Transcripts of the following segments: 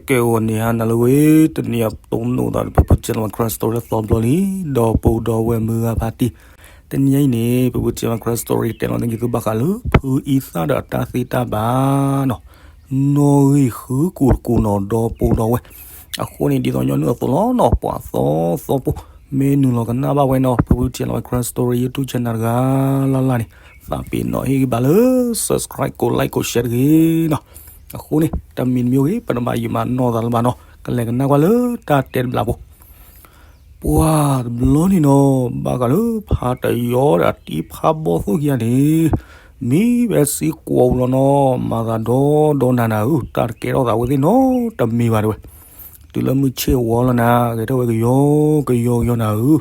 ကဲ ဂီၤန့ၣ်ဟါနၤလၢဝဲ, တနံၤအံၤ ပတိၢ်နီၣ်သးဒီး ပပုၢ် General Karen Story လၢသီဘျီလံ, ဒီပုၢ်ဒီဝဲၢ်မုၢ်ဂၤဖါတံၢ်, တနံၤအံၤန့ၣ် ပပုၢ် General Karen Story တဲလီၤန့ၢ်က့ၤသုဘၣ်ဃးလၢ ဖုအံသၣ်ဒီးအတၢ်သ့တၢ်ဘၣ်နီၤ, နီၣ်ဂံၢ်ဃုကူာ်တကူာ်နီၤ ဒီပုၢ်ဒီဝဲၢ်, အဃိန့ၣ် ဒ်သိးညီနုၢ်အသိးလီၤနီၤ ပှၤသီသီဖိ မ့ၢ်နုာ်လီၤကနၣ်ဘၣ်ဝဲနီၤ ပပုၢ် General Karen Story YouTube channel တဂၤလၢ်လၢ်န့ၣ် သးပ့ၤနီၣ်ဟ့ၣ်ဂံၢ်ဘါလၢ subscribe ကိး like ကိး share တဂ့ၤနီၤ, အဃိန့ၣ် တမံၤတမံၤဂ့ၤ ပတဘၣ်ယံာ်မၤနီၢ်သးလၢၤဘၣ်နီၤ ကလဲၤကနၣ်ကွၢ်လၢတၢ်တဲတဘျီဖိ ပှၤတဘျီန့ၣ်နီၤ ဘၣ်ဃးလၢဖါတယီဒီးအတံၤဖါဘီၣ်သိၣ်ခံဂၤန့ၣ် မံဝဲစ့ကွီးပူၤလီၤနီၤ မၤသးဒီဒီနၤနၤဧၢ တၢ်တကဲထီၣ်သးဝဲသ့ၣ်နီတမံၤဘၣ်တဲဝဲ, တုၤလၢမုၢ်ဆ့ၣ်ဝီလီၤနၤ ဂဲၤထီၣ်ဝဲကယီကယီကယီနၤဧၢ,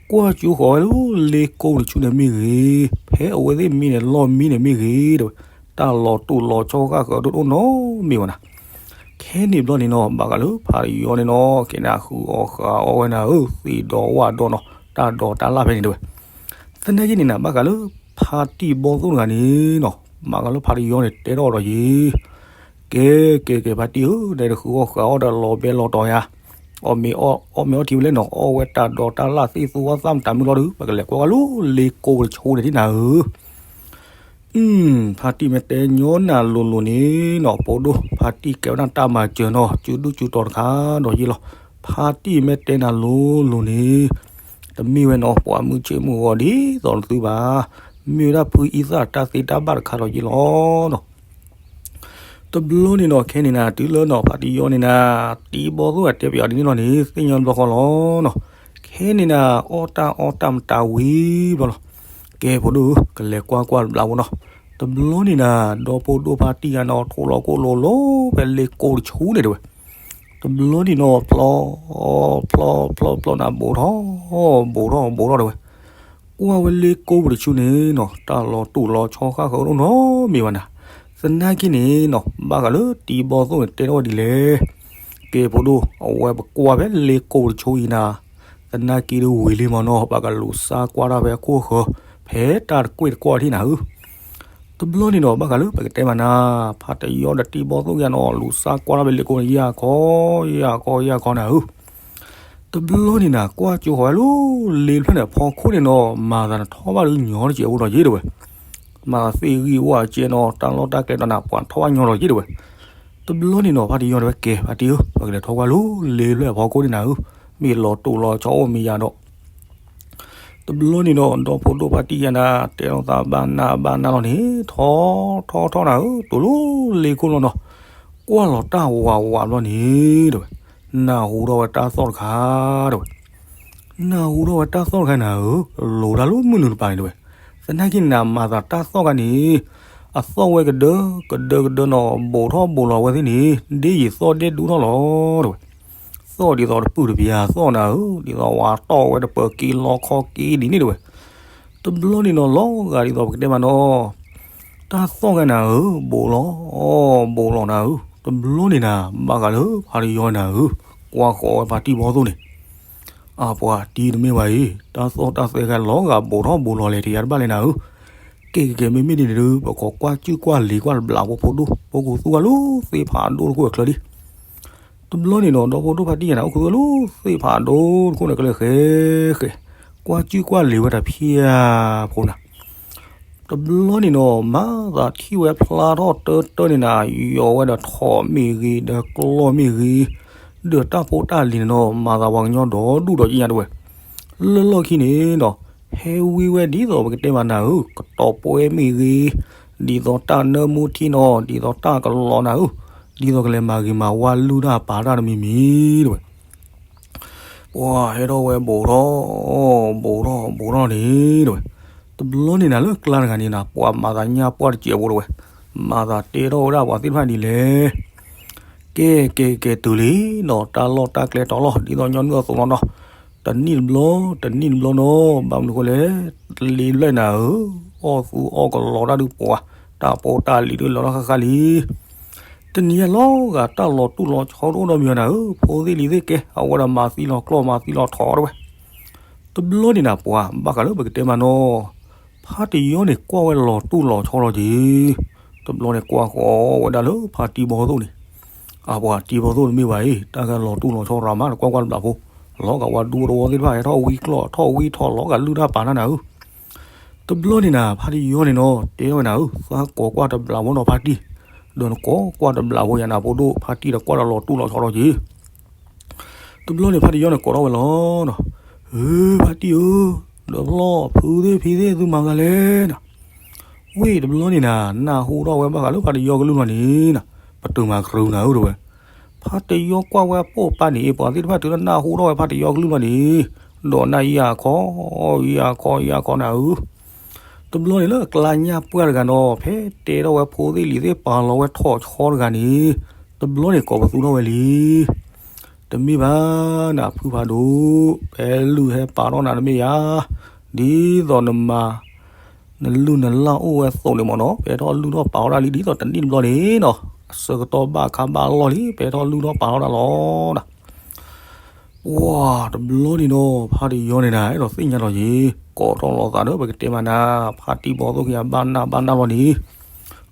ကွၢ်ကၠူဃီၤဝဲလၢလ့ကိပူၤတဆူန့ၣ်မ့ၢ်ဂ့ၤ, ဖဲအဝဲသ့ၣ်မံန့ၣ်လီၢ်မံန့ၣ်မ့ၢ်ဂ့ၤ တဲဝဲ, တၢ်လီၤတိၢ်လီၤဆီဃၣ်ဃၢၤဒိၣ်ဒိၣ်နီတမံၤဘၣ်နၤ ခဲန့ၣ်ဘျီန့ၣ်နီၤ ဘၣ်ဃးလၢဖါတယီန့ၣ်နီၤ ကဲနၤဃုအီၣ်ဃုအီဝဲနၤဧၢ သ့ၣ်ဒီးဝၣ်ဒီးနီၤ တၢ်ဒိးတၢ်လၣ်ဖဲန့ၣ်တဲဝဲ, သနာ်က့န့ၣ်နၤ ဘၣ်ဃးလၢဖါတံၢ်ဘီၣ်သိၣ်တဂၤန့ၣ်နီၤ ဘၣ်ဃးလၢဖါတယီန့ၣ် တဲထီၣ်ဒီးယံၤ ကဲ ကဲ ကဲ ဖါတံၢ်ဧၢ နတဃုအီၣ်ဃုအီဒီးလီၤဘဲလီၤတီၤယၤ, အီၣ်မ့ၤအီထံဝဲလဲၣ်နီၤ အီၣ်ဝဲတၢ်ဒိးတၢ်လၣ်သ့ၣ်သူအီၣ်သၣ်မတၤမုၢ်လီၤဒီး ပကလဲၤကွၢ်ကွၢ်လၢလ့ကိပူၤတဆူန့ၣ်ဒ်နၤဧၢ ဖါတံၢ်မ့ၢ်တဲညီနၤလိၤလိၤန့ၣ်နီၤ ဖိဒိၣ် ဖါတံၢ်ကဲဝဲဒၣ်တၢ်မၤစၢၤနီၤ စုဒုၣ်စုတီၤတခါဒီးယ့ၢ်လီၤ, ဖါတံၢ်မ့ၢ်တဲနၤလိၤလိၤန့ၣ် တမ့ၢ်ဝဲနီၤ ပှၤမုၢ်ဆ့ၣ်မုၢ်ဂီၤဒ်သိးနသုဘၣ်, မ့ၢ်ဝဲဒၣ်ဖုအံသၣ်တၢ်သ့တၢ်ဘၣ်တခါဒီးယ့ၢ်လီၤနီၤ တဘျီန့ၣ်နီၤ ခဲန့ၣ်နၤ တုၤလၢနီၤ ဖါတယီန့ၣ်နၤ တံၤဘီၣ်သိၣ်အတဲပယီၤဒ်န့ၣ်လီၤန့ၣ် သ့ၣ်ညါဘျီဃီလီၤနီၤ, ခဲန့ၣ်နၤ အီၣ်တၢ်အီတၢ်မတၤဝံၤဘျီလီၤ, ကဲဖိဒိၣ်ဧၢ ကလဲၤကွၢ်ကွၢ်တဘျီဖိနီၤ, တဘျီန့ၣ်နၤ ဒီဖိဒိၣ်ဖါတံၢ်ယၤနီၤ ထိၣ်လီၤကိၣ်လီၤလီၤဖဲလ့ကိပူၤတဆူန့ၣ်တဲဝဲ, တဘျီန့ၣ်နီၤ ဖျီ ဖျီ ဖျီ ဖျီနၤ ဘူးထီၣ် ဘူးထီၣ် ဘူးထီၣ်တဲဝဲ ကွၢ်ဝဲလ့ကိပူၤတဆူန့ၣ်နီၤ တၢ်လီၤတိၢ်လီၤဆီဃၣ်ဃၢၤဒိၣ်နီတမံၤဘၣ်နၤ, သနာ်က့န့ၣ်နီၤ ဘၣ်ဃးလၢတံၤဘီၣ်သိၣ်န့ၣ် တဲထီၣ်ဝဲဒ်လဲၣ်, ကဲဖိဒိၣ် အဝဲပကွၢ်ဖဲလ့ကိပူၤတဆူအံၤနၤ, သနာ်က့ဒ်ဝံၤလံမ့ၢ်နီၤ ပကလူၤစါကွၢ်တၢ်ဖဲအခိၣ်အဃၢၤ ဖဲတၢ်တကွ့ၢ်တကွီၢ်ထံၣ်နၤဧၢ တဘျီန့ၣ်နီၤ ဘၣ်ဃးလၢပကတဲမးနၤ, ဖါတယီဒီးတံၤဘီၣ်သိၣ်ကယၤနီၤ လူၤစါကွၢ်ထီၣ်ဖဲလ့ကိန့ၣ် ယၢ်ခီ ယၢ်ခီ ယၢ်ခီနၤဧၢ, တဘျီန့ၣ်နၤ ကွၢ်ကၠိဃီၤဝဲလၢလ့ဖျၢၣ်န့ၣ် အဖီခိၣ်န့ၣ်နီၤ မၤသးနထီၣ်ဘၣ်လၢညီတစဲးဖိဒီးယ့ၢ်တဲဝဲ, မၤသးသ့ၣ်ဂံၢ်ဝၣ်ကဲနီၤ တၢ်လီၢ်တၢ်ကျဲဒီးနၤ ပှၤထီၣ်ဘၣ်ညီဒီးယ့ၢ်တဲဝဲ, တဘျီန့ၣ်နီၤ ဖါတယီတဲဝဲ ကဲ ဖါတံၢ်ဧၢ ပကလဲၤထီၣ်ကွၢ်လၢလ့ဖျၢၣ်အဖီခိၣ်န့ၣ်နၤဧၢ, မ့ၢ်လီၤတိၢ်လီၤဆီအိၣ်မ့ၢ်ယၤဒီး တဘျီန့ၣ်နီၤ ဒီဖိဒိၣ်ဖါတံၢ်ယၤနၤ တဲလိာ်သးဘၣ်နၢ်ဘၣ်နၢ်လီၤန့ၣ် ထီ ထီ ထီနၤဧၢ တိၤလၢလ့ခိၣ်လီၤနီၤ, ကွၢ်လီၤတၢ်ဝးဝးဘျီန့ၣ် တဲဝဲ, နၢ်ဟူထီၣ်ဝဲတၢ်သီၣ်တခါ တဲဝဲ, နၢ်ဟူထီၣ်ဝဲတၢ်သီၣ်တခါနၤဧၢ, လိၤတၢ်လၢမုၢ်နုာ်တပၤန့ၣ်တဲဝဲ, သနာ်က့န့ၣ်နၤ မၤသးတၢ်သီၣ်တခါန့ၣ် အသီၣ်ဝဲကဒၢ ကဒၢကဒၢနီၤ ဘူးထီၣ်ဘူးလီၤဝဲသ့ၣ်န့ၣ် ဒ်ယံာ်သီၣ်ဒဲၣ်ဒူထီၣ်လီၤ တဲဝဲ သီၣ်ဒ်သိးတပုၢ်တပျၢၤသီၣ်နၤဧၢ, ဒ်သိးဝဲတီၢ်ဝဲတပၢၤက့လီခီက့ဒ်န့ၣ်တဲဝဲ, တဘျီန့ၣ်နီၤ လီၤဂာ်ဒ်သိးပကတဲမးနီၤ, တၢ်သီၣ်ဂၤနၤဧၢ, ဘူးလီၤ ဘူးလီၤနၤဧၢ, တဘျီန့ၣ်နၤ ဘၣ်ဃးလၢဖါတယီနၤဧၢ, ကွၢ်ဃီၤဝဲဖါတံၢ်ဘီၣ်သိၣ်န့ၣ် အပှၤတံၢ်တမ့ၢ်ဘၣ်အံၤ, တၢ်သီၣ်တၢ်သဲဂၤလီၤဂာ်ဘူးထီၣ်ဘူးလီၤလဲၣ် တယၤတဘၣ်လဲၣ်နၤဧၢ, ကဲကဲကဲ မ့မ့ၢ်ဒ်န့ၣ်ဒီး ပကကွၢ်စုၣ်ကွၢ်လံၤကွၢ်တဘျီဖိဖိဒိၣ် ပအိၣ်ခူသူၣ်ဝဲလၢသ့ၣ်ဖးဒိၣ်တခိၣ်အချၢဒံး တဘျီန့ၣ်နီၤ ဒီဖိဒိၣ်ဖါတံၢ်ယၤန့ၣ် အိၣ်ခူသူၣ်လၢသ့ၣ်ဖးဒိၣ်တခိၣ်န့ၣ်ကျဲဃဲဃဲ, ကွၢ်စုၣ်ကွၢ်လံၤဝဲတဖၣ်ဖိနၤ, တဘျီန့ၣ်နီၤ မၤသးထံၣ်ဝဲဖျါထီၣ်တၢတၢန့ၣ်နၤ, ယီၤဝဲဒီးထိးမ့ၢ်ဂ့ၤ ဒီးကျီၢ်မ့ၢ်ဂ့ၤ, ဒီးတၢ်ဖိတၢ်လံၤန့ၣ်နီၤ မၤသးပှၤကညီဒီဒူၣ်ဒီးကညါတဲဝဲ လၢလီၢ်ခံန့ၣ်နီၤ, ဟဲဝံဝဲဒ်သိးပကတဲမးနၤဧၢ, ကတီၤပှဲၤမ့ၢ်ဂ့ၤ, ဒ်သိးတၢ်နၢမူထံနီၤ, ဒ်သိးတၢ်ကလီၤနၤဧၢ, ဒ်သိးကလဲၤမၤဂ့ၤမၤဝါလုၢ်တၢ်ပာ်တၢ်တမံၤမံၤတဲဝဲ, ပှၤဟဲထီၣ်ဝဲဘူးထီၣ်, ဘူးထီၣ် ဘူးထီၣ်န့ၣ်တဲဝဲ, တဘျီန့ၣ်နၤလၢကျါတဂၤန့ၣ်နၤ ပှၤမၤသးညါပှၢ်တစဲးဖိတဲဝဲ, မၤသးတဲထီၣ်ဝဲဒၣ်ပှၤသ့ၣ်တဖၣ်ဒ်လဲၣ် ကဲကဲကဲတုၤလံနီၤ, တၢ်လီၢ်တၢ်ကျဲတီၤလီၤ ဒ်သိးညီနုၢ်အသိးလီၤနီၤ, တနံၣ်တဘျီ တနံၣ်တဘျီနီၤ, ဘၣ်မနုၤဃိလဲၣ်, လ့ဖျၢၣ်နၤဧၢ, အီၣ်သူအီၣ်ကလီတၢ်ဒုးပှၤ, တၢ်ဖိတၢ်လံၤဒုးလီၤလီၤဃၣ်ဃၣ်လံ တနံၤအံၤလီၤဂာ်တၢ်လီၤတူၢ်လီၤဆီဒိၣ်ဒီးမံၤနၤဧၢ, ဖိသ့ၣ်လံၤသ့ၣ်ကဲ, အဝဲဒၣ်မၤသံလီၤကျီၢ်မၤသံလီၤထိးတဲဝဲ, တဘျီန့ၣ်နၤပှၤ ဘၣ်ဃးလၢပကတဲမးနီၤ, ဖါတယီန့ၣ်ကွၢ်ဝဲလီၤတူၢ်လီၤဆီလီၤက့ၤ, တဘျီန့ၣ်ကွၢ်ဃီၤဝဲဒၣ်လၢဖါတံၢ်ဘီၣ်သိၣ်န့ၣ်, အပှၤတံၤဘီသိၣ်တမ့ၢ်ဘၣ်အံၤ တၢ်ကလီၤတူၢ်လီၤဆီရၤမး တကွၢ်ကွၢ်တဘျီဖိ, လီၤဂာ်ဝဲဒူဖိတဝီသ့ၣ်တဖၣ် ဟဲထီၣ်ဝံကျီၢ်ထီၣ်ဝံထီၣ် လီၤဂာ်လုၢ်တၢ်ပာ်တၢ်နၤဧၢ. တဘျီန့ၣ်နၤ ဖါတယီန့ၣ်နီၤ တဲထီၣ်ဝဲနၤဧၢ, သးကိးကွၢ်တဘျီဖိနီၤဖါတံၢ်, ဒီးနကိးကွၢ်တဘျီဖိယၤနၤဖိဒိၣ် ဖါတံၢ်ဒီးကွၢ်ဒီးလီၤတူၢ်လီၤဆီထီၣ်က့ၤ တဘျီန့ၣ် ဖါတယီန့ၣ်ကိးထီၣ်ဝဲလီၤ. ဧၢ, ဖါတံၢ်ဧၢ, ဒီးဖျီၣ်ဖုသ့ၣ်ဖံသ့ၣ် သုမၤသးလဲၣ်နၤ. ဝ့ၢ်တဘျီန့ၣ်နၤ နၢ်ဟူထီၣ်ဝဲဘၣ်ဃးလၢဖါတယီကလုၢ်လီၤန့ၣ်နၤ, ပတုာ်မၤကြုာ်နၤဧၢတဝဲ. ဖါတယီကွၢ်ဝဲပိာ်ပာ်န့ၣ် ပှၤသ့ၣ်တဖၣ်တုၤလၢနၢ်ဟူထီၣ်ဝဲဖါတယီကလုၢ်လီၤန့ၣ်, ဒီးနၢ်ယၢ်ခီ, ယၢ်ခီ ယၢ်ခီနၤဧၢ. တဘျီန့ၣ်လၢအကျါညၣ်ပှၢ်တဂၤနီၤ ဖဲတဲထီၣ်ဝဲဖိသ့ၣ်လံၤသ့ၣ်ပာ်လီၤဝဲထီၣ်ဆီတဂၤန့ၣ်, တဘျီန့ၣ်ကိးပသူထီၣ်ဝဲလံ. တမ့ၢ်ဘၣ်နၤဖုဖးဒိၣ်, ဖဲလုၢ်ဟဲပာ်ထီၣ်နၤတမ့ၢ်ဧါ, ဒ်သိးနမၤ နလုၢ်နလၢ်အိၣ်ဝဲအသိးန့ၣ်မ့ၢ်နီၤ ဖဲထီၣ်လုၢ်ထီၣ်ပာ်ထီၣ်ဒၣ်လံ ဒ်သိးတနံၣ်တဘျီန့ၣ်နီၤ အဆၢကတီၢ်ဘၣ်ခါဘၣ်လီၢ်လံ ဖဲထီၣ်လုၢ်ထီၣ်ပာ်ထီၣ်ဒၣ်လီၤနၤ. ပှၤတဘျီန့ၣ်နီၤ ဖါတယီန့ၣ်နၤ အဲၣ်ဒိးသ့ၣ်ညါလီၤက့ၤ ကိးထီၣ်လီၤသးဒီး ပကတဲမးနၤ ဖါတံၢ်ဘီသိၣ်ခံဂၤဘၣ်နၢ်ဘၣ်နၢ်လီၤန့ၣ်,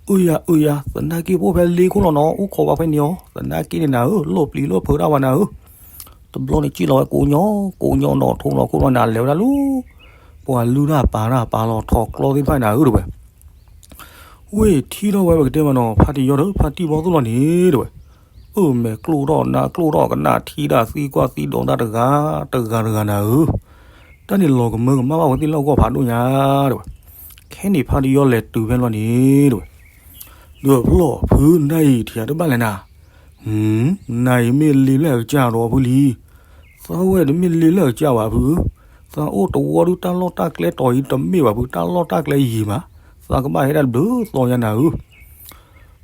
အၢယၤ အၢယၤ သနာ်က့ဖိဖဲလ့ခိၣ်လီၤနီၤ အိၣ်ခိးပှၤဖဲန့ၣ်အီၤ သနာ်က့န့ၣ်နၤဧၢ လိၣ်ပျံၤလိၣ်ဖုးတၢ်ဝဲနၤဧၢ. တဘျီန့ၣ်စံၣ်လီၤဝဲကိးညီ ကိးညီနီၤ ထိးလီၤခိၣ်လီၤနၤ လဲၤဝဲဒၣ်လၢ ပှၤလုၢ်တၢ်ပာ်တၢ်ပာ်လီၤထီၣ်ကျီသ့ၣ်တဖၣ်နၤဧၢတဝဲ. ဝ့ၢ်ထံၣ်ထီၣ်ဝဲပကတဲမးနီၤ ဖါတယီဒီးဖါတံၢ်ဘီသိၣ်လီၤန့ၣ်တဝဲ, အၢၣ်မဲာ်ကျိၣ်ထီၣ်နါကျိၣ်ထီၣ် ကနၣ်ထံတၢ်သံကွၢ်သံဒိးတၢ်တဂၤတဂၤတဂၤနၤဧၢ. တၢ်န့ၣ်လီၤကမၢကမၣ်ဘၣ်ဝဲသ့ၣ်လၢအဂီၢ်ဖးဒိၣ်ညါတဝဲ. ခဲန့ၣ်ဖါတယီလဲၤတုၤဖဲလီၤန့ၣ်တဝဲ, ဒီးဖျီၣ်ဖုနၤအံၤထံၣ်တဘၣ်လဲၣ်နၤ, နၤအံၤမ့ၢ်လ့လၢအကစၢ်ဒီးဖုလံ, သးဝဲတမ့ၢ်လ့လၢအကစၢ်ဘၣ်ဖု, သးအိၣ်တဝီဒုတၢ်လီၢ်တၢ်ကျဲတီၤအံၤတမ့ၢ်ဘၣ်ဖု တၢ်လီၢ်တၢ်ကျဲယံာ်မး, သးကဘၣ်ဟဲဒၣ်တဘျုးသီညါနၤဧၢ.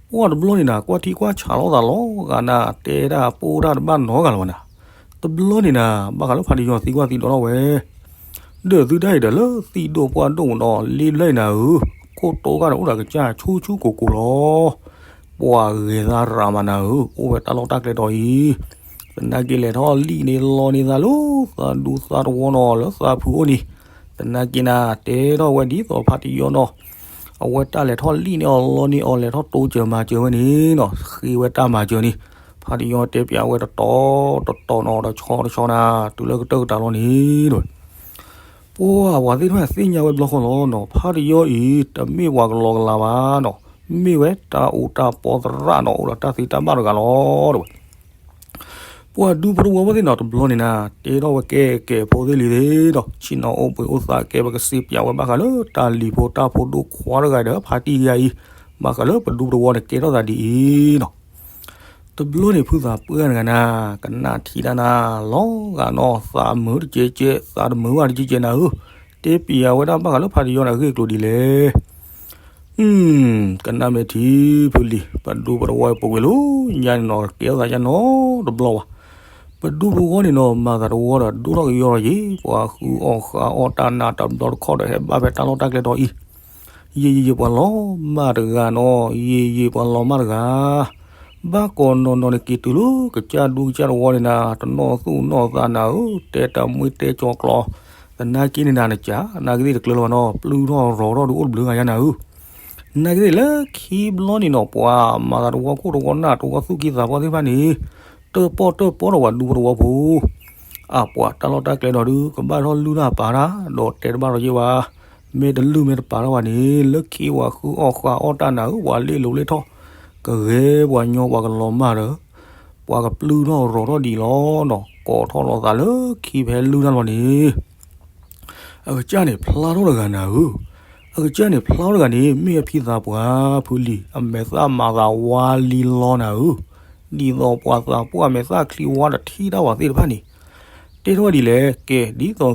ပှၤတဘျီန့ၣ်နၤ ကွၢ်ထံကွၢ်ဆးလီၤသးလီၤဂာ်နၤ တဲဒၣ်ပိၢ်တၢ်တဘၣ်နီတဂၤလၢၤဘၣ်နၤ. တဘျီန့ၣ်နၤ ဘၣ်ဃးလၢဖါတယီသံကွၢ်သံဒိးထီၣ်ဝဲ, ဒီးသုတၢ်အံၤဒီးလၢသံၣ်ဒိၣ်ပှၢ်ဒိၣ်မးနီၤ လ့လၢအံၤနၤဧၢ, ခိၣ်တိဂၤဒီးအိၣ်ဒီးကစၢ်ဆူၣ်ဆူၣ်ကိၢ်ကိၢ်လီၤ. ပှၤဂဲၤသးရးမးနၤဧၢ, အိၣ်ဝဲတၢ်လီၢ်တၢ်ကျဲတီၤအံၤ, သနာ်က့လဲၤထီၣ်လံၣ်န့ၢ်လီန့ၢ်သးလၢ သးဒူသးတဝီနီၤ လၢသးဖုအိၣ်န့ၣ်, သနာ်က့နၤ တဲထီၣ်ဝဲဒ်သိးဖါတယီနီၤ အဝဲတၢ်လဲၤထီၣ်လံၣ်န့ၢ်အီၤလီန့ၢ်အီၤ လဲၤထီၣ်တိစၢၤမၤစၢၤဝဲန့ၣ်နီၤ ဃ့ဝဲတၢ်မၤစၢၤန့ၣ်, ဖါတယီတဲပၠးဝဲတတီၤတတီၤနီၤ တဆီတဆီနၤ တုၤလၢကတၢၢ်ကတၢၢ်လီၤန့ၣ်တဝဲ. ပှၤပှၤသ့ၣ်တဖၣ်သ့ၣ်ညါဝဲဘျီဃီလီၤနီၤ ဖါတယီအံၤ တမ့ၢ်ပှၤကလီကလီဘၣ်နီၤ, မ့ၢ်ဝဲတၢ်အူတၢ်ပီသရၣ်နီၤ အိၣ်ဒီးတၢ်သ့တၢ်ဘၣ်တဂၤလီၤတဝဲ. ပှၤဒူဖိတဝီဖိသ့ၣ်နီၤ တဘျီန့ၣ်နၤ တဲထီၣ်ဝဲကဲကဲဖိသ့ၣ်လံၤသ့ၣ်ဒီး ဆ့ၣ်နီၤအိၣ်ဘှံးအိၣ်သးကဲ ပကစံးပၠးဝဲဘၣ်ဃးလၢတၢ်လံၤဖိတၢ်ဖိဒိၣ်ခွါတဂၤဒီး ဖါတံၢ်ယါအံၤ, ဘၣ်ဃးလၢပဒူပတဝီန့ၣ်ကဲထီၣ်သးဒ်အံၤနီၤ. တဘျီန့ၣ်ဖုသးပှၢ်တဂၤနၤ ကနၣ်ထံတၢ်နၤ လီၤဂာ်နီၤ သးမုာ်တကဲကဲ သးတမုာ်ဘၣ်တကဲကဲနၤဧၢ, တဲပၠးဝဲဒၣ်ဘၣ်ဃးလၢဖါတယီန့ၣ်အဂ့ၢ်အကျိၤဒ်လဲၣ်. ကနၣ်မဲာ်ထံဖုလံၤ ပဒူပတဝီပူၤကွံာ်လီၤ ညါန့ၣ်နီၤ ကဲထီၣ်သးယါနီတဘျီဘၣ်. ပဒူပတဝီန့ၣ်နီၤ မၤသးတဝီဒီးဒိၣ်ထီၣ်ကယီလီၤယံၤ ပှၤဃုအီၣ်ဃးအီၣ်တၢ်နးတဘျီတခီဒီးဟဲဘၣ်ဖဲတၢ်လီၢ်တၢ်ကျဲတီၤအံၤ, ယံာ်ယံာ်ယံာ်ပှၤလီၤမၢ်တဂၤနီၤ ယံာ်ယံာ်ပှၤလီၤမၢ်တဂၤ ဘၣ်ကိးနီၤနီၤန့ၣ်က့ၤတုၤလၢကစၢ်ဒူကစၢ်တဝီန့ၣ်နၤ တနီၣ်သူၣ်နီၣ်သးနၤဧၢ တဲတၢ်မှံတဲကၠီၤကျီ သနာ်က့န့ၣ်နၤ နကနၣ်ကသ့ၣ်တကျၢၤလၢၤဘၣ်နီၤ ပျုၢ်ထီၣ်ရီၤထီၣ်ဒုးအိၣ်တဘျုးဂၤညါနၤဧၢ. နာ်က့သ့ၣ်လၢခံဘျီန့ၣ်နီၤ ပှၤမၤသးတဝီခိၣ်တဝီနၢ်တဝီသူၣ်ကံၢ်သးပှၢ်သ့ၣ်တဖၣ်န့ၣ် တၢၣ်ပီၣ်တၢၣ်ပီဒီးပှၤဒူဖိတဝီဖိ, အပှၤတၢ်လီၢ်တၢ်ကျဲဒီးဒုး ကဘၣ်ထီၣ်လုၢ်တၢ်ပာ်တၢ် ဒီးတဲတဘၣ်ထီးယ့ၢ်ဝဲ, မ့ၢ်တလုၢ်မ့ၢ်တပာ်ထီၣ်ဘၣ်န့ၣ် လၢခံပှၤဃုအီၣ်ဃးအီၣ်တၢ်နၤဧၢ ပှၤလ့ၣ်လိၤလ့ၣ်ထီၣ် ကဂဲၤပှၤညီပှၤကလီၤမၢ်ဒီး ပှၤကပျုၢ်ထီၣ်ရီၤထီၣ်ဒ်အံၤလီၤနီၤ ကိးထီၣ်လီၤသးလၢခံဖဲလုၢ်တၢ်လီၤန့ၣ် အကစၢ်န့ၣ်ဖျါထီၣ်တဂၤနၤဧၢ, အကစၢ်န့ၣ်ဖျါထီၣ်တဂၤန့ၣ် မ့ၢ်အဖံသးပှၢ်ဖုလံၤ အမဲာ်သၣ်မၤသးဝါလံလီၤနၤဧၢ, ဒ်သိးပှၤသးပှၢ်အမဲာ်သၣ်ချံဝါတထံၣ်တၢ်ဝဲသ့ၣ်တဖၣ်န့ၣ်, တဲထီၣ်ဝဲဒ်လဲၣ် ကဲ ဒ်သိးသ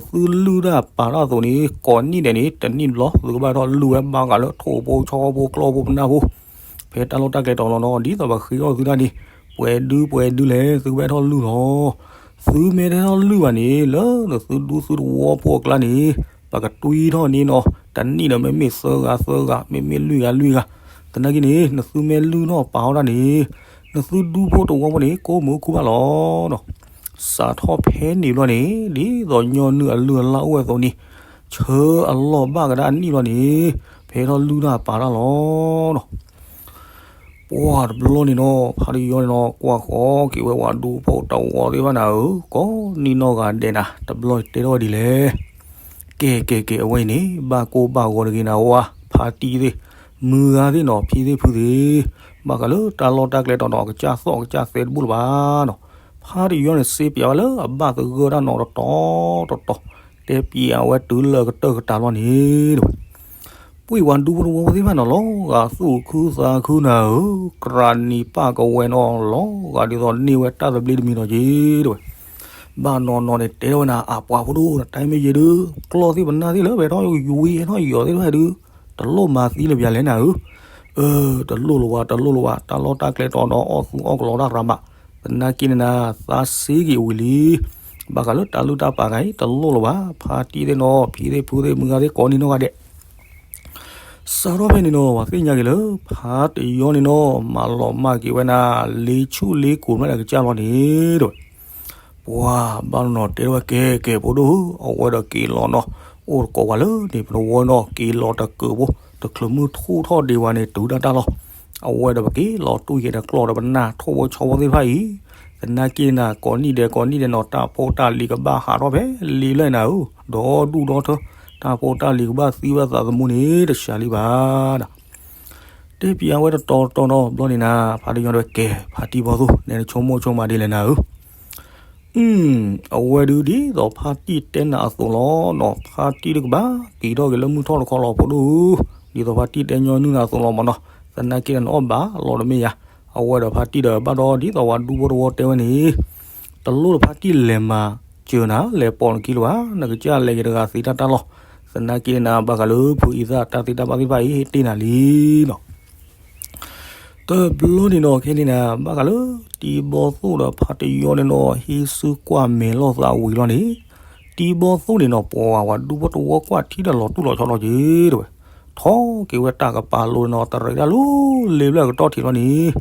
ုလုၢ်တၢ်ပာ်တၢ်အသိးန့ၣ် ကိးနံၣ်ဒဲးန့ၣ် တနံၣ်တဘျီ သုကဘၣ်ထီၣ်လုၢ်ဝဲဘၣ်ဃးလၢထိၣ်ဖိဆီဖိကျီၢ်ဖိပနၢ်ဖိ ဖဲတၢ်လီၢ်တၢ်ကျဲတီၤလီၤနီၤ ဒ်သိးပဃ့အီၣ်သုတၢ်န့ၣ် ပှဲၤဒုပှဲၤဒုလဲၣ် သုကဘၣ်ထီၣ်လုၢ်လီၤ. သုမ့ၢ်တထီၣ်လုၢ်ဘၣ်န့ၣ် လၢနသုဒူသုတဝီဖိအကျါန့ၣ် ပကတွံထီၣ်န့ၣ်နီၤ တနံၣ်ဒီးမ့မ့ၢ်သၢဂၤသၢဂၤ မ့မ့ၢ်လွံၢ်ဂၤလွံၢ်ဂၤ, သနာ်က့န့ၣ် နသုမ့ၢ်လုၢ်ထီၣ်ပာ်ထီၣ်တၢ်န့ၣ် နသုဒူဖိတဝီဖိန့ၣ် ကိးမုာ်အိၣ်ခူဘၣ်လီၤနီၤ. စးထီၣ်ဖဲန့ၣ်ဘျီန့ၣ် ဒ်သိးညီနုၢ်အလုၢ်အလၢ်အိၣ်ဝဲအသိးန့ၣ် ဆၢအလီၢ်ဘၣ်ကဒါအနံၣ်ဘျီန့ၣ် ဖဲထီၣ်လုၢ်တၢ်ပာ်တၢ်လီၤနီၤ. ပှၢ်တဘျီန့ၣ်နီၤ ဖါတယီန့ၣ်နီၤ ကွၢ်ဃီက့ၤဝဲပှၤဒူဖိတဝီသ့ၣ်တဖၣ်နၤဧၢ, ကိးနံၣ်နီၢ်ဂၤဒဲးနၤ တဘျီတဲထီၣ်ဝဲဒ်လဲၣ်. ကဲ ကဲ ကဲ အဝဲအံၤန့ၣ် ဘၣ်ကိၢ်ဘၣ်ဂီၤတဂ့ၤနၤဝဲ ဖါတံၢ်သ့ၣ်, မုၢ်ဂၤသ့ၣ်နီၤ ဖံသ့ၣ်ဖုသ့ၣ်, ဘၣ်ဃးလၢတၢ်လီၢ်တၢ်ကျဲတီၤနီၤ ကစၢ်သီၣ်ကစၢ်သဲတဘူၣ်လၢၤဘၣ်နီၤ. ဖါတယီန့ၣ် စ့ပၠးဝဲလၢအဘၣ်သဂၢၢ်တၢ်နီၤတတီၤတတီၤ, တဲပၠးဝဲတုၤလၢကတၢၢ်ကတၢၢ်လီၤန့ၣ်တဝဲ ပှၤဒူဖိတဝီသ့ၣ်တဖၣ်နီၤ လီၤဂာ်သူၣ်ခုသးခုနၤဧၢ, ကြၢးနံၤပၢ်ကဝဲၤနီၤ လီၤဂာ်ဒ်သိးန့ၢ်ဝဲတၢ်သဘျ့တမံၤနီၤက့ၤတဝဲ. ဘၣ်နီၢ်နီၢ်န့ၣ် တဲထီၣ်ဝဲနၤ အပှၤဖိဒိၣ် နတၢ်မ့ၢ်ယဲဒုး ကျီၢ်သ့ၣ်ပနၢ်သ့ၣ်လၢ ပဟဲထီၣ်ယွံဟဲထီၣ်ယီၤသ့ၣ်တဖၣ်ဒုး တလိၣ်မၤသံလၢၤပှၤလဲၣ်နၤဧၢ. အၢ တလိၣ်လၢၤဘၣ် တလိၣ်လၢၤဘၣ် တၢ်လီၢ်တၢ်ကျဲတီၤဒီးအီၣ်သူအီၣ်ကလီတၢ်ရၤမး, သနာ်က့န့ၣ်နၤ သးစ့က့ၤဝံၤလံ. ဘၣ်ဃးလၢတၢ်လုၢ်တၢ်ပာ်ဂၤအံၤ တလိၣ်လၢၤဘၣ် ဖါတံၢ်သ့ၣ်နီၤ ဖံသ့ၣ်ဖုသ့ၣ် မုၢ်ဂၤသ့ၣ်ကိးနံၣ်နီၢ်ဂၤဒဲး စးထီၣ်ဖဲန့ၣ်နီၤ ပှၤသ့ၣ်ညါက့ၤလၢ ဖါတယီန့ၣ်နီၤ မၤလီၤမၢ်က့ၤဝဲနၤ လ့ဆူၣ်လ့ကိာ်မးလၢကစၢ်လီၤန့ၣ်တဝဲ. ပှၤဘၣ်နီၢ်နီၢ်တဲထီၣ်ဝဲ ကဲ ကဲ ဖိဒိၣ်ဧၢ အဝဲဒီးက့ၤလီၤနီၤ အိၣ်တကိးဝဲလၢန့ၣ် ပတဝီနီၤ က့ၤလီၤတကၢးဖိ တချုးမုၢ်ထူၣ်ထီၣ်ဒံးဝဲန့ၣ် တုၤဒၣ်တၢ်လီၢ် အဝဲဒီးပက့ၤလီၤတူၢ်ယဲၢ်ဒီးကျီၢ်ဒီးပနၢ်ထိၣ်ဖိဆီဖိသ့ၣ်တဖၣ်အံၤ, သနာ်က့န့ၣ်နၤ ကိးနံၣ်ဒဲးကိးနံၣ်ဒဲးနီၤ တၢ်ဖိတၢ်လံၤကဘၣ်ဟးထီၣ်ဖဲလံလၢနၤဧၢ, ဒီဒူၣ်ဒီထၢ တၢ်ဖိတၢ်လံၤကဘၣ်သံဝဲသးသမူန့ၣ် တစှၤလံဘၣ်ဒီး တဲပၠးဝဲတတီၤတတီၤနီၤ ဘျီန့ၣ်နၤ ဖါတယီန့ၣ်ဝဲ ကဲ ဖါတံၢ်ဘီသိၣ် နဲနဆိကမိၣ်ဆိကမးဒ်လဲၣ်နၤဧၢ. အဝဲဒုးဒ်သိးဖါတံၢ်တဲနၤအသိးလီၤနီၤ ဖါတံၢ်တကဘၣ်က့ၤထီၣ်က့ၤလၢမုၢ်ထီၣ်တခီလီၤဖိဒိၣ်ဧၢ, ဒ်သိးဖါတံၢ်တဲညီနုၢ်နၤအသိးလီၤမးနီၤ, သနာ်က့နၤအီၣ်ဘၣ်လီၤတမ့ၢ်ယၤ, အဝဲဒီးဖါတံၢ်ဒီးဘၣ်ဒီးဒ်သိးပှၤဒူဖိတဝီတဲဝဲန့ၣ် တလိၣ်လၢဖါတံၢ်လဲၤမၤစၢၤနၤ လဲၤပိာ်နခံလၢၤဘၣ်, နကစၢ်လဲၤက့ၤတဂၤသ့တၢ်တၢ်လီၢ်, သနာ်က့နၤ ဘၣ်ဃးလၢဖုအံသၣ်တၢ်သ့တၢ်ဘၣ်သ့ၣ်တဖၣ်အံၤ ဟ့ၣ်တ့ၢ်နၤလံနီၤ. တဘျီန့ၣ်နီၤ ခဲန့ၣ်နၤ ဘၣ်ဃးလၢတံၢ်ဘီသိၣ်ဒီးဖါတယီန့ၣ်နီၤ ဟံးစုကွၢ်မဲာ်လိာ်သးဝံၤလီၤန့ၣ်, တံၢ်ဘီသိၣ်န့ၣ်နီၤ ပှၤပှၤဒူဖိတဝီကွၢ်ထံဒီးလီၤတူၢ်လီၤဆီလီၤက့ၤတဝဲ, ထီၣ်က့ၤဝဲတၢ်ကပၤလိၤနီၤ တရံးတၢ်လၢလ့ဘျၢၣ်ကတီၢ်ထံးလီၤန့ၣ်,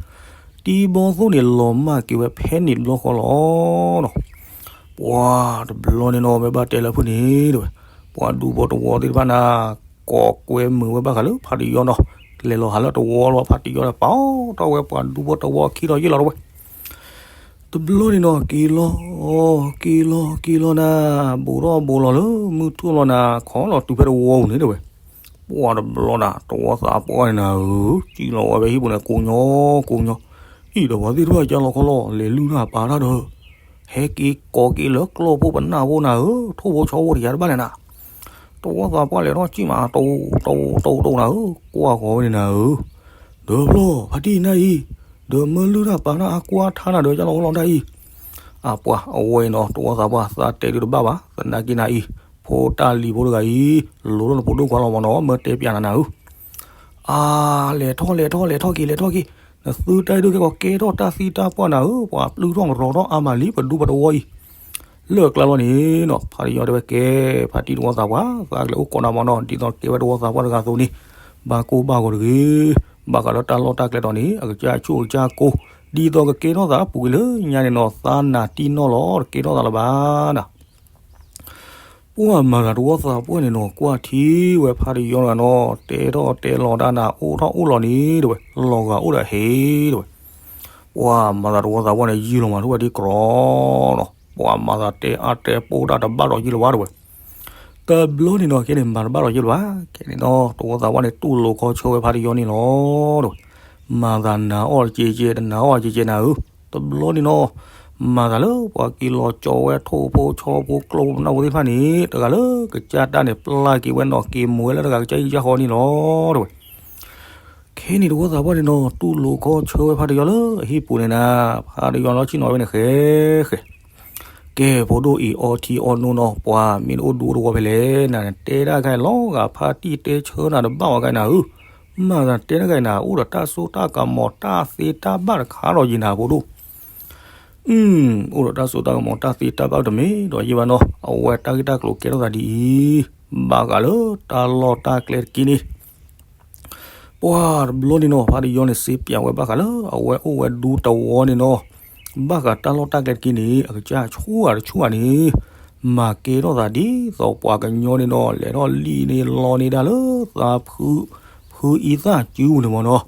တံၢ်ဘီသိၣ်န့ၣ် လီၤမၢ်က့ၤဝဲဖဲန့ၣ်တဘျီဃီလီၤနီၤ. ပှၤတဘျီန့ၣ်နီၤ မ့ၢ်ဘၣ်တဲလၢဖုန့ၣ်တဝဲ, ပှၤဒူဖိတဝီသ့ၣ်တဖၣ်နၤ ကိးကွဲမုာ်ဝဲဘၣ်ဃးလၢဖါတယီနီၤ, လဲၤလီၤဟးလၢတဝီလီၤ ဖါတယီဒီးပာ်ထီၣ်ဝဲပှၤဒူဖိတဝီခံလီၤယံာ်လီၤတဝဲ. တဘျီန့ၣ်နီၤ က့ၤလီၤ က့ၤလီၤ က့ၤလီၤနၤ, ဘူးထီၣ်ဘူးလီၤလၢမုၢ်ထူၣ်လီၤနၤ ခီလီၤတုၤဖဲတဝီပူၤန့ၣ်တဝဲ. ပှၤတဘျီနၤ တဝီသးပှၢ်န့ၣ်နၤဧၢ, စံၣ်လီၤဝဲဖဲဟံၣ်ပူၤန့ၣ် ကိးညီ ကိးညီ, အံၤဒီးပှၤသ့ၣ်တဖၣ်ကၢလီၤခီလီၤ လဲၤလုၢ်တၢ်ပာ်တၢ်ဒီး ဟဲက့ၤကိးက့ၤလၢကျီၢ်ဖိပနၢ်ဖိနၤဧၢ, ထိၣ်ဖိဆီဖိတယၤတဘၣ်လဲၣ်နၤ. တဝီသးပှၢ်လဲၤထီၣ်စံၣ်မး တဝီ တဝီ တဝီ တဝီနၤဧၢ, ကွၢ်ဃီၤဝဲန့ၣ်နၤဧၢ. ဒီးဘျီ ဖါတံၢ်နၤအံၤ, ဒီးမၢလုၢ်တၢ်ပာ်တၢ်အါကွၢ်ထါနၤဒီးကၢလီၤခီလီၤတၢ်အံၤ. အပှၤအဝဲအံၤနီၤ တဝီသးပှၢ်သးတဲဒုးတဘၣ်ဘၣ်, သနာ်က့နၤအံၤ ဖိတၢ်လံၤဖိတဂၤအံၤ လိၤထီၣ်နဖိဒိၣ်ခွါလီၤမးနီၤ မၢတဲပၠးနၤနၤဧၢ. အါ လဲၤထီၣ်လဲၤထီၣ်လဲၤထီၣ်က့ၤလဲၤထီၣ်က့ၤ, နသုတၢ်အံၤဒုးကဲကီးကဲထီၣ်တၢ်သံတၢ်ပှၢ်နၤဧၢ, ပှၤပျုၢ်ထီၣ်ကရီထီၣ်အါမးလံ ပဒူပတဝီအံၤ. လၢကျါလီၤန့ၣ်နီၤ ဖါတယီတဲဝဲကဲ ဖါတံၢ်တဝီသးပှၢ် သးကလဲၤအိၣ်ကိးနၤမးနီၤ ဒ်သိးကဲဝဲတဝီသးပှၢ်တဂၤအသိးန့ၣ်, ဘၣ်ကိၢ်ဘၣ်ဂီၤတဂ့ၤ, ဘၣ်ဃးလၢတၢ်လီၢ်တၢ်ကျဲတီၤန့ၣ် အကစၢ်အဆူၣ်အကစၢ်ကိၢ်, ဒ်သိးကကဲထီၣ်သးပူၤကွံာ်လၢညါန့ၣ်နီၤ သးနၤတံၢ်နီၢ်လီၤ တကဲထီၣ်သးလၢၤဘၣ်နၤ. ပှၢ်မၤသးတဝီသးပှၢ်န့ၣ်နီၤ ကွၢ်ထံဝဲဖါတယီတဂၤနီၤ တဲထီၣ်တဲလီၤတၢ်နၤ အိၣ်ထီၣ်အိၣ်လီၤန့ၣ်တဝဲ လီၤဂာ်အိၣ်ဒီးဟဲတဝဲ. ပှၢ်မၤသးတဝီသးပှၢ်န့ၣ် ယံာ်လီၤမးထူၣ်ဝဲဒ်ကြီနီၤ, ပှၢ်မၤသးတဲအါတဲပိၢ်တၢ်တဘၣ်ဒီးယံာ်လီၤဘၣ်တဝဲ. တဘျီန့ၣ်နီၤ ခဲန့ၣ်မၤတဘၣ်ဒီးယံာ်လီၤဘၣ်, ခဲန့ၣ်နီၤ တဝီသးပှၢ်န့ၣ် တူၢ်လိာ်ခီဆၢဝဲဖါတယီန့ၣ်လီၤတဝဲ. မၤသးနၤအီၣ်တကဲကဲ တနၤအီၣ်ကဲကဲနၤဧၢ, တဘျီန့ၣ်နီၤ မၤသးလၢပှၤက့ၤလီၤကၠီဝဲထိၣ်ဖိဆီဖိကျီၢ်ဖိပနၢ်ဖိသ့ၣ်တဖၣ်န့ၣ် တဂၤလၢကစၢ်တၢ်န့ၣ် ပျၢ်က့ၤဝဲနီၤ က့ၤမူဝဲလၢတဂၤကစၢ်ယံၢ်ကစၢ်ဃီန့ၣ်လီၤတဝဲ. ခဲန့ၣ်တဝီသးပှၢ်န့ၣ်နီၤ တူၢ်လိာ်ခီဆၢဝဲဖါတယီလၢအဟံၣ်ပူၤန့ၣ်နၤ, ဖါတယီလီၤဆ့ၣ်နီၤဝဲန့ၣ်ဃဲဃဲ ကဲ ဖိဒိၣ်အံၤ အီထံအီနိနီၤ ပှၤမ့ၢ်တအိၣ်ဒူအိၣ်တဝီဖဲလဲၣ်, နတဲတၢ်ခါအံၤလီၤဂာ် ဖါတံၢ်တဲဆၢနၤတဘၣ်ဝဲခါအံၤနၤဧၢ, မၤသးတဲတၢ်ခါအံၤနၤ အိၣ်ဒီးတၢ်စိတၢ်ကမီၤတၢ်သ့တၢ်ဘၣ်တခါဒီးယံၤနၤဖိဒိၣ် အိၣ်ဒီးတၢ်စိတၢ်ကမီၤတၢ်သ့တၢ်ဘၣ်တမ့ၢ်ဒီးယံၤဘၣ်နီၤ, အဝဲတၢ်ဂ့ၢ်တၢ်ကျိၤကဲထီၣ်သးဒ်အံၤ, ဘၣ်ဃးလၢတၢ်လီၢ်တၢ်ကျဲတက့ၢ်န့ၣ် ပှၤတဘျီန့ၣ်နီၤ ဖါတယီန့ၣ်စ့ပၠးဝဲဘၣ်ဃးလၢအဝဲအိၣ်ဝဲဒူတဝီန့ၣ်နီၤ, ဘၣ်ဃးတၢ်လီၢ်တၢ်ကျဲတက့ၢ်န့ၣ် အကစၢ်ဆူၣ်ဂၤတဆူၣ်ဂၤန့ၣ်, မၤကဲထီၣ်သးဒ်သိးပှၤကညီန့ၣ်နီၤ လဲၤထီၣ်လံၣ်န့ၢ်လီန့ၢ်ဒၣ်လၢသးဖု, ဖုအံသၣ်စုပူၤန့ၣ်မ့ၢ်နီၤ,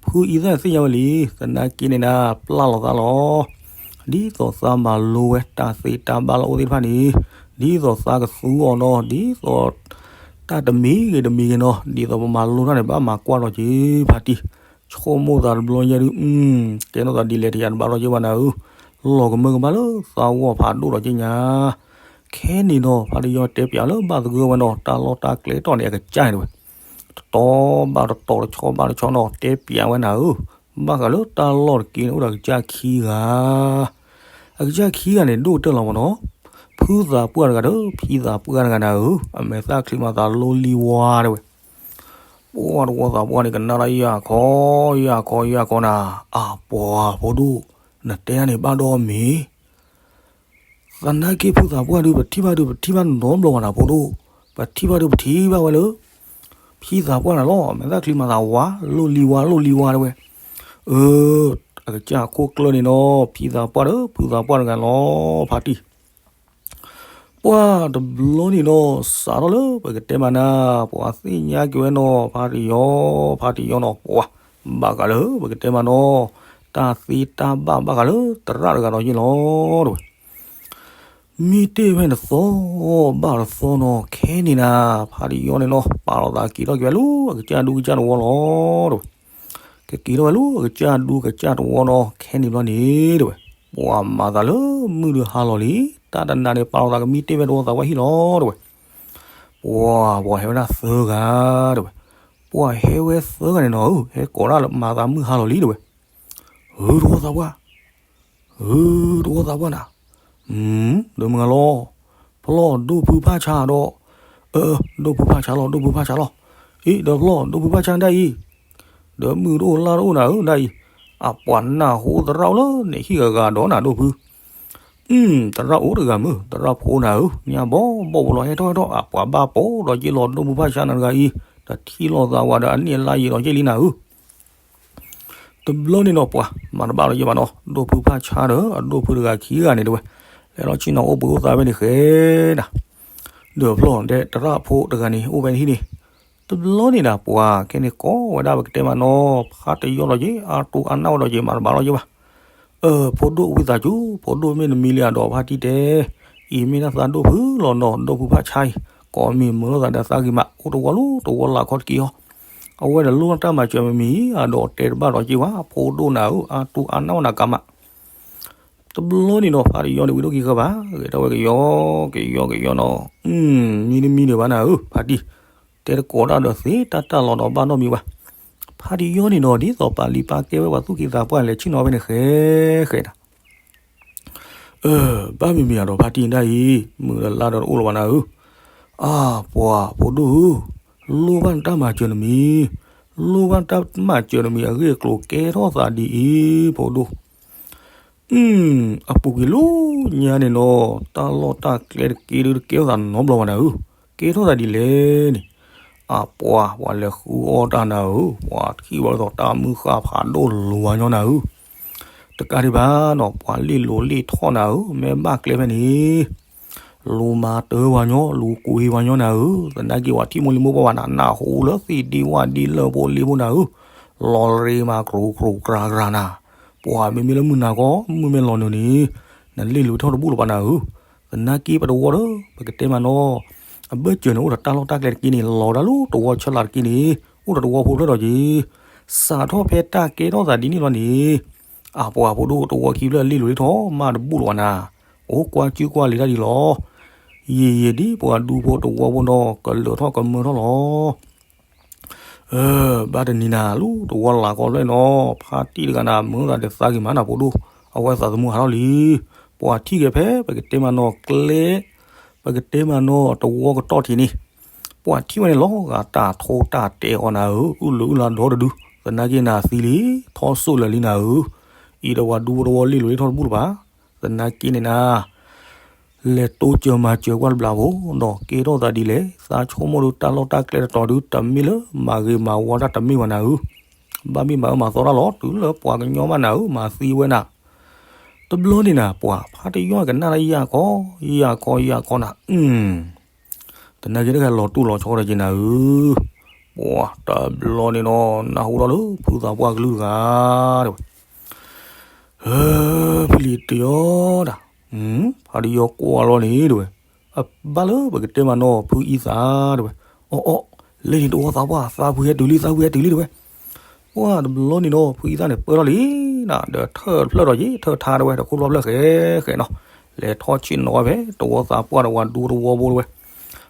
ဖု အံသၣ်သ့ၣ်ညါဝဲလံ, သနာ်က့န့ၣ်နၤ ပျၢ်လီၤသးလီၤ. ဒ်သိးသးမၤလိဝဲတၢ်သ့တၢ်ဘၣ်လၢအအိၣ်သ့ၣ်တဖၣ်န့ၣ်, ဒ်သိးသးကသူအီၤဒီး ဒ်သိးတၢ်တမံၤဂ့ၤတမံၤဂ့ၤနီၤ, ဒ်သိးပမၤလိတၢ်န့ၣ် ဘၣ်မၤကွၢ်ဒီးက့ၤဖါတံၢ်, ဆိကမိၣ်သးတဘျီညါဒုး, ကဲထီၣ်သးဒ်လဲၣ်တယၤတဘၣ်ဒီးက့ၤဘၣ်နၤဧၢ, လီၤကမၢကမၣ်လၢသးဂီၢ်ဖးဒိၣ်ဒီးက့ၤညါ ခဲန့ၣ်ဒီး ဖါတယီတဲပၠးလၢဘၣ်သဂၢၢ်ဝဲနီၤ တၢ်လီၢ်တၢ်ကျဲတီၢ်န့ၣ် အကစၢ်န့ၣ်တဝဲ, တတီၤဘၣ်တတီၤ တဆီဘၣ်တဆီနီၤ တဲပၠးဝဲနၤဧၢ, ဘၣ်ဃးလၢတၢ်လီၢ်တက့န့ၣ် အိၣ်ဒီးအကစၢ်ခံဂၤ, အကစၢ်ခံဂၤန့ၣ် ဒိၣ်ကတၢၢ်လီၤမ့ၢ်နီၤ, ဖုသးပှၢ်တဂၤဒီး ဖံသးပှၢ်တဂၤနၤဧၢ, အမဲာ်သၣ်ချံမၤသးလိလံဝါတဝဲ, ပှၢ်တဝီသးပှၢ်န့ၣ် ကနၣ်တၢ်ယၢ်ခီ, ယၢ်ခီ ယၢ်ခီနၤ, အပှၤဖိဒိၣ်, နတဲဒၣ်န့ၣ်ဘၣ်ဒီးမ့ၢ် သနာ်က့ဖုသးပှၢ်ဒုး ပထံၣ်ဘၣ်ဒုး ပထံၣ်ဘၣ်နီတဘျီဘၣ်နၤဖိဒိၣ်, ပထံၣ်ဘၣ်ဒုး ပထံၣ်ဘၣ်ဝဲလၢ ဖံသးပှၢ်နၤလီၤ, မဲာ်သၣ်ချံမၤသးဝါ, လိလံဝါ လိလံဝါတဝဲ, အ, အကစၢ်ခိၣ်ကျၢၢ်န့ၣ်နီၤ ဖံသးပှၢ်ဒီး ဖုသးပှၢ်တဂၤလီၤ ဖါတံၢ် ပှၢ်တဘျီန့ၣ်ဒီး စးထီၣ်လၢပကတဲမၤနၤ, ပှၤသ့ၣ်ညါက့ၤဝဲနီၤ ဖါတယီ, ဖါတယီနီၤ ပှၤ, ဘၣ်ဃးလၢပကတဲမၤနီၤ, တၢ်သ့တၢ်ဘၣ်ဘၣ်ဃးလၢသရၣ်တဂၤဒီးယ့ၢ်လီၤ တဝဲ, မ့ၢ်တ့ၢ်ဝဲတသီ, ဘၣ်တသီနီၤ ခဲန့ၣ်နၤ, ဖါတယီန့ၣ်နီၤ ပာ်လီၤသးက့ၤထီၣ်က့ၤဝဲလၢအကစၢ်ဒူကစၢ်တဝီလီၤ တဝဲ ကက့ၤထီၣ်ဝဲလၢအကစၢ်ဒူကစၢ်တဝီနီၤ ခဲန့ၣ်ဘျီန့ၣ် တဝဲ, ပှၤမၤသးလၢမုၢ်ဒုးဟါလီၤလံ, တၢ်တနၤန့ၣ် ပာ်လီၤသးကမံတ့ၢ်ဝဲတဝီသးပှၢ်ဟံၣ်လီၤ တဝဲ, ပှၤ ပှၤဟဲဝဲဒၣ်သၢဂၤ တဝဲ, ပှၤဟဲဝဲသၢဂၤန့ၣ်နီၤဧၢ ဟဲကိးဒၣ်လၢမၤသးမုၢ်ဟါလီၤလံ တဝဲ, ဧၢ တဝီသးပှၢ် ဧၢ တဝီသးပှၢ်နၤ, ဒီးမုၢ်ဂၤလီၤ, ဖျီၣ်ဒိၣ်ဖုဖၣ်ဆါဒီး, အ, ဒိၣ်ဖုဖၣ်ဆါလီၤ ဒိၣ်ဖုဖၣ်ဆါလီၤ, အ့ ဒီးဖျီၣ်ဒိၣ်ဖုဖၣ်ဆါဒၣ်အံၤ, ဒီးမုၢ်တအိၣ်လါတအိၣ်နၤဧၢ ဒၣ်အံၤ, အပှၤနၢ်ဟူသရၣ်အိၣ်လၢန့ၣ်ဟံၣ်ဂၤဂၤဒီးနၤဒိၣ်ဖု အ, သရၣ်အိၣ်တဂၤမုၢ် သရၣ်ဖိနၤဧၢ ညါဘီဘီၣ်ဖိလီၤ ဟဲထီၣ်ဟဲထီၣ် အပှၤဘၣ်ပိာ်ဒီးက့ၤလီၤ ဒိၣ်ဖုဖၣ်ဆါနၤတဂၤအံၤ, တထံၣ်လိာ်သးဝဲဒီးအနံၣ်အလါယံာ်ဒီးက့ၤလံနၤဧၢ တဘျီန့ၣ်ဒီးပှၤ မၤတဘၣ်ဒီးယဲၢ်ဘၣ်နီၤ ဒိၣ်ဖုဖၣ်ဆါဒီး အဒိၣ်ဖုတဂၤခံဂၤန့ၣ်တဝဲ, လဲၤလီၤဆ့ၣ်နီၤအိၣ်ဘှံးအိၣ်သါဝဲန့ၣ်ဃဲဒၣ်, ဒီးဖျီၣ်ဒဲးသရၣ်ဖိတဂၤန့ၣ် အိၣ်ဝဲန့ၣ်ဟံၣ်န့ၣ်, တဘျီန့ၣ်ဒၣ်ပှၤ ခဲန့ၣ်ကိးဝဲဒၣ်ပကတဲမးနီၤ ဖါတယီဒီးက့ၤ အါတူၢ်အါနၢ်ဝဲဒီးက့ၤ မၤတဘၣ်လီၤယဲၢ်ဘၣ် အၢ ဖိဒိၣ်ဝံသးစူၤ ဖိဒိၣ်မ့ၢ်နမံၤလံအဒီးဖါတံၢ်တဲ, အံၤမ့ၢ်ဒၣ်သးဒိၣ်ဖုလီၤနီၤ ဒိၣ်ဖုဖၣ်ဆါအံၤ, ကိးမံၤမုာ်လိာ်သးဒီးသးဂ့ၤမး အိၣ်တဝီလီၤတဝီလၢ်ခီတက့ၢ်အီၤ, အဝဲဒီးလိၣ်တၢ်မၤစၢၤမမံၤအဒီးတဲတဘၣ်ဒီးက့ၤဝဲ ဖိဒိၣ်နၤဧၢ အါတူၢ်အါနၢ်ဝဲနၤကးမး တဘျီန့ၣ်ဒီးဖါတယီန့ၣ်ဝံၤဒိၣ်က့ၤဃၢၤဘၣ်, ဂဲၤထီၣ်ဝဲကယီကယီကယီနီၤ, မံတမံဒံးဘၣ်နၤဧၢ ဖါတံၢ်, တဲတကိးတၢ်ဒီးသ့တၢ်တၢ်လီၤဒီးဘၣ်နီတမံၤဘၣ်, ဖါတယီန့ၣ်ဒီး ဒ်သိးပာ်လံပာ်ကဲဝဲပှၤသူၣ်က့သးပှၢ်လဲၤဆ့ၣ်နီၤဝဲန့ၣ်ဃဲဃဲဒၣ် အၢ ဘၣ်မံၤမံၤအဒီးဖါတံၢ်ဒၣ်အံၤ မုာ်ဒီးလါဒီးတအိၣ်လၢၤဘၣ်နၤဧၢ, အါ ပှၤဖိဒိၣ်ဧၢ, လိၣ်ဘၣ်နတၢ်မၤစၢၤတမံၤ, လိၣ်ဘၣ်နတၢ်မၤစၢၤတမံၤအဂ့ၢ်အကျိၤကဲထီၣ်သးဒ်အံၤ ဖိဒိၣ်, အပူၤကွံာ်လၢညါန့ၣ်နီၤ တၢ်လီၢ်တၢ်ကျဲတက့ဒုးတကဲထီၣ်သးနီတဘျီဘၣ်နၤဧၢ, ကဲထီၣ်သးဒ်လဲၣ်န့ၣ်, အပှၤ ပှၤလဲၤဃုအီၣ်တၢ်နၤဧၢ, ပှၤထံၣ်ဝဲဒ်သိးတၢ်မုၢ်ဃၢ်ဖးဒိၣ်လူၤဝါညီနၤဧၢ, တကးဒံးဘၣ်နီၤ ပှၤလ့ၣ်လိၤလ့ၣ်ထီၣ်နၤဧၢ, မ့ၢ်ဘၣ်ကျဲဖဲန့ၣ် လူၤမၤတၢ်ဝါညီ လူၤကွံာ်ဝါညီနၤဧၢ, သနာ်က့ပှၤထံၣ်မိၢ်လံၤမိၢ်ပှၢ်ဘၣ်နၤ နၢ်ဟူလၢသ့ၣ်ဒ့ဝၣ်ဒ့လၢဖိလ့ဖိနၤဧၢ, လီၤရ့မၤကြူးကြူးကြၤကြၤနၤ, ပှၤမ့မ့ၢ်လၢမုၢ်နၤကီ မုၢ်မ့ၢ်လီၤနုာ်န့ၣ်, နလ့ၣ်လိၤထီၣ်တဘူၣ်လၢၤဘၣ်နၤဧၢ, သနာ်က့ပတဝီဒီး ပကတဲမးနီၤ, အဘၢၣ်စၢၤန့ၣ် အိၣ်ဒီးတၢ်လီၢ်တၢ်ကျဲတက့န့ၣ် လီၤဝဲဒၣ်လၢတဝီဆၢလာ်တက့န့ၣ် အိၣ်ဒီးတဝီဖိဖျၢၣ်ဒီးက့ၤ, စးထီၣ်ဖဲတၢ်ကဲထီၣ်သးဒ်န့ၣ်လီၤန့ၣ် အပှၤဖိဒိၣ်တဝီခံဖျၢၣ်လ့ၣ်လိၤလ့ၣ်ထီၣ်မးတဘူၣ်လၢၤဘၣ်နၤ, အိၣ်ကွၢ်ကၠူကွၢ်လံၤတၢ်ဒ်လီၤ, ယံာ်ယံာ်ဒ်ပှၤဒူဖိတဝီဖိနီၤ ကလၢာ်ထီၣ်ကမၢထီၣ်လီၤ အၢ ဘၣ်တနံၤနၤ လၢတဝီလၢ်ကီဖျၢၣ်နီၤ ဖါတံၢ်တဂၤနၤ မုာ်သးဒီးသးဂ့ၤမးနၤဖိဒိၣ်, အဝဲသးသမူဟးထီၣ်လံ, ပှၤထံၣ်က့ၤဖဲ ပကတဲမးနီၤကျဲ, ပကတဲမးနီၤတဝီကတီၢ်ထံးန့ၣ်, ပှၤထံၣ်ဝဲန့ၣ်လီၤဂာ်တၢ်ထိတၢ်တဲအီၤနၤဧၢ, အုၣ်လုာ်အုၣ်လါဒီတဒု, သနာ်က့နၤသံလံ, ထီၣ်စိၣ်လၢာ်လံနၤဧၢ, အံၤဒီးပှၤဒူဖိတဝီလ့ၣ်လိၤလ့ၣ်ထီၣ်တဘူၣ်လၢၤဘၣ်, သနာ်က့န့ၣ်နၤ လဲၤတိစၢၤမၤစၢၤကွၢ်တဘျီဖိ, ဒီးကဲထီၣ်သးဒ်လဲၣ်, သးဆိကမိၣ်ဒီးတၢ်လီၢ်တၢ်ကျဲတတီၤဒု တမ့ၢ်လၢမၤဂ့ၤမၤဝါတၢ်တမ့ၢ်ဘၣ်နၤဧၢ, ဘၣ်မံမၤအၢမၤသီတၢ်လီၤ, တုၤလၢပှၤကညီဘၣ်နၤဧၢ, မၤသံဝဲနၤ, တဘျီန့ၣ်နၤ ပှၤဖါတယီကနၣ်လၢယၤခီ, ယၤခီ ယၤခီနၤ, သနာ်က့တဂၤလီၤတူၢ်လီၤဆီဒီးက့ၤနၤဧၢ, ပှၤတဘျီန့ၣ်နီၤ နၢ်ဟူထီၣ်လၢဖုသးပှၢ်ကလုၢ်တဂၤ တဲဝဲ, ဟၢ ဖုလံၤတယီဒၣ်, ဖါတယီကွၢ်လီၤန့ၣ် တဲဝဲ, အဘၣ်လၢပကတဲမးနီၤ ဖုအံသၣ် တဲဝဲ, အိၣ်အိၣ် လၢန့ၣ်တဝီသးပှၢ် သးဖုဟဲတုၤလံ သးဖုဟဲတုၤလံ တဲဝဲ. ပှၤတဘျီန့ၣ်နီၤ ဖုအံသၣ်န့ၣ် ပၢၢ်ထီၣ်လံ ဒီးထၢၣ်တဖျၢၣ်ဒီးယံၤ ထၢၣ်ထါ တဲဝဲ တခိၣ်လီၢ်ဖျၢၣ်ဃဲဃဲနီၤ, လဲၤထီၣ်ဆ့ၣ်နီၤဝဲဖဲ တဝီသးပှၢ်ဒီးဝၤဒူတဝီဘိ တဲဝဲ,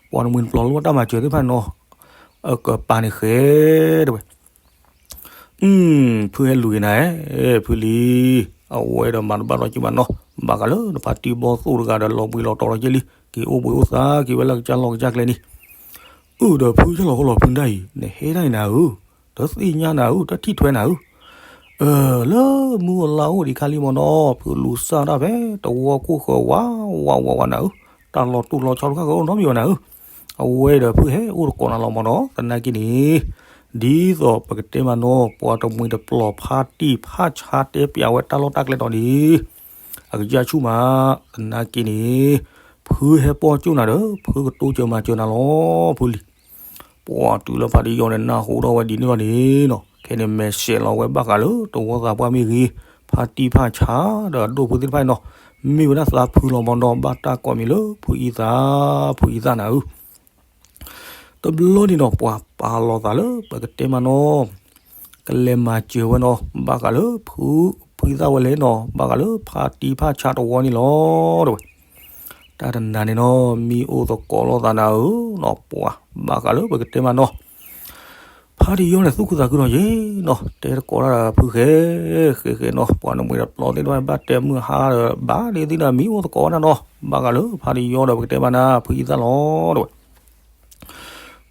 ပှၤတမှံၤတပျီၤလၢတၢ်မၤစၢၤသ့ၣ်တဖၣ်န့ၣ်နီၤ အကပၤန့ၣ်ဃဲ တဲဝဲ. ဖုဟဲလူၤက့ၤနၤဧၢ, ဖုလံၤ, အဝဲဒီးမၤတဘၣ်ဒီးက့ၤဘၣ်နီၤ, ဘၣ်ဃးလၢနဖါတံၢ်ဘီသိၣ်တဂၤဒီးလီၤဘှံးလီၤတီၤလီၤက့ၤလံ, က့ၤအိၣ်ဘှံးအိၣ်သါက့ၤဝဲလၢကစၢ်လီၢ်ကစၢ်ကျဲန့ၣ်, အုၣ်ဒီးဖုကၢ်လီၤဃိလီၤဖုဒၣ်အံၤ နဟဲဒၣ်အံၤနၤဧၢ, တသ့ၣ်ညါနၤဧၢ, တထံၣ်ထွဲနၤဧၢ လၢမုၢ်အိၣ်လါအိၣ်ဒံးခါလံမ့ၢ်နီၤ, ဖုလူၤစၢ်ဒၣ်ဖဲတဝီခိၣ်ဃၢၤဝးဝးဝးဝးနၤဧၢ, တၢ်လီၤတူၢ်လီၤဆီတခါဃၢၤအိၣ်နီတမံၤဘၣ်နၤဧၢ, အဝဲဒီးဖုဟဲအိၣ်တကိးနၤလီၤမ့ၢ်နီၤ, သနာ်က့န့ၣ်, ဒ်သိးပကတဲမးနီၤ ပှၤတမှံၤတပျီၤဖါတံၢ်ဖါဆါတဲပျးဝဲတၢ်လီၢ်တၢ်ကျဲတီၤန့ၣ်, အကစၢ်ဆူၣ်မး, သနာ်က့န့ၣ်, ဖုဟဲပီၢ်ကၠိၣ်နၤဒီး ဖုကတိစၢၤမၤစၢၤနၤလီၤ ဖုလံၤ ပှၤတုၤလၢဖါတယီန့ၣ် နၢ်ဟူထီၣ်ဝဲဒ်န့ၣ်လီၤန့ၣ်နီၤ, ခဲန့ၣ် မဲာ်ဆှဲးလီၤဝဲဘၣ်ဃးလၢတဝီသးပှၢ်မ့ၢ်ဂ့ၤ, ဖါတံၢ်ဖါဆါဒီးအဒိၣ်ဖုသ့ၣ်တဖၣ်န့ၣ်နီၤ, မ့ၢ်ဝဲဒၣ်သးဖုလီၤမ့ၢ်နီၤ, ဘၣ်တၢ်ကိးမံၤလၢဖုအံသၣ်, ဖုအံသၣ်နၤဧၢ. တဘျီန့ၣ်နီၤ ပှၤပာ်လီၤသးလၢပကတဲမးနီၤ, ကလဲၤမၤစၢၤဝဲနီၤ, ဘၣ်ဃးလၢဖု, ဖုအံသၣ်ဝဲလဲၣ်နီၤ, ဘၣ်ဃးလၢဖါတံၢ်ဖါဆါတဝီန့ၣ်လီၤ တဲဝဲ. တၢ်တနၤန့ၣ်နီၤ မံအိၣ်သကိးလိာ်သးနၤဧၢနီၤ, ပှၤဘၣ်ဃးလၢပကတဲမးနီၤ, ဖါတယီန့ၣ် သူၣ်ခုသးခုနီၤယ့ၣ်နီၤ, တဲတကိးတၢ်ဒီးဖုဃဲ, ဃဲဃဲနီၤ, ပှၤနမှံၤတပျီၤသ့ၣ်တဖၣ် ဘၣ်တဲမုၢ်ဟါဒီး ဘၣ်ဒ်သ့ၣ်ဒီးမံအိၣ်သကိးဝဲဒၣ်နီၤ, ဘၣ်ဃးလၢဖါတယီဒီးပကတဲမးနၤ ဖုအံသၣ်လီၤ တဲဝဲ.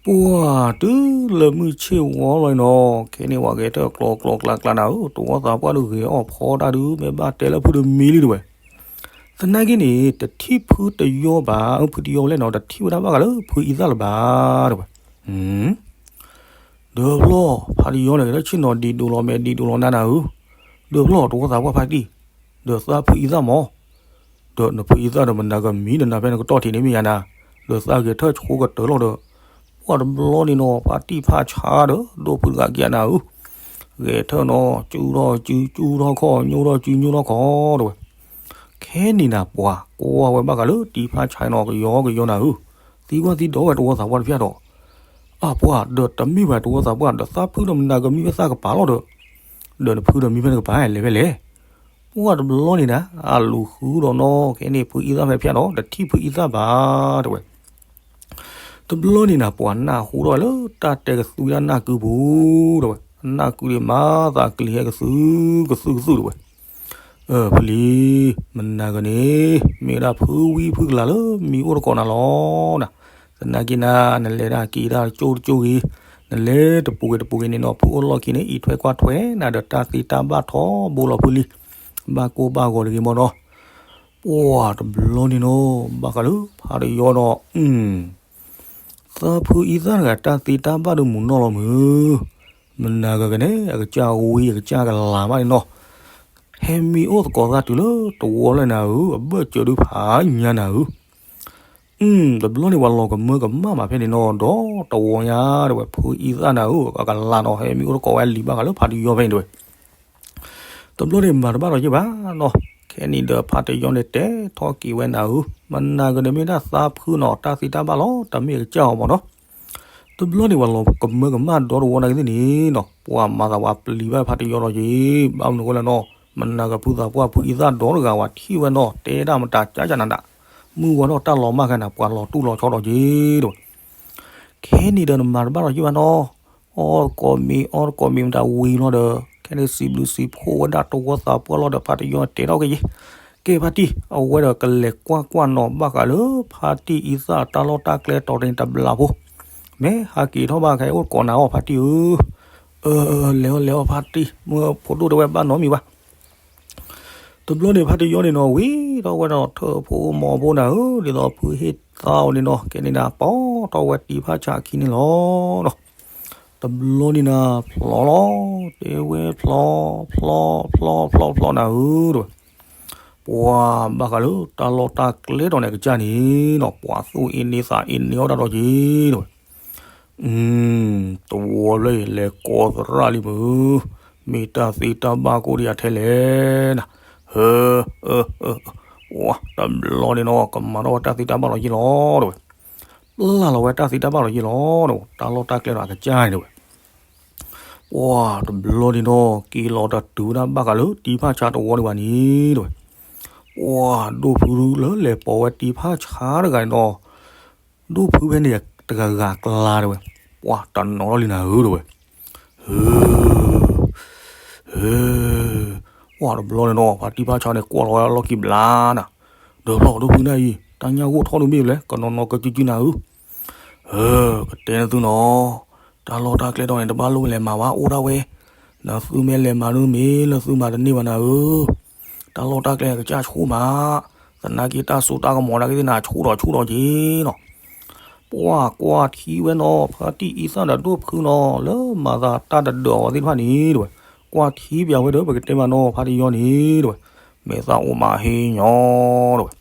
ပှၤတုၤလၢမုၢ်ဆ့ၣ်ဝီလီၤနီၤ, ခဲန့ၣ်ဝဲဂဲၤထၢၣ်ကျီကျီကျါကျါနၤဧၢ, တဝီသးပှၢ်ဒုးဂဲၤအီၣ်ဖီတၢ်ဒုး မ့ၢ်ဘၣ်တဲလၢဖုတမံၤလံ တဲဝဲ. သနာ်က့န့ၣ် တထံၣ်ဖုတယီဘၣ်, ဖုတယီဝဲလဲၣ်နီၤ, တထံၣ်ဝဲဒၣ်ဘၣ်ဃးလၢဖုအံသၣ်လၢၤဘၣ် တဲဝဲ. ဒီးဖျီ ဖါတယီန့ၣ် ဂဲၤထၢၣ်ဆ့ၣ်နီၤဒံးဒိးလီၤမဲာ်ဒံးဒိးလီၤနါနၤဧၢ, ဒီးဖျီ တဝီသးပှၢ်ဖါတံၢ်, ဒီးသးဖုအံသၣ်မး, ဒီးနဖုအံသၣ်ဒီးမနၤကမံၤဒီးနၤဖဲနကတီၢ်ထံးန့ၣ်မ့ၢ်ယါနၤ, ဒီးသးဂဲၤထၢၣ်ဆိကတၢၢ်လီၤဒီး, ပှၤတဘျီန့ၣ်နီၤ ဖါတံၢ်ဖါဆါဒီး ဒိၣ်ဖုတဂၤက့ၤနၤဧၢ, ဂဲၤထၢၣ်နီၤ စုထီၣ်စု စုထီၣ်ခီၣ် ညိထီၣ်စု ညိထီၣ်ခီၣ် တဲဝဲ. ခဲန့ၣ်နၤ ပှၤကိးဝဲဘၣ်ဃးလၢတံၢ်ဖါဆါနီၤ ကယီကယီနၤဧၢ, သံကွၢ်သံဒိးဝဲတဝီသးပှၢ်တဖၣ်ဒီး, အပှၤဒီးတမ့ၢ်ဘၣ်တဝီသးပှၢ် ဒီးသးဖုဒီးမနၤကမံၤဖဲသးကပၤလီၤဒီး, ဒီးနဖုဒီးမံဖဲနကပၤလဲၤဖဲလဲၣ်. ပှၤတဘျီန့ၣ်နၤ အလူၤဃုဒီးနီၤ ခဲန့ၣ်ဖုအံသၣ်ဖဲဖၠါဒီး တထံၣ်ဖုအံသၣ်ဘၣ် တဲဝဲ. တဘျီန့ၣ်နၤ ပှၤနၢ်ဟူထီၣ်ဝဲလၢတၢ်တဲကသူအံၤဒၣ်နၢ်ကုပူၤ တဲဝဲ, နၢ်ကုဒံးမၤသးကလံၤဟဲကသုကသုကသု တဲဝဲ. ဖုလံၤ, မနၤကန့ၣ် မ့ၢ်ဝဲဒၣ်ဖုဝံဖုကလၤလၢမံၤအိၣ်တကိးနၤလီၤနၤ. သနာ်က့နၤ နလဲၤဒၣ်က့ၤဒၣ်ကၠိတကၠိဂ့ၤ, နလဲၤတပူၤဂ့ၤတပူၤဂ့ၤန့ၣ်နီၤ ဖုအိၣ်လီၢ်ခံန့ၣ် အံးထွဲကွၢ်ထွဲနၤဒီး တၢ်သ့တၢ်ဘၣ်ထီဘိလီၤဖုလံၤ, ဘၣ်ကိၢ်ဘၣ်ဂီၤတဂ့ၤမ့ၢ်နီၤ. ပှၤတဘျီန့ၣ်နီၤ ဘၣ်ဃးလၢဖါတယီဒီး သးဖုအံသၣ်တဂၤတၢ်သ့တၢ်ဘၣ်ဒုးမုာ်နီၢ်လီၤမုာ်, မနၤဂၤကန့ၣ် အကစၢ်ဝံအကစၢ်ကလၤမးန့ၣ်နီၤ, ဟဲမံအိၣ်သကိးသးတုၤလၢတဝီလၢနၤဧၢ, အဘၢၣ်စၢၤဒုးဖးညါနၤဧၢ. တဘျီန့ၣ်ပှၤလီၤကမၢကမၣ်မးဖဲန့ၣ်နီၤ, ဒီးတဝီညါ တဲဝဲ ဖုအံသၣ်နၤဧၢ, အကလၤနီၤ ဟဲမံအိၣ်သကိးဝဲလံၤဘၣ်ဃးလၢဖါတယီဖဲန့ၣ် တဲဝဲ. တဘျီန့ၣ်မၤတဘၣ်ဒီးယဲၢ်ဘၣ်နီၤ, ခဲန့ၣ်ဒီးဖါတယီန့ၣ်တဲထီၣ်က့ၤဝဲနၤဧၢ, မနၤဂၤန့ၣ်မ့ၢ်ဒၣ်သးဖုနီၤ တၢ်သ့တၢ်ဘၣ်လီၤ တမ့ၢ်အကစၢ်အီၤမ့ၢ်နီၤ. တဘျီန့ၣ်ပှၤလီၤကမၢကမၣ်ဒီတဝီနာ်က့သ့ၣ်န့ၣ်နီၤ, ပှၤမၤသးပှၤပျံၤဘၣ်ဖါတယီဒီးယ့ၢ်, ဘၣ်မနုၤဃိလဲၣ်နီၤ, မနၤဂၤဖုသးပှၢ်ဖုအံသၣ်ဒီတဂၤဝဲထံၣ်ဝဲနီၤ, တဲဒၣ်မတၤကၢ်ကၢ်နၤဒၣ်, မုၢ်ဝါထီၣ်တၢ်လီၤမၢ်ခဲနၤ ပှၤလီၤတူၢ်လီၤဆီဒီးယ့ၢ် တဲဝဲ. ခဲန့ၣ်ဒီးနမၤတဘၣ်ဒီးယဲၢ်ဘၣ်နီၤ, အီၣ်သကိးမ့ၤ အီၣ်သကိးမ့ၤမတၤဝံၤလီၤဒီး ခဲန့ၣ်စံးဘျုးစံးဖှိၣ်ဝဲဒၣ်တဝီသးပှၢ်လီၤဒီးဖါတယီတဲထီၣ်က့ၤယ့ၢ်, ကဲဖါတံၢ် အဝဲဒီးကလဲၤကွၢ်ကွၢ်နီၤ ဘၣ်ဃးလၢဖါတံၢ်အံသၣ်တၢ်လီၢ်တၢ်ကျဲတီၤန့ၣ်တဘျီဖိ, မ့ၢ်ဟးက့ၤထီၣ်ဘၣ်ခဲအိၣ်သကိးနၤအီၣ်ဖါတံၢ်ဧၢ, အၢ လဲၤအီၣ်လဲၤအီၣ်ဖါတံၢ် မ့ၢ်ဖိဒိၣ်တဲဝဲဘၣ်နီတမံၤဘၣ် တဘျီန့ၣ် ဖါတယီန့ၣ်နီၤ ဝံၤထီၣ်ဝဲဒီးထၢၣ်ဖိမိၢ်ဖိနၤဧၢ, ဒ်သိးဖုဟ့ၣ်သါအီၤန့ၣ်နီၤ, ကဲန့ၣ်နၤ ပိာ်ထီၣ်ဝဲတံၢ်ဖါဆါအခံန့ၣ်လီၤနီၤ. တဘျီန့ၣ်နၤ ဖျီလီၤ, တဲဝဲဖျီ, ဖျီ, ဖျီ, ဖျီ, ဖျီ, ဖျီနၤဧၢ တဲဝဲ. ပှၤဘၣ်ဃးလၢတၢ်လီၢ်တၢ်ကျဲတီၤန့ၣ်ကစၢ်န့ၣ်နီၤ, ပှၤသူၣ်အ့န့သးအ့န့အီၣ်တၢ်ဒီးက့ၤ တဲဝဲ. တဝီလၢလဲၤကိးသရၣ်လံမုၢ်, မ့ၢ်တၢ်သ့တၢ်ဘၣ်ကိးဒံးယၤထဲလဲၣ်နၤ, ဟၢ, တဘျီန့ၣ်နီၤ ကမၤထီၣ်ဝဲတၢ်သ့တၢ်ဘၣ်လီၤယ့ၢ်လီၤ တဲဝဲ, ပျၢ်လီၤဝဲတၢ်သ့တၢ်ဘၣ်လီၤယ့ၢ်လီၤ တဲဝဲ, တၢ်လီၢ်တၢ်ကျဲဒီးအကစၢ်န့ၣ် တဲဝဲ ပှၢ်တဘျီန့ၣ်နီၤ က့ၤလီၤတတုၤဝဲဒၣ်ဘၣ်ဃးလၢတံဖၣ်ဆါတဝီဒံးဘၣ်န့ၣ် တဲဝဲ, ပှၢ်ဒိၣ်ဖုလၢလဲၤပိာ်ဝဲတံဖၣ်ဆါတဂၤန့ၣ်နီၤ, ဒိၣ်ဖုဖဲန့ၣ်တဂၤဂၤကျါတဲဝဲ, ပှၢ်တနီၤထီၣ်လံနၤဧၢ တဲဝဲ, ဟၢ ဟၢ, ပှၢ်တဘျီန့ၣ်နီၤ ဖါတံဖၣ်ဆါန့ၣ်ကွၢ်လီၤဝဲလီၢ်ခံဘျါနၤ, ဒီးဖျီၣ်ဒိၣ်ဖုနၤအံၤ တၢ်ညၣ်ဂိၢ်ထီၣ်ဒုးမ့ၢ်လဲၣ် ကနီၤနီၤကစုကစုနၤဧၢ ဧၢ, ကတဲနသုနီၤ, တၢ်လီၢ်တၢ်ကျဲဒီးန့ၣ် တဘၣ်လိၣ်လဲၤမၤဘၣ်အိၣ်ဒၣ်ဝဲ, နသုမ့ၢ်လဲၤမၤဒုးမ့ၢ်လၢသုမၤတန့ၢ်ဘၣ်နၤဧၢ, တၢ်လီၢ်တၢ်ကျဲကစၢ်ဆူၣ်မး, သနာ်က့တၢ်စိတၢ်ကမီၤနာ်က့သ့ၣ်နၤဆူၣ်ဒီးဆူၣ်ဒီးက့ၤနီၤ, ပှၢ်ကွၢ်ထံဝဲနီၤ ဖါတံၢ်အံသၣ်ဒီးဒိၣ်ဖုနီၤ လၢမၤသးတၢ်တဒၢးအီၤသ့ၣ်တဖၣ်န့ၣ် တဲဝဲ, ကွၢ်ထံပၠးဝဲဒီး ပကတဲမးနီၤ ဖါတံၢ်ယီန့ၣ် တဲဝဲ, မဲာ်သၣ်အိၣ်မးဟ့ၣ်ညီ တဲဝဲ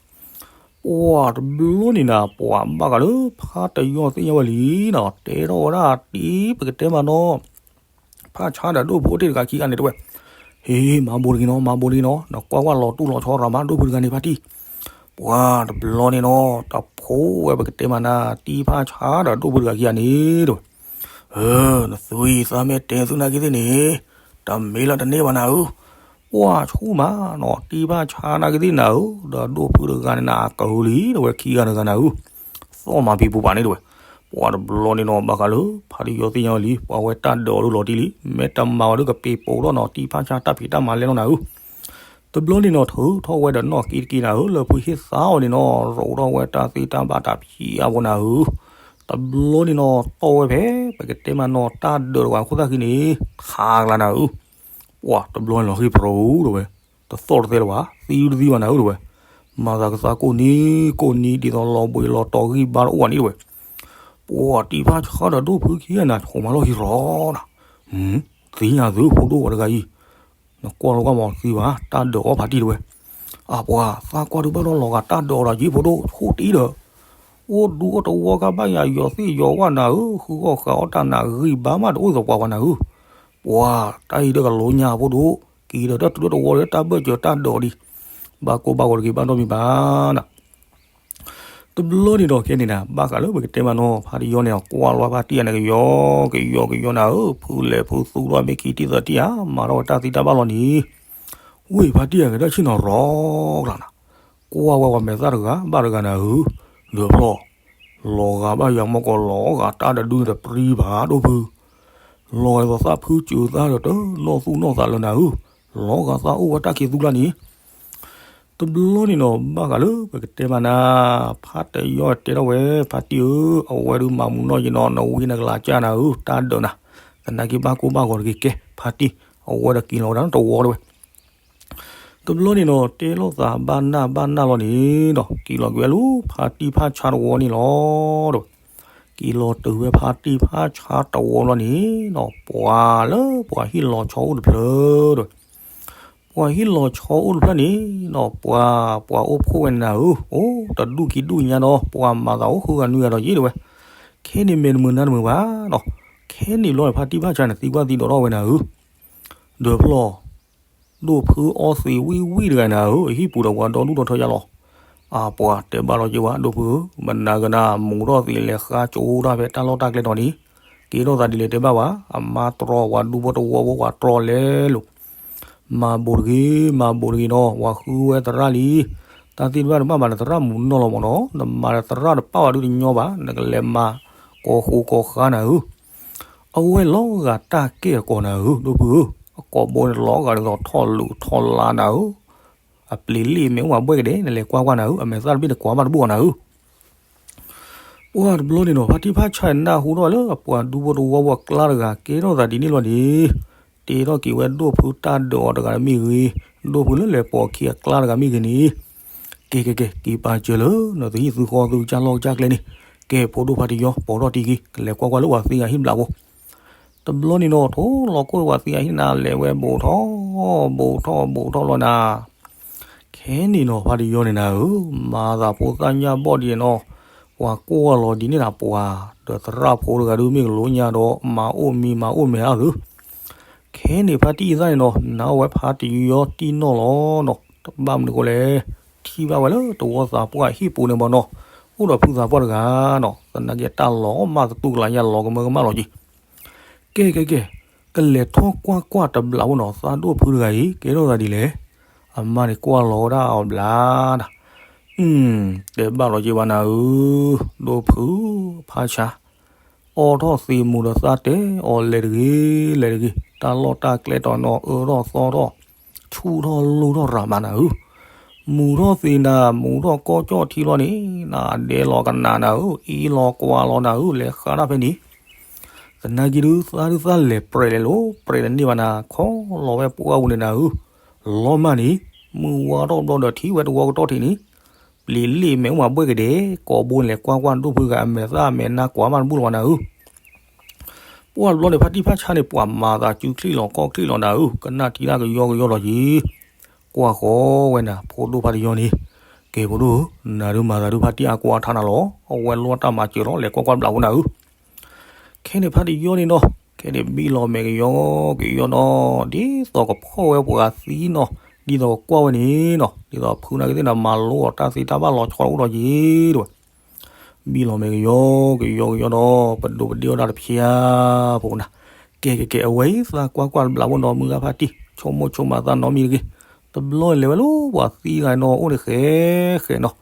ပှၢ်တဘျီန့ၣ်နၤ ပှၢ်ဘၣ်ဃးလၢဖါတံၢ်ယီသ့ၣ်ညါဝဲလံနီၤ တဲထီၣ်ဝဲဒၣ်တံၢ် ပကတဲမးနီၤ, ဖါဆါဒီးဒိၣ်ဖုအိၣ်တ့ၢ်တဂၤခံဂၤန့ၣ် တဲဝဲ, ဟ့ၣ် မၤဘိးတဂ့ၤနီၤ မၤဘိးတဂ့ၤနီၤ နကွၢ်ကွၢ်လီၤတူၢ်လီၤဆီရၤမး ဒိၣ်ဖုတဂၤန့ၣ် ဖါတံၢ်, ပှၢ်တဘျီန့ၣ်နီၤ တဖိဝဲ ပကတဲမးနၤ တံၢ်ဖါဆါဒီးဒိၣ်ဖုတဂၤခံဂၤန့ၣ် တဲဝဲ နသုအံၤသးမ့ၢ်တဲသုနာ်က့သ့ၣ်န့ၣ် တမ့ၢ်လၢတန့ၢ်ဘၣ်နၤဧၢ, ပှၢ်ဆူၣ်မးနီၤ တံၢ်ဖါဆါနာ်က့သ့ၣ်နၤဧၢ, ဒီးဒိၣ်ဖုတဂၤန့ၣ်နၤ အကဟုလံ တဲဝဲ ခံဂၤတဂၤနၤဧၢ, သီၣ်မၤဖံးပူၤပာ်န့ၣ် တဲဝဲ, ပှၢ်တဘျီန့ၣ်နီၤ ဘၣ်ဃးလၢ ဖါတံၢ်ယီသ့ၣ်ညါဝဲလံ ပှၢ်ဝဲတၢ်ဒၢးအီၤဒုးလီၤတံၢ်လံ မ့ၢ်တမၤဝဲဒုးကပ့ၤပိာ်ထီၣ်နီၤ တံၢ်ဖါဆါတၢ်ဖံးတၢ်မၤလဲၣ်လီၤနၤဧၢ တဘျီန့ၣ်နီၤ ထုးထီၣ်ဝဲဒီးနီၣ်က့တက့ၢ်နၤဧၢ လၢဖုဟ့ၣ်သါအီၤန့ၣ်နီၤ ရိးထီၣ်ဝဲတၢ်သ့တၢ်ဘၣ်တၢ်ဖံးအါဖိနၤဧၢ, တဘျီန့ၣ်နီၤ တီၢ်ဝဲဖဲ ပကတဲမးနီၤ တၢ်ဒၢးတဝဲခိၣ်သၣ်ခံန့ၣ် ထါကလါနၤဧၢ, ပှၢ်တဘျီန့ၣ်လီၤဟ့ၣ်ပရိဧိၤ တဲဝဲ, တသီၣ်တသဲလၢၤဘၣ် သံတသံဘၣ်နၤဧၢ တဲဝဲ, မၤသးကသါကိၣ်နံၤကိၣ်နံၤ ဒ်သိးလီၤဘှံးလီၤတီၤဂံၢ်ဘါတအိၣ်ဘၣ်န့ၣ် တဲဝဲ, ပှၢ်တံၢ်ဖါဆါဒီးဒိၣ်ဖုခံဂၤန့ၣ် ဆိးမၤလီၢ်ခံရီၤနၤ, သ့ၣ်ညါသုဖိဒိၣ်ဝဲတဂၤအံၤ နကွၢ်လီၤကွၢ်မၤသံဘၣ် တၢ်ဒၢးအီၣ်ဖါတံၢ်တဲဝဲ, အပှၤသးကွၢ်ဒုးဘၣ်ဒီးလီၤဂာ်တၢ်ဒၢးအီၣ်ဒီးယ့ၣ်ဖိဒိၣ်ဆိၣ်တံၢ်ဒီး, အိၣ်ဒူအိၣ်တဝီကဘၣ်ယၤ ယီၤသ့ၣ်ယီၤဝၣ်နၤဧၢ, ဃုအီၣ်ဃုအီတၢ်နၤဂံၢ်ဘါမးတအိၣ်သပှၢ်ပှၤနၤဧၢ, ပှၤတၢ်အံၤဒီးကလိညါဖိဒိၣ်, က့ၤဒီးတၢ်တုၤလၢတဝီဒီးတၢ်ဘၢၣ်စၢၤတၢ်ဒၢးအီၣ်ဒံး, ဘၣ်ကိၢ်ဘၣ်ဂီၤတဂ့ၤဘၣ်ဒီးမံၤဘၣ်နၤ တဘျီန့ၣ်ဒီးခဲန့ၣ်နၤ ဘၣ်ဃးလၢပကတဲမးနီၤ ဖါတံၢ်ယီန့ၣ် ကွၢ်လီၤဖါတံၢ်အန့ၣ်ကယီကယီကယီနၤဧၢ, ဖုလဲၤဖုသူထီၣ်မ့ၢ်ခံတံၢ်သၢတံၢ်ဧါ မၤထီၣ်ဝဲတၢ်သံတၢ်ဘၣ်လီၤန့ၣ်, ဝ့ၢ်ဖါတံၢ်အကဒၢ်ဆ့ၣ်နီၤရီၤကျါနၤ, ကွၢ်ဝဲပှၤမဲာ်သၣ်တဂၤဘၣ်တဂၤနၤဧၢ, ဒီးဖျီၣ်, လီၤဂာ်ဘၣ်ယၤမီၢ်ကီးလီၤဂာ်တၢ်တဒုန့ၣ်တပြံဘၣ်ဒိၣ်ဖု, လီၤဂာ်သးဖုစၢၤသးဒီးတနီၣ်သူၣ်နီၣ်သးလၢနၤဧၢ, လီၤဂာ်သးအိၣ်ဝဲတၢ်ခံးသူကျါန့ၣ် တဘျီန့ၣ်နီၤ ဘၣ်ဃးလၢပကတဲမးနၤ, ဖါတံၢ်ယီတဲထီၣ်ဝဲ ဖါတံၢ်ဧၢ, အဝဲဒုးမၤမူးနီၢ်ယံၤနီၤ နဝံနကလၤကၢ်နၤဧၢ, တၢ်ဒၢးနၤ, သနာ်က့ဘၣ်ကိၢ်ဘၣ်ဂီၤတဂ့ၤကဲ, ဖါတံၢ်, အဝဲဒီးက့ၤလီၤဝဲဒၣ်နီတဝီတဲဝဲ တဘျီန့ၣ်နီၤ တဲလိာ်သးဘၣ်နၢ်ဘၣ်နၢ်လီၤန့ၣ်ဒီး က့ၤလီၤက့ၤဝဲလၢဖါတံၢ်ဖါဆါတဝီန့ၣ်လီၤဒီး က့ၤလီၤတုၤဝဲဖါတံၢ်ဖါဆါတဝီလီၤန့ၣ်နီၤ ပှၤလၢပှၤဟံၣ်လီၤဆီအိၣ်တဖျၢၣ်ဒီး ပှၤဟံၣ်လီၤဆီအိၣ်တဖျၢၣ်န့ၣ်နီၤ ပှၤ ပှၤအိၣ်ဖှိၣ်ဝဲနၤဧၢ, အိၣ်တဒူၣ်ခံဒူၣ်ညါဒီး ပှၤမၤသးအိၣ်ဃုဂၤနွံဂၤဒီးယ့ၣ်တဲဝဲ, ခဲန့ၣ်မဲာ်တမုာ်နါတမုာ်ဘၣ်နီၤ, ခဲန့ၣ်ဘျီန့ၣ် ဖါတံၢ်ဖါဆါန့ၣ် သံကွၢ်သံဒိးထီၣ်ဝဲနၤဧၢ, ဒီးဖျီၣ် ဒိၣ်ဖုအီသံးဝံၣ်ဝံၣ်တဂၤနၤဧၢ, အဟံၣ်ပူၤဒီးပှၤဒီဒူၣ်ဒီထၢယါလီၤ. အပှၤတဲဘၣ်လီၤက့ၤဝဲ ဒိၣ်ဖုဧၢ, မနၤကနၤ မူၤထီၣ်သံးလဲၤဃါကၠိဒၣ်ဖဲတၢ်လီၢ်တၢ်ကျဲတီၤန့ၣ်, က့ၤထီၣ်သးဒ်လဲၣ်တဲဘၣ်ဝဲ, အမါတြီဝဲဒူဖိတဝီဖိ ပှၤတြီလဲၤလိာ်, မၤဘိးတဂ့ၤ မၤဘိးတဂ့ၤနီၤ, ပှၤဃုဝဲသရၣ်လံ, တၢ်သ့ၣ်တဖၣ်တဘၣ်မၤနသရၣ်မုာ်နီၢ်လီၤမးနီၤ, နမၤနသရၣ်တပာ်ဝဲဒုးတညီဘၣ်, နကလဲၤမၤကိးဃူကိးဃါနၤဧၢ အဝဲလီၤဂာ်တၢ်ကဲၣ်အကိာ်နၤဧၢ, ဒိၣ်ဖုဧၢ, အကိာ်ဘိန့ၣ်လီၤဂာ်ဒ်သိးထီၣ်လူၤထီၣ်လါနၤဧၢ, အပျ့ၤလ့ၣ်မ့ၢ်အိၣ်မးဘှဲၣ်ကဒဲး နလဲၤကွၢ်ကွၢ်နၤဧၢ, အမဲာ်သၣ်တဘ့ၣ်နကွၢ်ဘၣ်တဘူၣ်အီၤနၤဧၢ. ပှၢ်တဘျီန့ၣ်နီၤ ဖါတံၢ်ဖါဆါနၢ်ဟူထီၣ်လၢအပှၤဒူဖိတဝီဖိအကျါတဂၤ ကဲထီၣ်သးဒ်န့ၣ်လီၤန့ၣ်, တဲထီၣ်က့ၤဝဲဒိၣ်ဖုတၢ်ဒၢးအီၤတဂၤတမ့ၢ်ဂ့ၤ, ဒိၣ်ဖုလၢလဲၤပိာ်ခံအကျါတဂၤမ့ၢ်ဂ့ၤန့ၣ်, ကဲကဲကဲ က့ၤပာ်စၢၤလၢနသုဟံၣ်သုဃီသုကစၢ်လီၢ်ကစၢ်ကျဲန့ၣ်, ကဲဖိဒိၣ်ဖါတံၢ်ယီ ပိာ်ထီၣ်တံၢ်ဂ့ၤ ကလဲၤကွၢ်ကွၢ်လၢပှၤသံဂၤဟံၣ်ဘျးဖိ တဘျီန့ၣ်နီၤ ထိၣ်လီၤကွၢ်ပှၤသံဂၤဟံၣ်နၤ လဲၤဝဲဘူးထီၣ်, ဘူးထီၣ် ဘူးထီၣ်လီၤနၤ. ခဲန့ၣ်နီၤ ဖါတံၢ်ယီန့ၣ်နၤဧၢ, မၤသးဖိသၣ်ညၣ်ဘီၣ်ဒ်န့ၣ်နီၤ, ပှၤကွၢ်လီၤဒ်န့ၣ်နၤပှၤ, ဒီးသရၣ်ဖိတဂၤဒုးမ့ၢ်ကလိညါဒီး မၤအိၣ်မံၤမၤအိၣ်မဲာ်အါသု, ခဲန့ၣ်ဖါတံၢ်အသၣ်န့ၣ်နီၤ နာ်ဝဲဖါတံၢ်ယီၤတံၢ်နီၣ်လီၤနီၤ, တဘၣ်မနုၤဃိလဲၣ်, ထံၣ်ဘၣ်ဝဲလၢတဝီသးပှၢ်ဟံၣ်ပူၤန့ၣ်မ့ၢ်နီၤ, အိၣ်ဒီးဖုသးပှၢ်တဂၤနီၤ, သနာ်က့တၢ်လီၤမၢ်သတူၢ်ကလာ်ညါလီၤကမၢကမၣ်လီၤက့ၤ, ကဲကဲကဲ, ကလဲၤထီၣ်ကွၢ်ကွၢ်တဘျီဖိနီၤ သးဒိၣ်ဖုတဂၤအံၤ ကဲထီၣ်သးဒ်လဲၣ်, အမါန့ၣ်ကွၢ်လီၤဝဲဒၣ်အီၤဘျါနၤ, အ, တဲဘၣ်လီၤက့ၤဘၣ်နၤဧၢ, ဒိၣ်ဖုဖးဆါ အိးထီၣ်သံးမူၤဒီးသးတဲအီၤလဲၤတဂ့ၤ လဲၤတဂ့ၤ, တၢ်လီၢ်တၢ်ကျဲတီၤနီၤ အၢထီၣ်သီထီၣ်, ဆူၣ်ထီၣ်လူၢ်ထီၣ်ရၤမးနၤဧၢ, မူၤထီၣ်သံးနၤ မူၤထီၣ်ကီၢ်ကၠီၣ်ထံလီၤန့ၣ်, နဒဲလီၤကနၣ်နၤဧၢ, အံလီၤကွၢ်လီၤနၤဧၢ, လဲၤဃးတၢ်ဖဲန့ၣ်, သနာ်က့ဒုး သးဒုးသးလဲၤပြဲးလဲၤလိၤ ပြဲးတန့ၢ်ဘၣ်နၤ ခီလီၤဝဲပှၢ်ပူၤန့ၣ်နၤဧၢ, လီၤမၢ်န့ၣ်, မုၢ်ဝါထီၣ်ဘျီဒီးထံၣ်ဝဲတဝီကတီၢ်ထံးန့ၣ် ပျံၤလ့ၣ်မဲာ်အိၣ်မးဘှဲၣ်ကဒဲး, ကိးဘိန့ၣ်လဲၤကွၢ်ကွၢ်ဒိၣ်ဖုဂၤအမဲာ်သၣ်အမဲာ်နါကွၢ်မးတဘူၣ်လီၤဘၣ်နၤဧၢ, ပှၢ်တဘျီန့ၣ် ဖါတံၢ်ဖါဆါန့ၣ် ပှၤမၤသးစုချံၣ်လီၤခီၣ်ချံၣ်လီၤနၤဧၢ, ကနၣ်ထံတၢ်ကယီကယီလီၤက့ၤ, ကွၢ်ဃီဝဲနၤ ဖိဒိၣ်ဖါတယီန့ၣ်, ကဲဖိဒိၣ်ဧၢ, နၤဒုးမၤသးဒုးဖါတံၢ်အါကွၢ်ထါနၤလီၤ, အဝဲလိၣ်တၢ်မၤစၢၤလီၤ လဲၤကွၢ်ကွၢ်ဘျးဖိနၤဧၢ ခဲန့ၣ်ဖါတယီန့ၣ်နီၤ ခဲန့ၣ်ဘံၣ်လီၤမဲာ်ကယီကယီနီၤ, ဒ်သိးကဖီၣ်ဝဲပှၤသံနီၤ, ဒ်သိးကကွၢ်ဝဲန့ၣ်နီၤ, ဒ်သိးဖုနာ်က့ၤသ့ၣ်န့ၣ် မၤလိအီၤတၢ်သ့တၢ်ဘၣ်လီၤဆီအိၣ်ဒီးက့ၤတဝဲ, ဘံၣ်လီၤမဲာ်ကယီကယီကယီနီၤ, ပဒိးပဒ့ၣ်အီၣ်တၢ်တဖျါဖိနၤ, ကဲကဲကဲ အဝဲအံၤသးကွၢ်ကွၢ်တဘျးဖိနီၤ မုၢ်ဂၤဖါတံၢ် ဆိကမိၣ်ဆိကမးသးနီတမံၤတဂ့ၤ, တဘျီန့ၣ်လဲၤဝဲလၢပှၤသံဂၤနီၤ အိၣ်န့ၣ်ဃဲဃဲနီၤ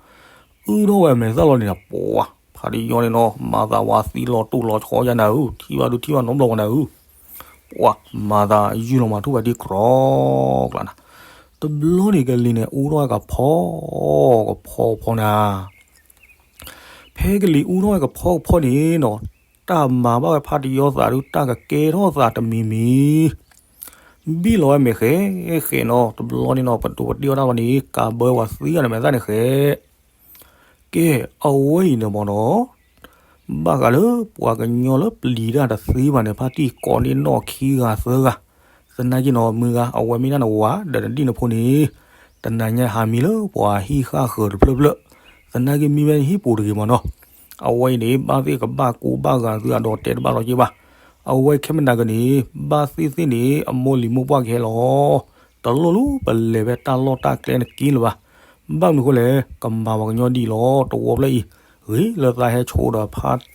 အုၣ်ထီၣ်ဝဲအမဲာ်သၣ်လီၤန့ၣ်ဒီး ပှၤဖါတယီန့ၣ်နီၤ မၤသးဝဲသံလီၤတူၢ်လီၤဆီယါနၤဧၢ, ထံၣ်ဘၣ်ဒုးထံၣ်ဘၣ်နီတဘျီဘၣ်နၤဧၢ, ပှၤမၤသးယုၢ်လီၤမၤထူၣ်ဖါတံၢ်ကြီကျါနၤ, တဘျီန့ၣ်ကလံၤန့ၣ် အူထီၣ်ဝဲကဖီကဖီဖီနၤ, ဖဲကလံၤအူထီၣ်ဝဲကဖီကဖီန့ၣ်နီၤ, တၢ်မၤဘၣ်ဝဲဖါတယီသးဒုး တၢ်ကကဲထီၣ်သးတမံၤမံၤ ဘံၣ်လီၤဝဲမဲာ်ဃဲဃဲနီၤ, တဘျီန့ၣ်နီၤ ပဒိးပဒ့ၣ်အီၣ်တၢ်လီၤန့ၣ် ကးဘၢပှၤသံဂၤန့ၣ်မဲာ်သၣ်န့ၣ်ဃဲ, ကဲ အဝဲအံၤန့ၣ်မ့ၢ်နီၤ, ဘၣ်ဃးလၢပှၤကညီလၢပျံၤတၢ်တသ့ဘၣ်န့ၣ် ဖါတံၢ်ကိးန့ၢ်နီၣ်ခံဂၤသၢဂၤ, သနာ်က့နီၤ မုၢ်ဂၤ အဝဲမ့ၢ်ဒၣ်နဝၤ ဒီးနဒံၣ်နဖိန့ၣ်, တနၤညါဟးမံလၢပှၤဟံၣ်ဃၣ်ဃၢၤတဖျၢၣ်ဖျၢၣ်, သနာ်က့မံဝဲဟံၣ်ပူၤတဂ့ၤမ့ၢ်နီၤ, အဝဲအံၤန့ၣ် ဘၣ်သ့ၣ်ကဘၣ်ကူဘၣ်ဂာ်သုအဒီးတဲတဘၣ်လီၤက့ၤဘၣ်, အဝဲခဲမနၤက့ၤန့ၣ် ဘၣ်သ့ၣ်သ့ၣ်န့ၣ် အမိၢ်လံၤမိၢ်ပှၢ်ကဟဲလီၤ, တလိၣ်လၢပလဲၤဖဲတၢ်လီၢ်တၢ်ကျဲနက့ၤလၢၤဘၣ်, ဘၣ်မနုၤဃိလဲၣ် ကမၤပှၤကညီဒ်အံၤလီၤ, တဝီဖျၢၣ်အံၤ ဂ့ၤလၢသးဟဲဆ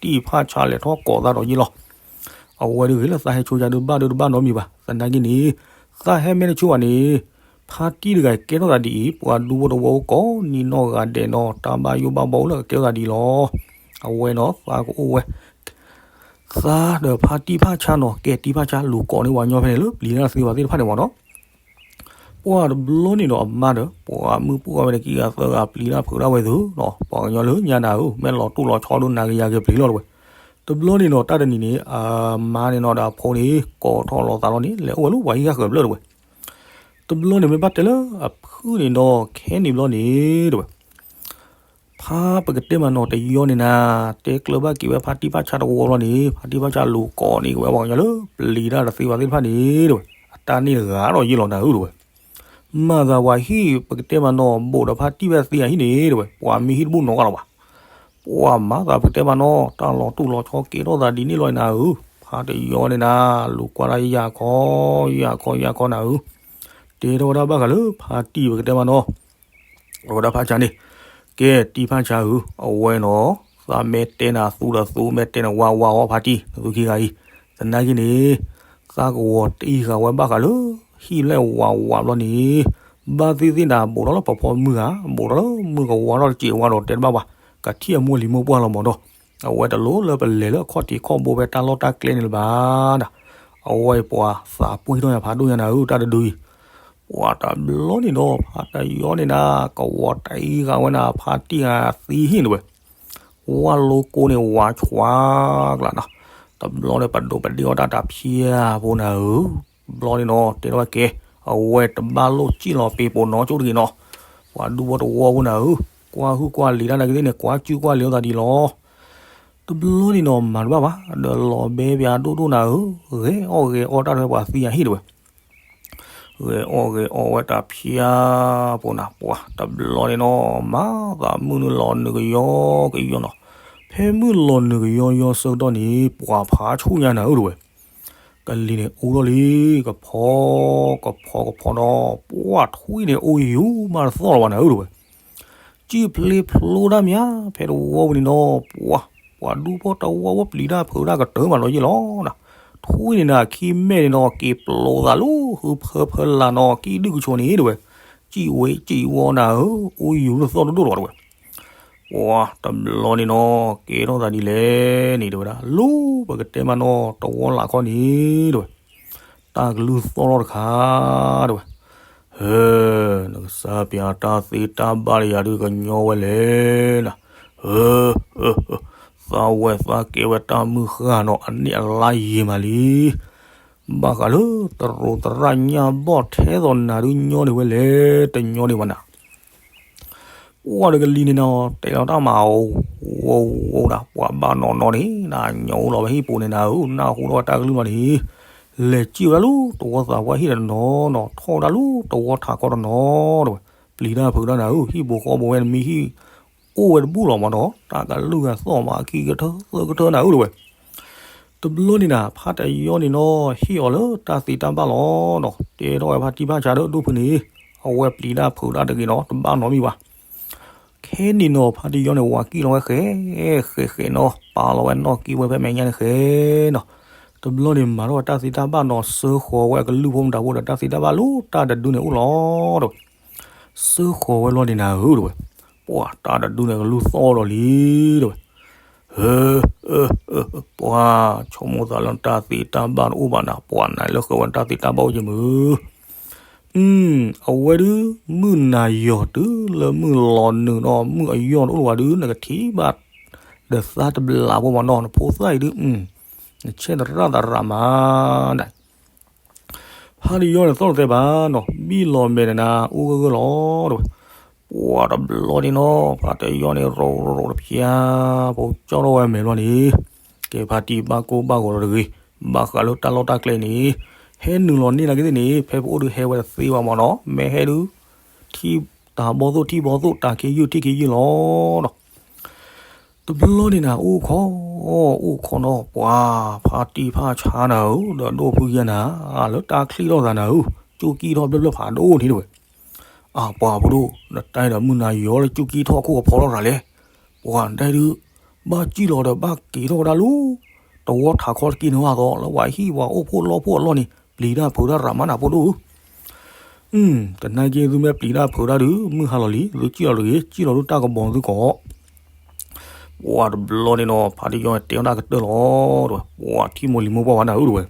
ိဒီးဖါတံၢ်ဖါဆါလဲၤထီၣ်ကိးသးဒီးယ့ၢ်လီၤ, အဝဲဒုးဂ့ၤလၢသးဟဲဆိယါဒုးဘၣ်ဒုးတဘၣ်နီတမံၤဘၣ်, သနာ်က့န့ၣ် သးဟဲမ့ၢ်တဆိဘၣ်န့ၣ် ဖါတံၢ်တဂၤကဲထီၣ်သးဒ်အံၤ ပှၤဒူဖိတဝီကိးန့ၢ်နီၣ်ဂၤဒဲးနီၤ တၢ်ဘၣ်ယိၣ်ဘၣ်ဘီအိၣ်လၢကကဲထီၣ်သးဒ်အံၤလီၤ, အဝဲနီၤ သးကအိၣ်ဝဲ သးဒီးဖါတံၢ်ဖါဆါနီၤ ကဲတံၢ်ဖါဆါလူၤကိးန့ၢ်ပှၤကညီဖဲန့ၣ်လၢပျံၤတၢ်သ့ဘၣ်သ့ၣ်တဖၣ်န့ၣ်မ့ၢ်နီၤ, ပှၢ်တဘျီန့ၣ်ဒီးအမါဒီး ပှၤမုၣ်ပှၢ်ဝဲန့ၣ်ခံဂၤသၢဂၤပျံၤတၢ်ဖုးတၢ်ဝဲသုနီၤ ပှၤကညီလၢညါနၤဧၢ မ့ၢ်လီၤတူၢ်လီၤဆီဒိၣ်နၤကယၤက့ၤပျံၤလီၤတဝဲ, တဘျီန့ၣ်နီၤ တၢ်တနံၤန့ၣ် အမါန့ၣ်နီၤဒီးအဖိန့ၣ် ကိးထီၣ်လီၤသးလီၤန့ၣ် လဲၤအိၣ်ဝဲလၢပှၤဟံၣ်ဃၣ်ဃၢၤတဖျၢၣ်တဝဲ, တဘျီန့ၣ်မ့ၢ်ဘၣ်တဲလၢအဖုၣ်န့ၣ်ဒီး ခဲန့ၣ်ဘျီန့ၣ်တဝဲ ဖါပကတဲမးနီၤတယီန့ၣ်နၤ, တဲကျၢၤဘၣ်က့ၤဝဲဖါတံၢ်ဖါဆါတဝီဘျီန့ၣ် ဖါတံၢ်ဖါဆါလူၤကိးန့ၢ်က့ၤဝဲပှၤကညီလၢပျံၤတၢ်တသ့ဘၣ်သ့ၣ်တဖၣ်န့ၣ်တဝဲ, အတၢ်န့ၣ်တဂၤဒီးယ့ၢ်လီၤနၤဧၢတဝဲ, မၤသးပှၤဟံၣ်ပကတဲမးနီၤ ဘူးဒီးဖါတံၢ်ဖါသံအဟံၣ်န့ၣ်တဝဲ ပှၤမ့ၢ်ဟံၣ်တဘူၣ်နီတဂၤလီၤဘၣ်, ပှၤမၤသးပကတဲမးနီၤ တၢ်လီၤတူၢ်လီၤဆီကဲထီၣ်သးဒ်န့ၣ်လီၤနၤဧၢ, ဖါတယီန့ၣ်နၤ လူၤကွၢ်တၢ်ယၢ်ခီ ယၢ်ခီယၢ်ခီနၤဧၢ, တဲထီၣ်ဝဲဒၣ်ဘၣ်ဃးလၢဖါတံၢ်ပကတဲမးနီၤ အဝဲဒၣ်ဖါဆါန့ၣ်, ကဲတံၢ်ဖါဆါဧၢ, အဝဲနီၤ, သးမ့ၢ်တဲနၤသူဒီးသူ မ့ၢ်တဲနဝၤဝၤအီၤဖါတံၢ် နသုခံဂၤအံၤ, သနာ်က့န့ၣ်, သးကဝီၤတံၢ်ဃာ်ဝဲဘၣ်ဃးလၢ ဟံၣ်လဲၣ်ဝၤဝၤဘျီန့ၣ်, ဘၣ်သ့ၣ်သ့ၣ်နၤ ဘူးထီၣ်လၢပဖီမုၢ်ဂၤ, ဘူးထီၣ်လၢမုၢ်ကဝါထီၣ်တစဲးဝါဒီးတဲတဘၣ်ဘၣ်, ကထံၣ်အမိၢ်လံၤမိၢ်ပှၢ်လီၤမးဒီး, အဝဲတလိၣ်လၢပလဲၤလၢအခီၣ်ထံးခီၣ်ဘိဖဲတၢ်လီၢ်တၢ်ကျဲန့ၣ်လၢၤဘၣ်ဒၣ်, အဝဲပှၤသးပှ့ၤထီၣ်ညါဖးဒိၣ်ညါနၤဧၢ တၢ်တဒုအံၤ, ပှၤတဘျီန့ၣ်ဒီး ဖါတယီန့ၣ်နၤ ကဝီၤတံၢ်ဃာ်ဝဲနၤ ဖါတံၢ်ဂၤသံဟံၣ်တဝဲ, ဝါလိကိန့ၣ်ဝါဆွါကျါနီၤ, တဘျီန့ၣ်ပဒိးပဒ့ၣ်အီၣ်တၢ်တၢ်ဖၠၣ်ဖိနၤဧၢ, တဘျီန့ၣ်နီၤ တဲထီၣ်ဝဲကဲ, အဝဲတဘၣ်လိၣ်စံၣ်လီၤပ့ၤပိာ်နီၣ်ကၠိတဂ့ၤနီၤ, ပှၤဒူဖိတဝီဖိနၤဧၢ, ကွၢ်ဟုၣ်ကွၢ်လံၤတၢ်နာ်က့ၤသ့ၣ်န့ၣ် ကွၢ်စုၣ်ကွၢ်လံၤအီၣ်သးဒ်လီၤ တဘျီန့ၣ်နီၤ မၤတဘၣ်ဘၣ် ဒီးလီၤဘဲပၠးဒိၣ်ဒိၣ်နၤဧၢ, ဂဲၤအီၣ်ဂဲၤအီတၢ်ထွဲပှၤသံအဟံၣ်တဝဲ, ဂဲၤအီၣ်ဂဲၤအီဝဲတၢ်ဖၠၣ်ဖိနၤ ပှၤတဘျီန့ၣ်နီၤ မၤသးမုၢ်နုာ်လီၤနုာ်ကယီကယီနီၤ, ဖဲမုၢ်လီၤနုာ်ကယီယီဆၢကတီၢ်န့ၣ် ပှၤဖးဆူၣ်ညါနၤဧၢတဝဲ, ကလံၤန့ၣ်အူထီၣ်လံ, ကဖီ ကဖီကဖီဒီး ပှၢ်ထွံၣ်န့ၣ်အိၣ်ယူၤမးတသီၣ်လီၤဘၣ်နၤဧၢတဝဲ. စံၣ်ဖျ့ဖျိတၢ်မး ဖဲတဝီပူၤန့ၣ်ဒီး ပှၢ် ပှၤဒူဖိတဝီဖိပျံၤတၢ်ဖုးတၢ်ကတၢၢ်မးလီၤယ့ၢ်လီၤနၤ. ထွံၣ်န့ၣ်နၤ ခံမဲာ်န့ၣ်ဒီး က့ၤပျိသးလၢဟုဖၢဖၢလၢ်နီၤ ကံၣ်ဒုၣ်ကဆိးန့ၣ်တဝဲ, စံၣ်ဝဲစံၣ်ဝီနၤဧၢ, အိၣ်ယူၤတသီၣ်ဒိၣ်ဒိၣ်လီၤတဝဲ. ပှၢ်တဘျီန့ၣ်နီၤ ကဲထီၣ်သးဒ်လဲၣ်န့ၣ်တဝဲဒၣ် လၢပကတဲမးနီၤ တဝီလၢ်ခီန့ၣ်တဝဲ, တၢ်ကလုၢ်သီၣ်ထီၣ်တခါတဝဲ. ဟၢ, နကစၢ်ပၠးတၢ်သ့တၢ်ဘၣ်တယၤဒုးကညီဝဲလဲၣ်နၤ. ဟၢ, သးဝဲသးကဲဝဲတၢ်မုၢ်ဃၢ်နီၤ အန့ၣ်အလါယံာ်မးလံ. ဘၣ်ဃးလၢသရိာ်သရၣ်ညၣ်ဘီၣ်ထဲသိးနၤဒုးညီန့ၢ်ဝဲလဲၣ် တညီန့ၢ်ဘၣ်နၤ. ပှၢ်တကလံၤန့ၣ်နီၤ တဲလီၤတၢ်မၤ ဝိဝိဒၣ် ပှၤဘၣ်နီၢ်နီၢ်န့ၣ် နညီအိၣ်လီၤဝဲဟံၣ်ပူၤန့ၣ်နၤဧၢ, နၢ်ဟူထီၣ်ဝဲတၢ်ကလုၢ်လီၤန့ၣ်, လဲၤစံၣ်ဝဲဒၣ်လၢတဝီသးပှၢ်ဟံၣ်တနီၤနီၤ ထီၣ်ဝဲဒၣ်လၢတဝီထးခီတနီၤတဝဲ, ပျံၤတၢ်ဖုးတၢ်နၤဧၢ, ဟံၣ်ပူၤဃီပူၤဝဲနမ့ၢ်ဟံၣ် အိၣ်ဝဲတဘူၣ်လီၤမးနီၤ တၢ်ကလုၢ်ဂၤသီၣ်မးခံကထၢသၢကထၢနၤဧၢတဝဲ. တဘျီန့ၣ်နၤ ဖါတယီန့ၣ်နီၤ ဟ့ၣ်အီၤလၢတၢ်သ့တၢ်ဘၣ်လီၤနီၤ, တဲထီၣ်ဝဲဖါတံၢ်ဖါဆါဒီးဒိၣ်ဖုန့ၣ်, အဝဲပျံၤတၢ်ဖုးတၢ်တဂ့ၤနီၤ တဘၣ်နီတမံၤဘၣ်. ခဲန့ၣ်နီၤ ဖါတယီန့ၣ် ဝၤကံၣ်လီၤဝဲဃဲ ဃဲဃဲနီၤ ပာ်လီၤဝဲနီၣ်ကံၢ်ဝဲဖဲမဲာ်ညါန့ၣ်ဃဲနီၤ. တဘျီန့ၣ် မၤထီၣ်ဝဲတၢ်သ့တၢ်ဘၣ်နီၤ စၢဃီၤဝဲအကလုၢ်ဖိမတၤဖိဒီး တၢ်သ့တၢ်ဘၣ်လၢတၢ်တဒုန့ၣ်အိၣ်လီၤတဝဲ. စၢဃီၤဝဲလီၤန့ၣ်နၤဧၢတဝဲ, ပှၢ်တၢ်တဒုန့ၣ်ကလုၢ်သီၣ်ဒီးလံတဝဲ. ဟၢ, ပှၢ် ဆိကမိၣ်သးလၢနတၢ်သ့တၢ်ဘၣ်တအိၣ်ဘၣ်နၤ ပှၢ်နၤလၢဃုာ်ဝဲနတၢ်သ့တၢ်ဘၣ်အိၣ်က့ၤမုၢ်. အဝဲဒုး မုၢ်နၤယီၤတုၤလၢမုၢ်လီၤနုာ်နီၤ မုၢ်အယီၢ်တအိၣ်လၢၤဝဲဒုး နကထံၣ်ဘၣ်ဒီးသးတဘျးဖိမးနီၤ နဖိသၣ်အံၤဒုး နဆဲးသရၣ်သရၣ်မးနၤ. ဖါတယီန့ၣ်သီၣ်တသဲဘၣ်နီၤ ဘံၣ်လီၤမဲာ်န့ၣ်နၤ အိၣ်ဂၢၢ်ဂၢၢ်လီၤတဝဲ. ပှၢ်တဘျီန့ၣ်နီၤ ဖါတယီန့ၣ် ရိးရိးတဖျါ ဖိကၠီထီၣ်ဝဲမဲာ်ဘျီန့ၣ်, ကဲဖါတံၢ်ဘၣ်ကိၢ်ဘၣ်ဂီၤလီၤတဂ့ၤ, ဘၣ်ဃးလၢတၢ်လီၢ်တၢ်ကျဲန့ၣ်, ဟဲနုာ်လီၤန့ၢ်နာ်က့သ့ၣ်န့ၣ် ဖဲပအိၣ်ဒုးဟဲဝဲတသ့ဘၣ်မးနီၤ မ့ၢ်ဟဲဒုး ထံၣ်တၢ်ဘီၣ်သိၣ်ထံၣ်ဘီၣ်သိၣ် တၢ်ခ့ယုၢ်ထံၣ်ခ့ယုၢ်လီၤနီၤ. တဘျီန့ၣ်နၤ အိၣ်ခိး, အိၣ်ခိးနီၤ ပှၢ်ဖါတံၢ်ဖါဆါနၤဧၢ ဒီးဒိၣ်ဖုယဲနၤ လၢတၢ်ချံၣ်ထီၣ်သးနၤဧၢ, ကၠိၣ်ကံၣ်ထီၣ်ဘျၢဘျၢဖးဒိၣ်န့ၣ်တဝဲ. အပှၤဖိဒိၣ် နတၢ်ဒီးမုၢ်နၤယီၤလၢကၠိၣ်ကံၣ်ထီၣ်ခိၣ်ကဖီထီၣ်ရၤလဲၣ်. ပှၢ်နတၢ်ဒုး ဘၣ်စံၣ်လီၤဒီးဘၣ်က့ၤထီၣ်ဝဲဒၣ်လၢ တဝီထးခီတက့ၢ်န့ၣ်ဘၣ်သိး လၢပှၤဟံၣ်ပှၤအိၣ်ဖှိၣ်လီၢ်ဖှိၣ်အလီၢ်န့ၣ် ပျံၤတၢ်ဖုးတၢ်ရၤမးနၤဖိဒိၣ်ဧၢ. တနာ်က့သုမ့ၢ်ပျံၤတၢ်ဖုးတၢ်ဒုး မုၢ်ဟါလီၤလံ သုစံၣ်လီၤတဂ့ၤ စံၣ်လီၤဒုးတၢ်ကဘီၤသုကိး. ပှၢ်တဘျီန့ၣ်နီၤ ဖါတယီန့ၣ် တဲအီၣ်တၢ်ကတၢၢ်လီၤတဝဲ, ပှၢ်ထံၣ်မိၢ်လံၤမိၢ်ပှၢ်ဝဲနၤဧၢတဝဲ,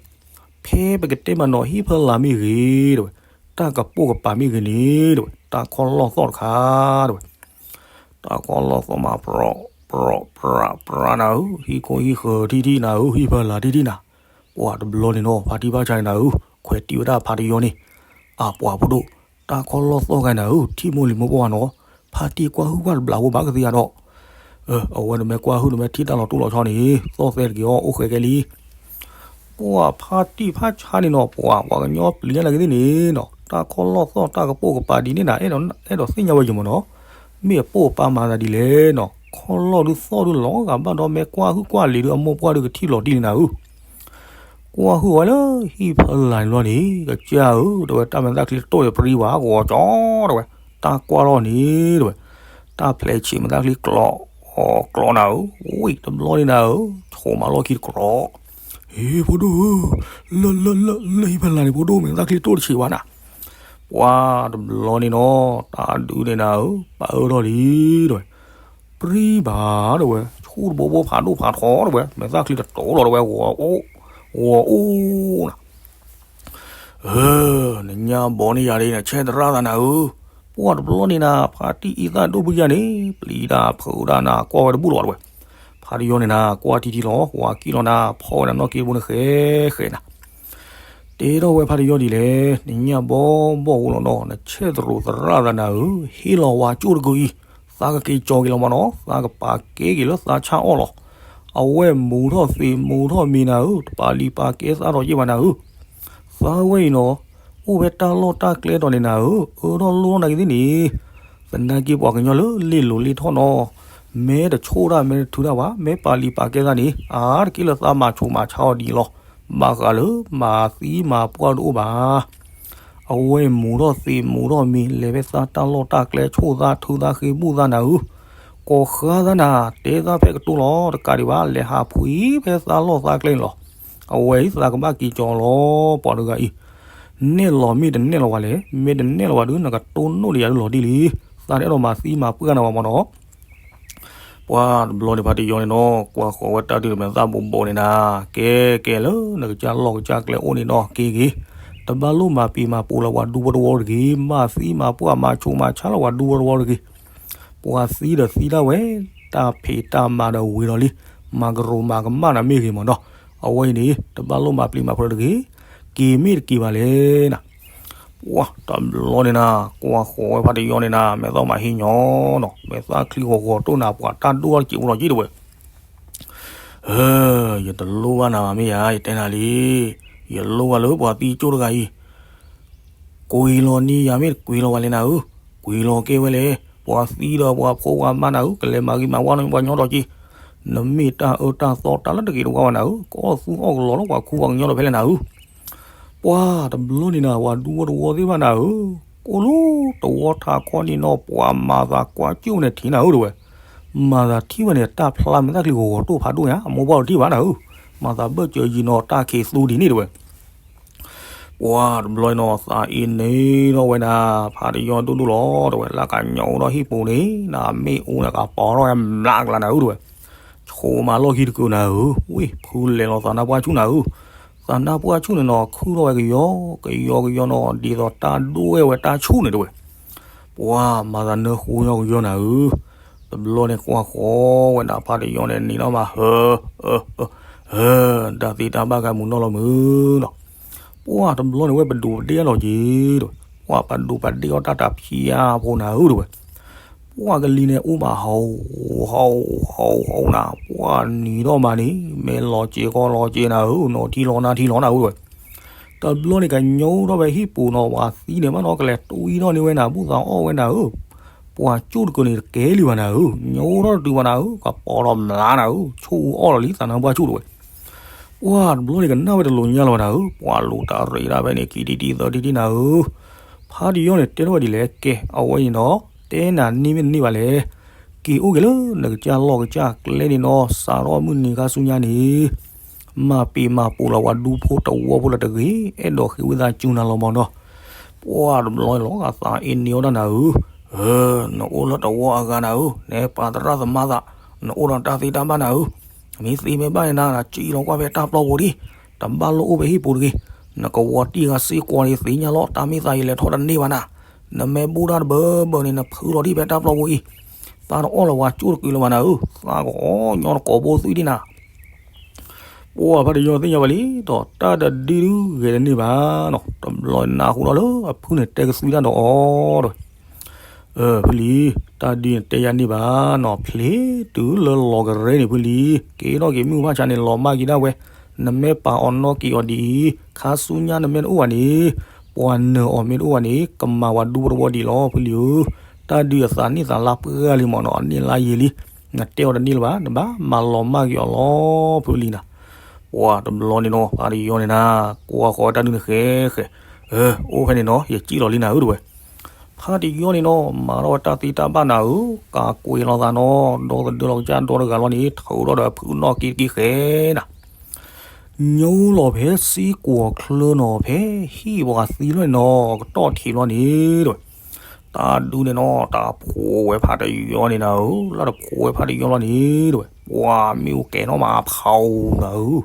ဖဲပကတဲမးနီၤ ဟံၣ်ဖီလာ်မ့ၢ်ဂ့ၤတဝဲ, တၢ်ကပိာ်ကပၤမ့ၢ်ဂ့ၤန့ၣ်တဝဲ, တၢ်ခီၣ်လီၢ်သီၣ်တခါတဝဲ, တၢ်ခီၣ်လီၢ်သီၣ်မး ပြီၣ်ပြီၣ်ပြီၣ်ပြီၣ်နၤဧၢ, ဟံၣ်ခိၣ်ဟံၣ်ဃၢၤထံထံၣ်နၤဧၢ, ဟံၣ်ဖီလာ်ထံထံၣ်နၤ. ပှၢ်တဘျီန့ၣ်နီၤ ဖါတံၢ်ဖါဆါန့ၣ်နၤဧၢ, ခွဲးတံၢ်ဝဲဒၣ်ဖါတယီန့ၣ်, အပှၤဖိဒိၣ်, တၢ်ခီၣ်လီၢ်သီၣ်ဂၤနၤဧၢ, ထံၣ်မိၢ်လံၤမိၢ်ပှၢ်ဝဲနီၤ, ဖါတံၢ်ကွၢ်ဟုၣ်ကွၢ်တဘျးဖိဘၣ်ကသ့ဧါဒီး, အဝဲနမ့ၢ်ကွၢ်ဟုၣ်နမ့ၢ်ထံၣ်တၢ်လီၤတိၢ်လီၤဆီန့ၣ် သီၣ်သဲတက့ၢ်အီၤ အိၣ်ဃဲကဲလံ. ပှၢ်ဖါတံၢ်ဖါဆါန့ၣ်နီၤ ပှၢ်ပှၤကညီပျံၤတၢ်နာ်က့သ့ၣ်န့ၣ်နီၤ တၢ်ခီၣ်လီၢ်သီၣ်တၢ်ကပိာ်ကပၤဒ်န့ၣ်နၤ အဲၣ်ဒိးသ့ၣ်ညါဝဲယံၤမးနီၤ, မ့ၢ်အပိာ်ကပၤမၤသးဒ်လဲၣ်နီၤ, ခီၣ်လီၢ်ဒုးသီၣ်ဒုးလီၤဂာ်ဘၣ်ဒီးမ့ၢ်ကွၢ်ဟုၣ်ကွၢ်လံၤဒုးအမိၢ်ပှၢ်ဒုးကထံၣ်လီၤတံၢ်န့ၣ်နၤဧၢ. ကွၢ်ဟုၣ်ဝဲလၢဟံၣ်ဖီလာ်န့ၣ်ဘျီန့ၣ် ကစၢ်ဧၢ တဝဲတၢ်မဲာ်သၣ်ချံတတိၢ်န့ၣ်ပြံဘၣ် ဂီၤကၠီတဝဲ, တၢ်ကွၢ်ထီၣ်န့ၣ်တဝဲ, တၢ်ဖျဲးဆံးမဲာ်သၣ်ချံကျိး အီၤကျိးနၤဧၢ, ဝံၣ်တဘျီန့ၣ်နၤဧၢ, ဆိးမးလီၢ်ခံတကြီ, ဟ့ၣ်ဖိဒိၣ်ဧၢ, လၢလၢလၢလၢဟံၣ်ဖီလာ်န့ၣ်ဖိဒိၣ် မဲာ်သၣ်ချံတတိၢ်တဆံးဘၣ်နၤ. ပှၢ်တဘျီန့ၣ်နီၤ တၢ်ဒုးန့ၣ်နၤဧၢ, ပာ်အၢထီၣ်လံတဝဲ, ပြံဘၣ်တဝဲ, ဆူၣ်တဘိဘိဖးဒိၣ်ဖးထီတဝဲ, မဲာ်သၣ်ချံတတိၢ်လီၤတဝဲ, ဂီၤအိၣ်, ဂီၤအိၣ်နၤ နညၣ်ဘီန့ၣ်ယၤဒ်နဆဲးသရၣ်သးနၤဧၢ, ပှၢ်တဘျီန့ၣ်နၤ ဖါတံၢ်အံသၣ်ဒိၣ်ဘုယၤန့ၣ် ပျံၤတၢ်ဖုးတၢ်နၤ ကွၢ်ဝဲတဘူၣ်လီၤတဝဲ, ဖါတယီန့ၣ်နၤ ကွၢ်ထံထံလီၤ ဝၤကံၣ်လီၤနၤ ဖီၣ်ဝဲနၤနီၣ်က့တဘိန့ၣ်ဃဲဃဲနၤ တဲထီၣ်ဝဲဖါတယီဒ်လဲၣ်, နညၣ်ဘီဘီဧိၤလီၤနီၤ နဆဲးသရိာ်သရၣ်သးနၤဧၢ, ဟ့ၣ်လီၤဝၤကၠိၣ်တကုၤအံၤ, သးကက့ၤကၠီက့ၤလီၤမးနီၤ, သးကပာ်ကဲက့ၤလၢသးဆၣ်အီၣ်လီၤ. အဝဲမူၤထီၣ်သံးမူၤထီၣ်မံၤနၤဧၢ, တပာ်လံၤပာ်ကဲသးထီၣ်ယ့ၢ်ဘၣ်နၤဧၢ, သးဝဲအံၤနီၤ, အိၣ်ဖဲတၢ်လီၢ်တၢ်ကျဲတီၤန့ၣ်နၤဧၢ, အၢထီၣ်လိၣ်ထီၣ်နာ်က့သ့ၣ်န့ၣ်, သနာ်က့ပှၤကညီလၢလ့ၣ်လိၤလ့ၣ်ထီၣ်နီၤ, မ မ့ၢ်တဆိၣ်တၢ် မ့ၢ်တထုးတၢ်ဘၣ်, မ့ၢ်ပာ်လံာ်ပာ်ကဲသးန့ၣ် အါတက့ၢ်လၢသးမၤဆိးမၤဆါအီၤဒ်အံၤလီၤ. ဘၣ်ဃးလၢမၤသံမၤပှၢ်တအိၣ်ဘၣ်. အဝဲမူၤထီၣ်သံးမူၤထီၣ်မံၤ လဲၤဖဲသးတၢ်လီၢ်တၢ်ကျဲ ဆိၣ်သးထုးသးဃ့ဘုၣ်သးနၤဧၢ, ကိးဃါသးနၤ, တဲသးဖဲကတိၤလီၤ တကးဒံးဘၣ် လဲၤဟးဖှံဖဲသးလီၢ်သးကျဲန့ၣ်လီၤ. အဝဲအံၤသးကဘၣ်က့ၤကီၤလီၤ ပှၤတဂၤအံၤ, နဲၣ်လီၤမ့ၢ်တနဲၣ်လီၤဝဲလဲၣ်, မ့ၢ်တနဲၣ်လီၤဝဲဒီး နကတိၢ်နီၣ်ဒံးယၤဒုလီၤတံၢ်လံ. သးတအဲၣ်ဒိးမၤသံမၤပှၢ်နၤဘၣ်မၢ်နီၤ. ပှၤတဘျီန့ၣ် ဖါတယီန့ၣ်နီၤ ကွၢ်ဃီၤဝဲတၢ်ဒုးတမဲာ်သၣ်ဘိးဘိးန့ၣ်နၤ, ကဲကဲလၢနကစၢ်လီၢ်ကစၢ်ကျဲအိၣ်န့ၣ်နီၤ က့ၤက့ၤ, တဘၣ်လိၣ်မၤပံာ်မၤပူၤလၢပှၤဒူဖိတဝီတဂ့ၤ, မၤသံမၤပှၢ်မၤဆိးမၤဆါလၢပှၤဒူဖိတဝီတဂ့ၤ. ပှၤသံဒီးသံဒၣ်ဝဲ, တၢ်ဖံးတၢ်မၤဒီးဝံၤလီၤလံ, မၤကရူးမၤကမၣ်နၤမ့ၢ်ဂ့ၤမၢ်နီၤ. အဝဲအံၤန့ၣ် တဘၣ်လိၣ်မၤပျံၤမၤဖုးတဂ့ၤ, က့ၤမ့ၢ်တက့ၤဘၣ်လဲၣ်နၤ. ပှၤတဘျီန့ၣ်နၤ ကွၢ်ဃီၤဝဲဖါတယီန့ၣ်နၤ မဲာ်သၣ်မၤဟံးညီနီၤ, မဲာ်သၣ်ချံဂီၤဂီၤတိၢ်နၤ ပှၤတၢ်ဒိၣ်အီၣ်တစဲးအိၣ်လီၤက့တဝဲ. ယတလိၣ်ဘၣ်နၤဘၣ်မ့ၢ်ယၤ ယတဲနၤလံ, ယလိၣ်ဘၣ်လၢပှၤသံကၠိၣ်တဂၤအံၤ, ကွံာ်လီၤန့ၢ်ယၤမ့ၢ်တကွံာ်လီၤဝဲလဲၣ်နၤဧၢ, ကွံာ်လီၤကဲဝဲလဲၣ်, ပှၤသံဒီးပှၤဖိပှၤမါနၤဧၢ, ကလဲၤမၤဂ့ၤမၤဝါန့ၢ်ပှၤကညီဒီးက့ၤ, နမ့ၢ်တၢ်အၢတၢ်သီတၢ်လၢတဂ့ၤတဝါဘၣ်နၤဧၢ, ကအီၣ်သူအီၣ်ကလီၤလၢပှၤခူပှၤကညီဒီးဖဲလဲၣ်နၤဧၢ. ပှၤတဘျီန့ၣ်နၤ ပှၤဒူဖိတဝီသ့ၣ်တဖၣ်နၤဧၢ, ကိၣ်လိတဝီထးခီန့ၣ်နီၤ ပှၤမၤသးကွၢ်ကၠိၣ်န့ၣ်ထံၣ်နၤဧၢတဝဲ, မၤသးထံၣ်ဝဲန့ၣ် တၢ်ဖျါမဲာ်သၣ်ချံဂီၤဂီၤတိၢ်ဖးဒိၣ်ညါ အမိၢ်ပှၢ်တထံၣ်ဘၣ်နၤဧၢ, မၤသးဘၢၣ်စၢၤယံၤနီၤ တၢ်ခံးသူဒ်န့ၣ်တဝဲ. ပှၤတဘျီနီၤ သးအ့န့ၣ်ထီၣ်ဝဲဒၣ် ဖါတယီဒိၣ်ဒိၣ်လီၤတဝဲ, လၢကညီအိၣ်ဒီးဟံၣ်ပူၤန့ၣ် နမ့ၣ်အူန့ၣ် ကပီၤထီၣ်ဝဲမျးကလါနၤဧၢတဝဲ, ဆိးမၤလီၢ်ခံတကုာ်နၤဧၢ, ဝ့ၢ် ဖုလဲၤလီၤသးနါပှၢ်ဆူၣ်နၤဧၢ, သးနါပှၢ်ဆူၣ်န့ၣ်နီၤ ခုၣ်ထီၣ်ဝဲကယီ ကယီကယီနီၤ ဒ်သိးတၢ်ဒိၣ်ဝဲဝဲတၢ်ဆူၣ်န့ၣ်တဝဲ. ပှၤမၤသးနၢဃိယီကယီနၤဧၢ, တဘျီန့ၣ်ကွၢ်ဃီၤဝဲဒၣ်ဖါတယီန့ၣ် နံၤနီၢ်မး ဟၢ ဟၢ ဟၢ တၢ်သ့တၢ်ဘၣ်ကမူၤနီၢ်လီၤမုၢ်နီၤ. ပှၤတဘျီန့ၣ်ဝဲပဒိးပဒ့ၣ်အလီၤက့ၤတဝဲ, ပှၤပဒိးပဒ့ၣ်အီၣ်တၢ်တဖျါဖိနၤဧၢတဝဲ. ပှၤကလံၤန့ၣ်အိၣ်မးဟီၣ် ဟီၣ် ဟီၣ် ဟီၣ်နၤ, ပှၤနံၤထီၣ်မးန့ၣ် မ့ၢ်လီၤစ့ကီးလီၤစ့နၤဧၢ, နီၤထံလီၤနါထံလီၤနၤဧၢတဝဲ. တဘျီန့ၣ်ကညိထီၣ်ဝဲဟံၣ်ပူၤနီၤ ပှၤသံန့ၣ်ဘၣ်နီၤ ကလဲၤတွံၢ်ထီၣ်န့ၢ်ဝဲနၤ ဘူၣ်သးအီၣ်ဝဲနၤဧၢ, ပှၤကၠိၣ်တကုာ်န့ၣ်တကဲလံဘၣ်နၤဧၢ, ညိထီၣ်တတုၤဘၣ်နၤဧၢ, ကပီၤထီၣ်မျးနၤဧၢ, ဆိၣ်အူအီၣ်လီၤလံ သးနါပှၢ်ဆူၣ်တဝဲ. ပှၤတဘျီန့ၣ်ကနၣ်ဝဲတလိၤညါလီၤဘၣ်နၤဧၢ, ပှၤလူၤတၢ်ရ့ဒၣ်ဖဲန့ၣ် ခံထံၣ်တံၢ်သၢထံၣ်တံၢ်နၤဧၢ, ဖါတယီန့ၣ်တဲထီၣ်ဝဲဒ်လဲၣ် ကဲ အဝဲအံၤနီၤ တဲနၤန့ၢ်မ့ၢ်တန့ၢ်ဘၣ်လဲၣ်, က့ၤအိၣ်က့ၤလၢနကစၢ်လီၢ်ကစၢ်ကျဲန့ၣ်နီၤ စးထီၣ်မုၢ်နံၤခါဆူညါန့ၣ် မၤပံာ်မၤပူၤလီၤပှၤဒူဖိတဝီဖိလၢတဂ့ၤ, အဲၣ်ဒိးဃ့ဝံသးစူၤနၤလီၤမၢ်နီၤ. ပှၤတဘျီန့ၣ်လီၤ သးအ့န့ၢ်အီၣ်တၢ်နၤဧၢ, နအိၣ်လၢတဝီအဂၤနၤဧၢ, နပာ်သရၣ်သမါသး, နအိၣ်ဒီးတၢ်သ့တၢ်ဘၣ်နၤဧၢ, မ့ၢ်သ့မ့ၢ်ဘၣ်န့ၣ်နၤ နစံၣ်လီၤကွၢ်ဖဲတၢ်ပျီပူၤဒံး, တဘၣ်လိၣ်အိၣ်ဖဲဟံၣ်ပူၤတဂ့ၤ, နကဝီၤတံၢ်ဂၤစ့ၢ်ကီးန့ၣ်သ့ၣ်ညါလီၤ တၢ်မ့ၢ်သးယလဲၤထီၣ်တန့ၢ်ဘၣ်နၤ, နမ့ၢ်ဘူၣ်တၢ်တဘၢဘၢန့ၣ် နဖုလီၤဒံးဖဲတၢ်ပျီပူၤအံၤ, သးတအီၣ်လၢၤပှၤကၠိၣ်တကုာ်လၢၤဘၣ်နၤဧၢ, သးကအီၣ်ညီတကိးဘိသွံဒံးနၤ ပှၤဖါတယီသ့ၣ်ညါဘၣ်လံဒီး တၢ်တဒုဂဲၤတန့ၢ်ဘၣ်နီၤ, တဘျီနၢ်ဟူထီၣ်လၢအဖုန့ၣ်တဲကသွံတၢ်ဒီးအီၤဒီး, ဖုလံၤ, တၢ်ဒုန့ၣ်တဲယၤန့ၢ်ဘၣ်နီၤ, ဖျ့တုၤလၢလီၤကရဲန့ၣ်ဖုလံၤ, က့ၤထီၣ်က့ၤမုၢ်ဘၣ်ဆါန့ၣ် လီၤမၢ်က့ၤဒၣ်ဝဲ, နမ့ၢ်ပာ်အီၤနီၣ်က့ၤအီၤဒ်အံၤ, ခါဆူညါနမ့ၢ်တအိၣ်ဘၣ်န့ၣ်, ပှၤနၢၤအီၤမ့ၢ်တအိၣ်ဘၣ်န့ၣ် ကမၤပှၤဒူဖိတဝီဒံးလီၤ ဖုလံၤဧၢ, တၢ်ဒုအသးန့ၢ်သးလါပှၢ်လံမၢ်နီၤ, အန့ၢ်လါယံာ်လံ နတဲအီၤတန့ၢ်လၢၤဘၣ်, နဘၣ်မၤလီၤမၢ်က့ၤအီၤလီၤ ဖုလံၤနၤ. ပှၤတဘျီန့ၣ်နီၤ ဖါတယီန့ၣ်နၤ, ကွၢ်ဃီၤဝဲတၢ်ဒုန့ၣ်ဃဲဃဲ, အိၣ်ဖဲန့ၣ်နီၤ ယစံၣ်လီၤလံနၤဧၢတဝဲ. ဖါတယီန့ၣ်နီၤ မၤထီၣ်ဝဲတၢ်သ့တၢ်ဘၣ်နၤဧၢ, ကးကွံာ်လီၤသးနီၤ, ဒီသဒၢလီၤကစၢ်ဒီတဂၤလီၤန့ၣ် ထုးထီၣ်ဒီးဖုနီၣ်က့ၤတက့ၢ်ဃဲနၤ ညိလီၤဖဲစ့ၢ်ကီးချၢနီၤ ဖဲဟံၣ်ပှၤသံလီၤန့ၣ်နီၤ ကတီၢ်ထံးလီၤန့ၣ်တဝဲ. တၢ်ဒုန့ၣ်နီၤ တၢ်ဖိးဝဲဖါတယီန့ၣ်နၤဧၢ, လၢတဖိးဝဲဖါတယီလီၤန့ၣ်တဝဲ ပှၤမ့ၣ်အူကဲၤနီၣ်မးဖီနၤဧၢ,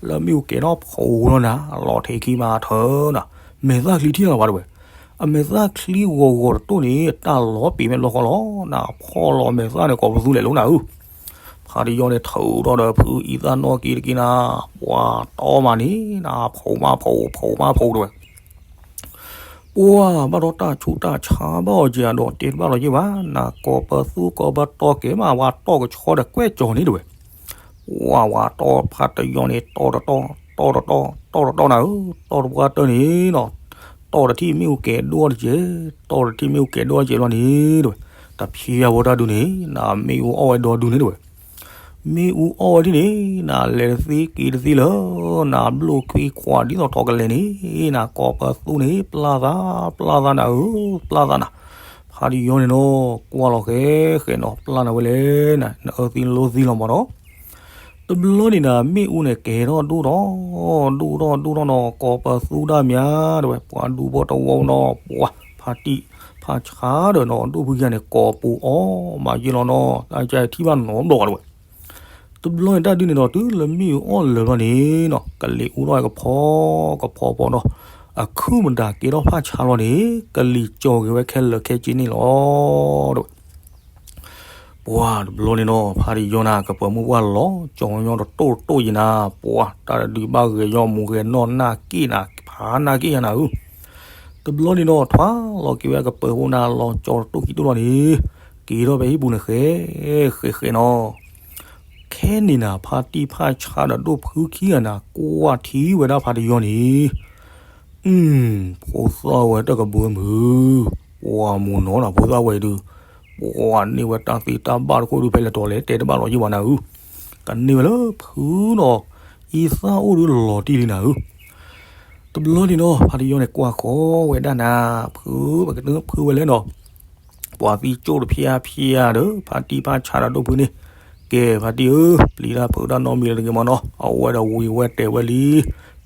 လၢမ့ၣ်အူကဲၤနီၣ်ဖီလီၤနၤ, လီၤထဲခံမးထၢနၤ, မဲာ်သၣ်ချံထံၣ်လီၤဘၣ်တဝဲ. အမဲာ်သၣ်ချံဂီၤဂီၤတတိၢ်န့ၣ် တၢ်လီၤပံာ်မဲာ်ဘျီဃီလီၤ, နဖီလီၤမဲာ်သၣ်န့ၣ် ကိးပသူလဲၣ်လိနၤဧၢ. ဖါတယီန့ၣ် ထုးထီၣ်ဒီးဖုအံသၣ်နီၣ်က့ၤတက့ၢ်နၤ, ပှၤတီမးန့ၣ် နဖီမးဖီ ဖီမးဖီတဝဲ. ပှၤဘၣ်ဒီးတၢ်ဆူးတၢ်ဆါဘၣ်အီၤက့ၤဒီး တဲတဘၣ်လီၤက့ၤဘၣ်, နကိးပသူကိးပတီကဲမး ပှၤတီကဆီဒီးကွဲၢ်ကၠီၤန့ၣ်တဝဲ. ပှၤ ပှၤတီဖါတယီန့ၣ် တီတတီ တီတတီ တီတတီနၤဧၢ, တီတပှၢ်တၢၢ်န့ၣ်နီၤ, တီတထံၣ်မ့ၣ်အူကဲၤဒိၣ်တကဲး, တီတထံၣ်မ့ၣ်အူကဲၤဒိၣ်တကဲးလီၤန့ၣ်တဝဲ. တဖျါဝဲတၢ်ဒုန့ၣ် နမ့ၣ်အူအီၣ်ဝဲဒီဒုန့ၣ်တဝဲ, မ့ၣ်အူအီၣ်ဝဲဒ်န့ၣ် နလဲၤတသ့က့ၤတသ့လၢ နဘျိၣ်ခွံခွးဒ်သိးထီၣ်ကလဲာ်န့ၣ် နကိးပသူန့ၣ် ပျၢ်သး ပျၢ်သးနၤဧၢ, ပျၢ်သးနၤ. ဖါတယီန့ၣ်နီၤ ကွၢ်လီၤဃဲဃဲနီၤ ပျၢ်နၤဝဲလဲၣ်နၤ နအၢသံလိသံလီၤမးနီၤ. တဘျီန့ၣ်နၤ မ့ၣ်အူန့ၣ်ကဲထီၣ်ဒိၣ်ထီၣ် ဒိၣ်ထီၣ်ဒိၣ်ထီၣ်နီၤ ကိးပသူဒၣ်မး တဝဲ ပှၤဒူဖိတဝီနီၤ ပှၤဖါတံၢ်ဖါဆါဒီးနီၤ ဒိၣ်ဖုကယၤန့ၣ် ကိးပူၤအီၣ်မးယ့ၢ်လီၤနီၤ တၢ်ကထံၣ်ဘၣ်နီတဘျီဘၣ်တဝဲ. တဘျီန့ၣ်တၢ်ဒုန့ၣ်ဒီး တုၤလၢမ့ၣ်အူအီၣ်လၢာ်ဘျီန့ၣ်နီၤ ကလံၤအူထီၣ်ဝဲကဖီကဖီဖီနီၤ အခုၣ်မတၤကဲထီၣ်ဖါဆါလီၤန့ၣ် ကလံၤကၠီၤက့ၤဝဲခဲလၢာ်ခဲဆ့န့ၣ်လီၤ တဝဲ. ပှၤတဘျီန့ၣ်နီၤ ဖါတယီန့ၣ် ကပၢၤမုၢ်ပှၢ်လီၤကၠီၤညီတတိၢ်တတိၢ်ယံၤနၤ ပှၤတၢ်တဒုဘၣ်ဂဲၤညီမူၤဂဲၤနီၢ်နၢ်က့ၣ်နၤ ဖးနၢ်က့ၣ်ယၤနၤဧၢ. တဘျီန့ၣ်နီၤ ထွါလီၤက့ၤဝဲကပၢၤဖိန့ၣ် လီၤကၠီၤတတိၢ်ခံတိၢ်လီၤန့ၣ် က့ၤထီၣ်ဖဲဟံၣ်ပူၤန့ၣ်ဃဲ ဃဲဃဲနီၤ. ခဲန့ၣ်နၤ ဖါတံၢ်ဖါဆါဒီးဒိၣ်ဖုခံဂၤနၤ ကွၢ်ထံဝဲဒၣ်ဖါတယီန့ၣ် အု ဖိသၣ်ဝဲတကဘၢမုၢ်, ပှၤမူၤနီၤနၤ ဖိသၣ်ဝဲဒုး, ပှၤန့ၢ်ဝဲတၢ်သ့တၢ်ဘၣ်တခိၣ်ဒုး ဖဲလဲၤတီၤလဲၤတဲတဘၣ်လီၤယံၤဘၣ်နၤဧၢ, ကန့ၢ်ဝဲလၢဖုနီၤ, အံသၣ်အိၣ်ဒုးလီၤတံၢ်လံနၤဧၢ. တဘျီန့ၣ်နီၤ ဖါတယီန့ၣ်ကွၢ်ဃီဝဲဒၣ်နၤ, ဖု ပကတဖုဝဲလဲၣ်နီၤ, ပှၤသံကၠိၣ်တဖျါဖျါဒီး ဖါတံၢ်ဖါဆါဒီးဒိၣ်ဖုန့ၣ်, ကဲဖါတံၢ်ဧၢ, ပျံၤတၢ်ဖုးတၢ်နီတမံၤလၢၤတဂ့ၤမးနီၤ, အဝဲဒီးဝံၤဝဲတဲာ်ဝဲလံ,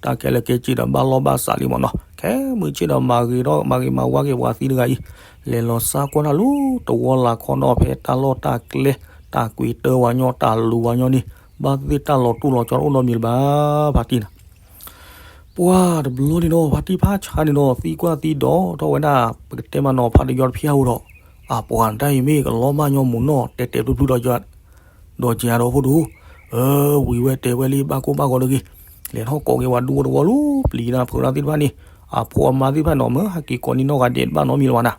တၢ်ခဲလၢာ်ခဲဆ့ဒီးဘၣ်လီၢ်ဘၣ်စးလံမးနီၤ, ခဲမုၢ်ဆ့ၣ်ဒီးမၤဂ့ၤထီၣ်မၤဂ့ၤမၤဝါက့ၤပှၤသံတဂၤအံၤ, လဲၤလီၤစၢ်ကွၢ်တၢ်လၢတဝီလၢ်ခီနီၤ ဖဲတၢ်လီၢ်တၢ်ကျဲ, တၢ်ကွံာ်တၢ်ဝါညီ တၢ်လူၤဝါညီန့ၣ်, ဘၣ်သ့ၣ်တၢ်လီၤတူၢ်လီၤဆီတအိၣ်နီတမံၤလၢၤဘၣ်, ဖါတံၢ်နၤ ပှၤတဘျီန့ၣ်နီၤ ဖါတံၢ်ဖါဆါန့ၣ်နီၤ သံကွၢ်သံဒိးထီၣ်ဝဲဒၣ် ပကတဲမးနီၤ ဖါတယီတဖျၢၣ်ဧိၤဒီး, အပှၤတၢ်အံၤမ့ၢ်ကလီၤမၢ်ညီမူၤနီၢ် တဲတဲဖျုဖျုဒီး, ဒီးက့ၤဒီးဖိဒိၣ်, အၢ ဝံၤဝဲတဲဝဲလံ ဘၣ်ကိၢ်ဘၣ်ဂီၤတဂ့ၤ, လဲၤထီၣ်ကိးက့ၤဝဲဒူဖိတဝီလီၤ, ပျံၤတၢ်ဖုးတၢ်သ့ၣ်တဖၣ်န့ၣ်, အဖိအမါသ့ၣ်တဖၣ်နီၤ မ့ၢ်ဟဲက့ၤကိးန့ၢ်နီၢ်ဂၤဒဲးတဘၣ်နီတမံၤလၢၤဘၣ်နၤ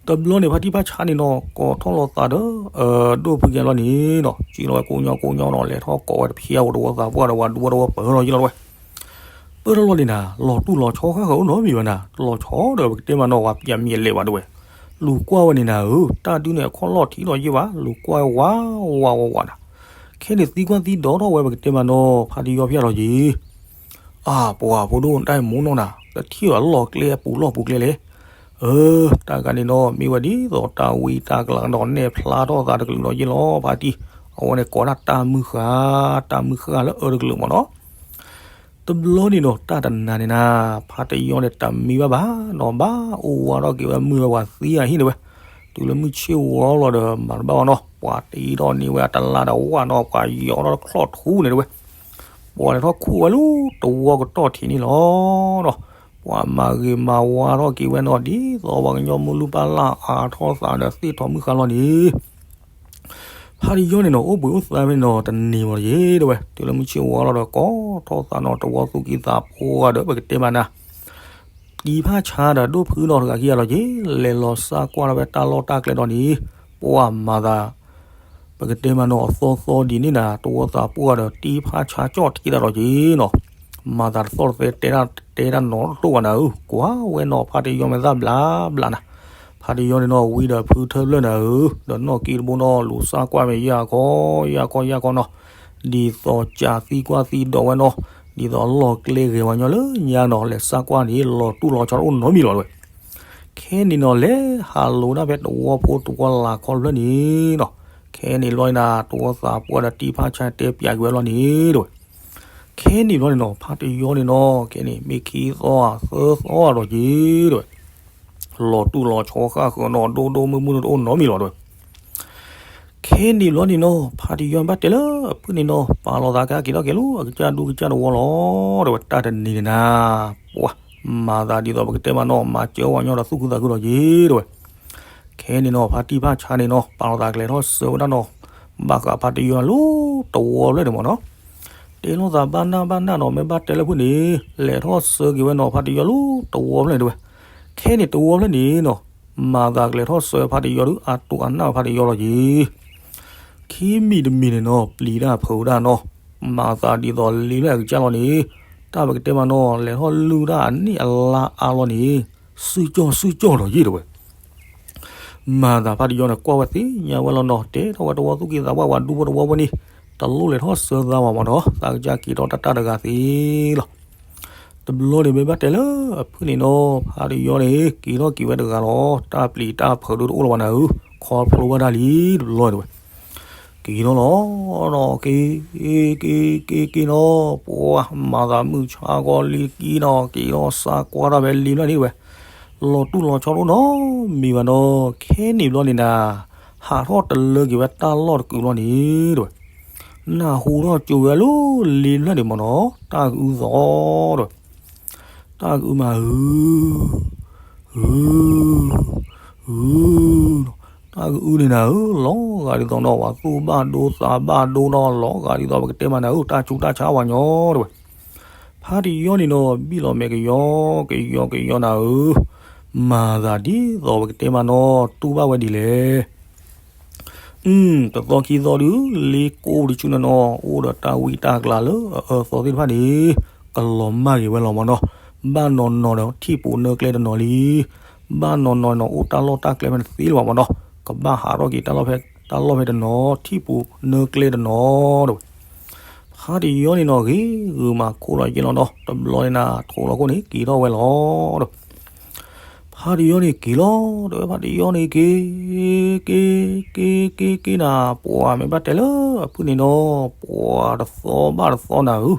တဘျီန့ၣ် ဖါတံၢ်ဖါဆါန့ၣ်နီၤ ကိးထီၣ်လီၤသးဒီး ဒိၣ်ဖုကဲဘျီန့ၣ်နီၤ စံၣ်လီၤဝဲကိးညီကိးညီနီၤ လဲၤထီၣ်ကိးဝဲတဖျၢၣ်ဧိၤတဝီသးပှၢ်ဒီး ပှၤဒူဖိတဝီပၢၢ်လီၤယံၤလီၤတဝဲ, ပၢၢ်ထီၣ်လီၤန့ၣ်နၤ လီၤတူၢ်လီၤဆီဃၣ်ဃၢၤအိၣ်နီတမံၤဘၣ်နၤ လီၤဆီဒီးပကတဲမးနီၤ ပှၤပျဲမံၤအလဲၤဘၣ်တဝဲ, လူၤကွၢ်ဝဲန့ၣ်နၤဧၢ, တၢ်ဒုန့ၣ်အခီၣ်လီၢ်ထံးလီၤယံၤဘၣ် လူၤကွၢ်ဝးဝးဝးဝးနၤ, ခဲန့ၣ်သံကွၢ်သံဒိးထီၣ်ဝဲပကတဲမးနီၤ ဖါတယီဖျၢၣ်လီၤယံၤ အၢ ပှၤဖိဒိၣ် တၢ်မူနီၢ်နၤ တထံၣ်ဘၣ်လီၢ်ကျဲပူၤလီၢ်ပူၤကျဲလဲၣ်, အၢ တၢ်ဂၤန့ၣ်နီၤ မ့ၢ်ဝဲဒ်သိးတၢ်ဝံတၢ်ကလၤဒီးနဲၣ်ဖျါထီၣ်သးတကလုာ်ဒီးယ့ၢ်လီၤ ဖါတံၢ်, အဝဲန့ၣ်ကိးဒၣ်တၢ်မုၢ်ဃၢ်, တၢ်မုၢ်ဃၢ်လၢအၢတကလုာ်မးနီၤ တဘျီန့ၣ်နီၤ တၢ်တနၤန့ၣ်နၤ ဖါတယီန့ၣ် တမံဘၣ်ဘၣ်နီၤ ဘၣ်အိၣ်ဝးထီၣ်က့ၤဝဲမုၢ်ဝဲပှၤသံအဟံၣ်န့ၣ်ဝဲ, တုၤလၢမုၢ်ဆ့ၣ်ဝီလီၤဒီး မၤတဘၣ်ဘၣ်နီၤ ပှၤတ့ထီၣ်န့ၢ်ဝဲအတလါဒီးဝၣ်နီၤ ပှၤယီၤထီၣ်တချီၣ်ထူန့ၣ်တဝဲ, ပှၤလဲၤထီၣ်ခူၣ်ဝဲလၢတဝီကတီၢ်ထံးန့ၣ်လီၤနီၤ, ပှၤမၤဂ့ၤမၤဝါထီၣ်က့ၤဝဲနီၤ ဒ်သိးပှၤကညီမုၢ်လူၢ်ပၢ်လၢ်အါထီၣ်သးဒီးသ့ၣ်ထီၣ်မုၢ်ဃၢ်လီၤန့ၣ် ဖါတယီန့ၣ်နီၤ အိၣ်ဘှံးအိၣ်သါဖဲန့ၣ်နီၤ တနံၤဝဲလီၤယ့ၢ်တဝဲ, တုၤလၢမုၢ်ဆ့ၣ်ဝါလီၤဒီး ကိးထီၣ်သးနီၤ တဝီသူၣ်ကံၢ်သးပှၢ်ဒီး ပကတဲမးနၤ တံၢ်ဖါဆါဒီးဒိၣ်ဖုနီၤတဂၤခံဂၤလီၤယ့ၢ်, လဲၤလီၤစၢ်ကွၢ်ထီၣ်ဖဲတၢ်လီၢ်တၢ်ကျဲဒီးန့ၣ်, ပှၤမၤသး ပကတဲမးနီၤ အသီသီဒ်န့ၣ်နၤ တဝီသးပှၢ်ဒီးတံၢ်ဖါဆါကၠီၣ်ထံသးလီၤယ့ၢ်နီၤ, မၤသးတသီၣ်တသဲ တဲတၢ်နီတတိၢ်ဘၣ်နၤဧၢ, ကွၢ်ဝဲနီၤ ဖါတယီမဲာ်သၣ်ဘျးဘျးနၤ, ဖါတယီန့ၣ်နီၤ ဝံဒီးဖုထၢဖျၢၣ်နၤဧၢ, ဒီးနီၣ်ကံတဘိနီၤ လူၤစၢ်ကွၢ်မဲာ်ယၢ်ခီ ယၢ်ခီယၢ်ခီနီၤ, ဒ်သိးကသံကွၢ်သံဒိးဝဲနီၤ, ဒ်သိးလီၢ်ကျဲဂ့ၤဝဲညီလၢညါနီၤ လဲၤစၢ်ကွၢ်န့ၣ် လီၤတူၢ်လီၤဆီတအိၣ်နီတမံၤလီၤတဝဲ ခဲန့ၣ်နီၤ လဲၤဟးလိၤဒၣ်ဖဲတဝီဖိတဝီလၢ်ခီတဖျၢၣ်န့ၣ်နီၤ, ခဲန့ၣ်ဘျီန့ၣ်နၤ တဝီသးပှၢ်ဒီးတံၢ်ဖါဆါတဲပၠးက့ၤဝဲလီၤန့ၣ်တဝဲ, ခဲန့ၣ်ဘျီန့ၣ်နီၤ ဖါတယီန့ၣ်နီၤ ခဲန့ၣ် မ့ၢ်ခံသီသၢသီဒီးက့ၤတဝဲ, လီၤတူၢ်လီၤဆီဃၣ်ဃၢၤနီၤ ဒိၣ်ဒိၣ်မုၢ်မုၢ်တအိၣ်နီတမံၤလီၤတဝဲ ခဲန့ၣ်ဘျီန့ၣ်နီၤ ဖါတယီဘၣ်တဲလၢအဖုၣ်န့ၣ်နီၤ ပာ်လီၤသးကဟဲက့ၤထီၣ်က့ၤလၢအကစၢ်ဒူကစၢ်တဝီလီၤတဝဲ, တၢ်တနံၤန့ၣ်နၤ ပှၤမၤသးဒ်သိးပကတဲမးနီၤ မၤစၢၤဝဲညီဒီးသူၣ်ခုသးခုဒီးက့ၤတဝဲ, ခဲန့ၣ်နီၤ ဖါတံၢ်ဖါဆါန့ၣ်နီၤ ပာ်လီၤသးကလဲၤထီၣ်ဆှၢဝဲဒၣ်နီၤ ဘၣ်ဃးဖါတယီလၢတဝီဖျၢၣ်န့ၣ်မးနီၤ, တဲလိာ်သးဘၣ်နၢ်ဘၣ်နၢ်နီၤ မ့ၢ်ဘၣ်တဲလၢဖုၣ်န့ၣ် လဲၤထီၣ်ဆှၢက့ၤဝဲနီၤ ဖါတယီလၢတဝီဖျၢၣ်န့ၣ်တဝဲ, ခဲန့ၣ်တဝီဖျၢၣ်န့ၣ်နီၤ မၤသးကလဲၤထီၣ်ဆှၢဖါတယီဒုး အတိၢ်အနၢ်ဖါတယီလီၤက့ၤ ခံမံၤတမံၤန့ၣ်နီၤ ပျံၤတၢ်ဖုးတၢ်နီၤ, မၤသးဒ်သိးလံလၢအကစၢ်လီၤန့ၣ်, တၢ်ပကတဲမးနီၤ လဲၤထီၣ်လုၢ်တၢ်အနံၣ်အလါအါလီၤန့ၣ်, စုကၠီၣ်စုကၠီၣ်ဒီးယ့ၢ်တဝဲ, မၤသးဖါတယီန့ၣ် ကွၢ်ဝဲသ့ၣ်ညါဝဲလီၤနီၤ, တဲထီၣ်ဝဲတဝီသူၣ်ကံၢ်သးပှၢ် ပှၤဒူဖိတဝီဖိန့ၣ် တလိၣ်လဲၤထီၣ်စၢၤသးဘၣ်မၢ်နီၤ, သးကစၢ်က့ၤထီၣ်တၢ်တဂၤသ့လီၤ. တဘျီန့ၣ် မ့ၢ်ဘၣ်တဲလၢအဖုၣ်န့ၣ်နီၤ, ဖါတယီန့ၣ် က့ၤထီၣ်က့ၤဝဲတဂၤလီၤ, တၢ်ပျံၤတၢ်ဖုးဒုတအိၣ်လၢၤဘၣ်နၤဧၢ, ခီဖျိဘၣ်တၢ်လံတဘျီန့ၣ်ဝဲ က့ၤထီၣ်လီၤ, က့ၤ က့ၤ က့ၤ က့ၤနီၤ, ပှၤမၤသးမုၢ်ဆါခီလံတက့ၢ်နီၤ, က့ၤထီၣ်စးကွၢ်တၢ်ဖဲလံဖျၢၣ်န့ၣ်ဝဲ, လီၤတူၢ်လီၤဆီတအိၣ်နီတမံၤဘၣ်နီၤ, ခဲန့ၣ်ဘျီန့ၣ်နၤ, ဟးထီၣ်တလၢက့ၤဝဲတၢ်လီၢ်တကုာ်ဘျီန့ၣ်တဝဲ, နၢ်ဟူထီၣ်ကၠိဝဲလၢလံဖျၢၣ်န့ၣ်မၢ်နီၤ, တၢ်ကအုသီတဝဲ တၢ်ကအုမးဧၢ, ဧၢ, ဧၢ, တၢ်ကအုန့ၣ်နၤဧၢ, လီၤဂာ်ဒ်သိးနီၤ ပှၤသူၣ်ဘၣ်ဒိသးဘၣ်ဒိနီၤ, လီၤဂာ်ဒ်သိးပကတဲမးနၤဧၢ, တၢ်ဆူးတၢ်ဆါဝဲညီတဝဲ. ဖါတယီန့ၣ်နီၤ ဘံၣ်လီၤမဲာ်ကယီကယီကယီနၤဧၢ, မၤသးဒ်သိးပကတဲမးနီၤ တူၢ်ဘၣ်ဝဲဒ်လဲၣ် တသီခံသီဒုး လ့ကိၢ်တဆူနနီၤ အိၣ်ဒီးတၢ်ဝံတၢ်ကျးလၢအအၢသီသ့ၣ်တဖၣ်န့ၣ် ကလီၤမၢ်က့ၤဝဲလီၤမၢ်နီၤ, ဘၣ်နီၤနီၤဒီးထံၣ်ပူၤနၢကျဲတနီၤလံ, ဘၣ်နီၤနီၤနီၤ အိၣ်တၢ်လီၢ်တၢ်ကျဲဖဲန့ၣ်သ့လၢၤဘၣ်မၢ်နီၤ, ကဘၣ်ဟးထီၣ်က့ၤတၢ်လီၢ်ဖဲ တၢ်လီၢ်ဖဲတနီၤ ထံၣ်ပူၤနၢကျဲတနီၤတဝဲ. ဖါတယီန့ၣ်နီၤ ဂ့ၤဂုာ်မၤခိၣ်လီၤယ့ၢ်လီၤနီၤ, တဘျီန့ၣ်နၤ ထိးလီၤခိၣ်န့ၣ် က့ၤထီၣ်ဝဲလီၤဒီး ဖါတယီန့ၣ်က့ၤလီၤ, ဒီးဖါတယီန့ၣ်က့ၤ က့ၤ က့ၤ က့ၤ က့ၤနၤ, ပှၤမ့ၢ်ဘၣ်တဲလၢအဖုၣ်န့ၣ်နီၤ ပှၤတသီဘၣ်တသီနၤဧၢ,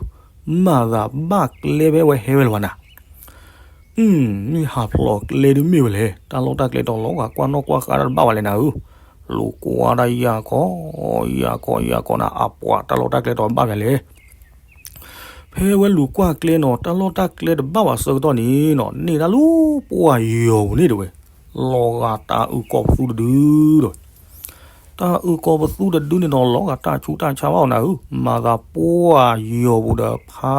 မၤသးဘၣ်ကျဲဖဲဝဲဟဲဝဲလၢၤဘၣ်နၤ မ့ၢ်ဟးဖျိးကျဲဒုးမ့ၢ်ဝဲလဲၣ်, တၢ်လီၢ်တၢ်ကျဲတလီၤဂာ်ကွၢ်နီၣ်ကွၢ်ဃါတၢ်တဘၣ်ဘၣ်လဲၣ်နၤဧၢ, လူၤကွၢ်တၢ်ယၢ်ခီ ယၢ်ခီ ယၢ်ခီနၤ, အပှၤတၢ်လီၢ်တၢ်ကျဲတဘၣ်ဘၣ်လဲၣ် ဖဲဝဲလူၤကွၢ်ကျဲနီၤ တၢ်လီၢ်တၢ်ကျဲတဘၣ်ဘၣ်ဆၢကတီၢ်န့ၣ်နီၤ န့ၢ်ဒၣ်လၢပှၢ်ယီၤပူၤန့ၣ်တဝဲ, လီၤဂာ်တၢ်အုၣ်ကီၤပသူတဒုဒီး တၢ်အုၣ်ကီၤပသူတဒုန့ၣ်နီၤ လီၤဂာ်တၢ်ဆူးတၢ်ဆါဘၣ်အီၤနၤဧၢ, မၤသးပှၢ်ယီၤပူၤဒီးဖါ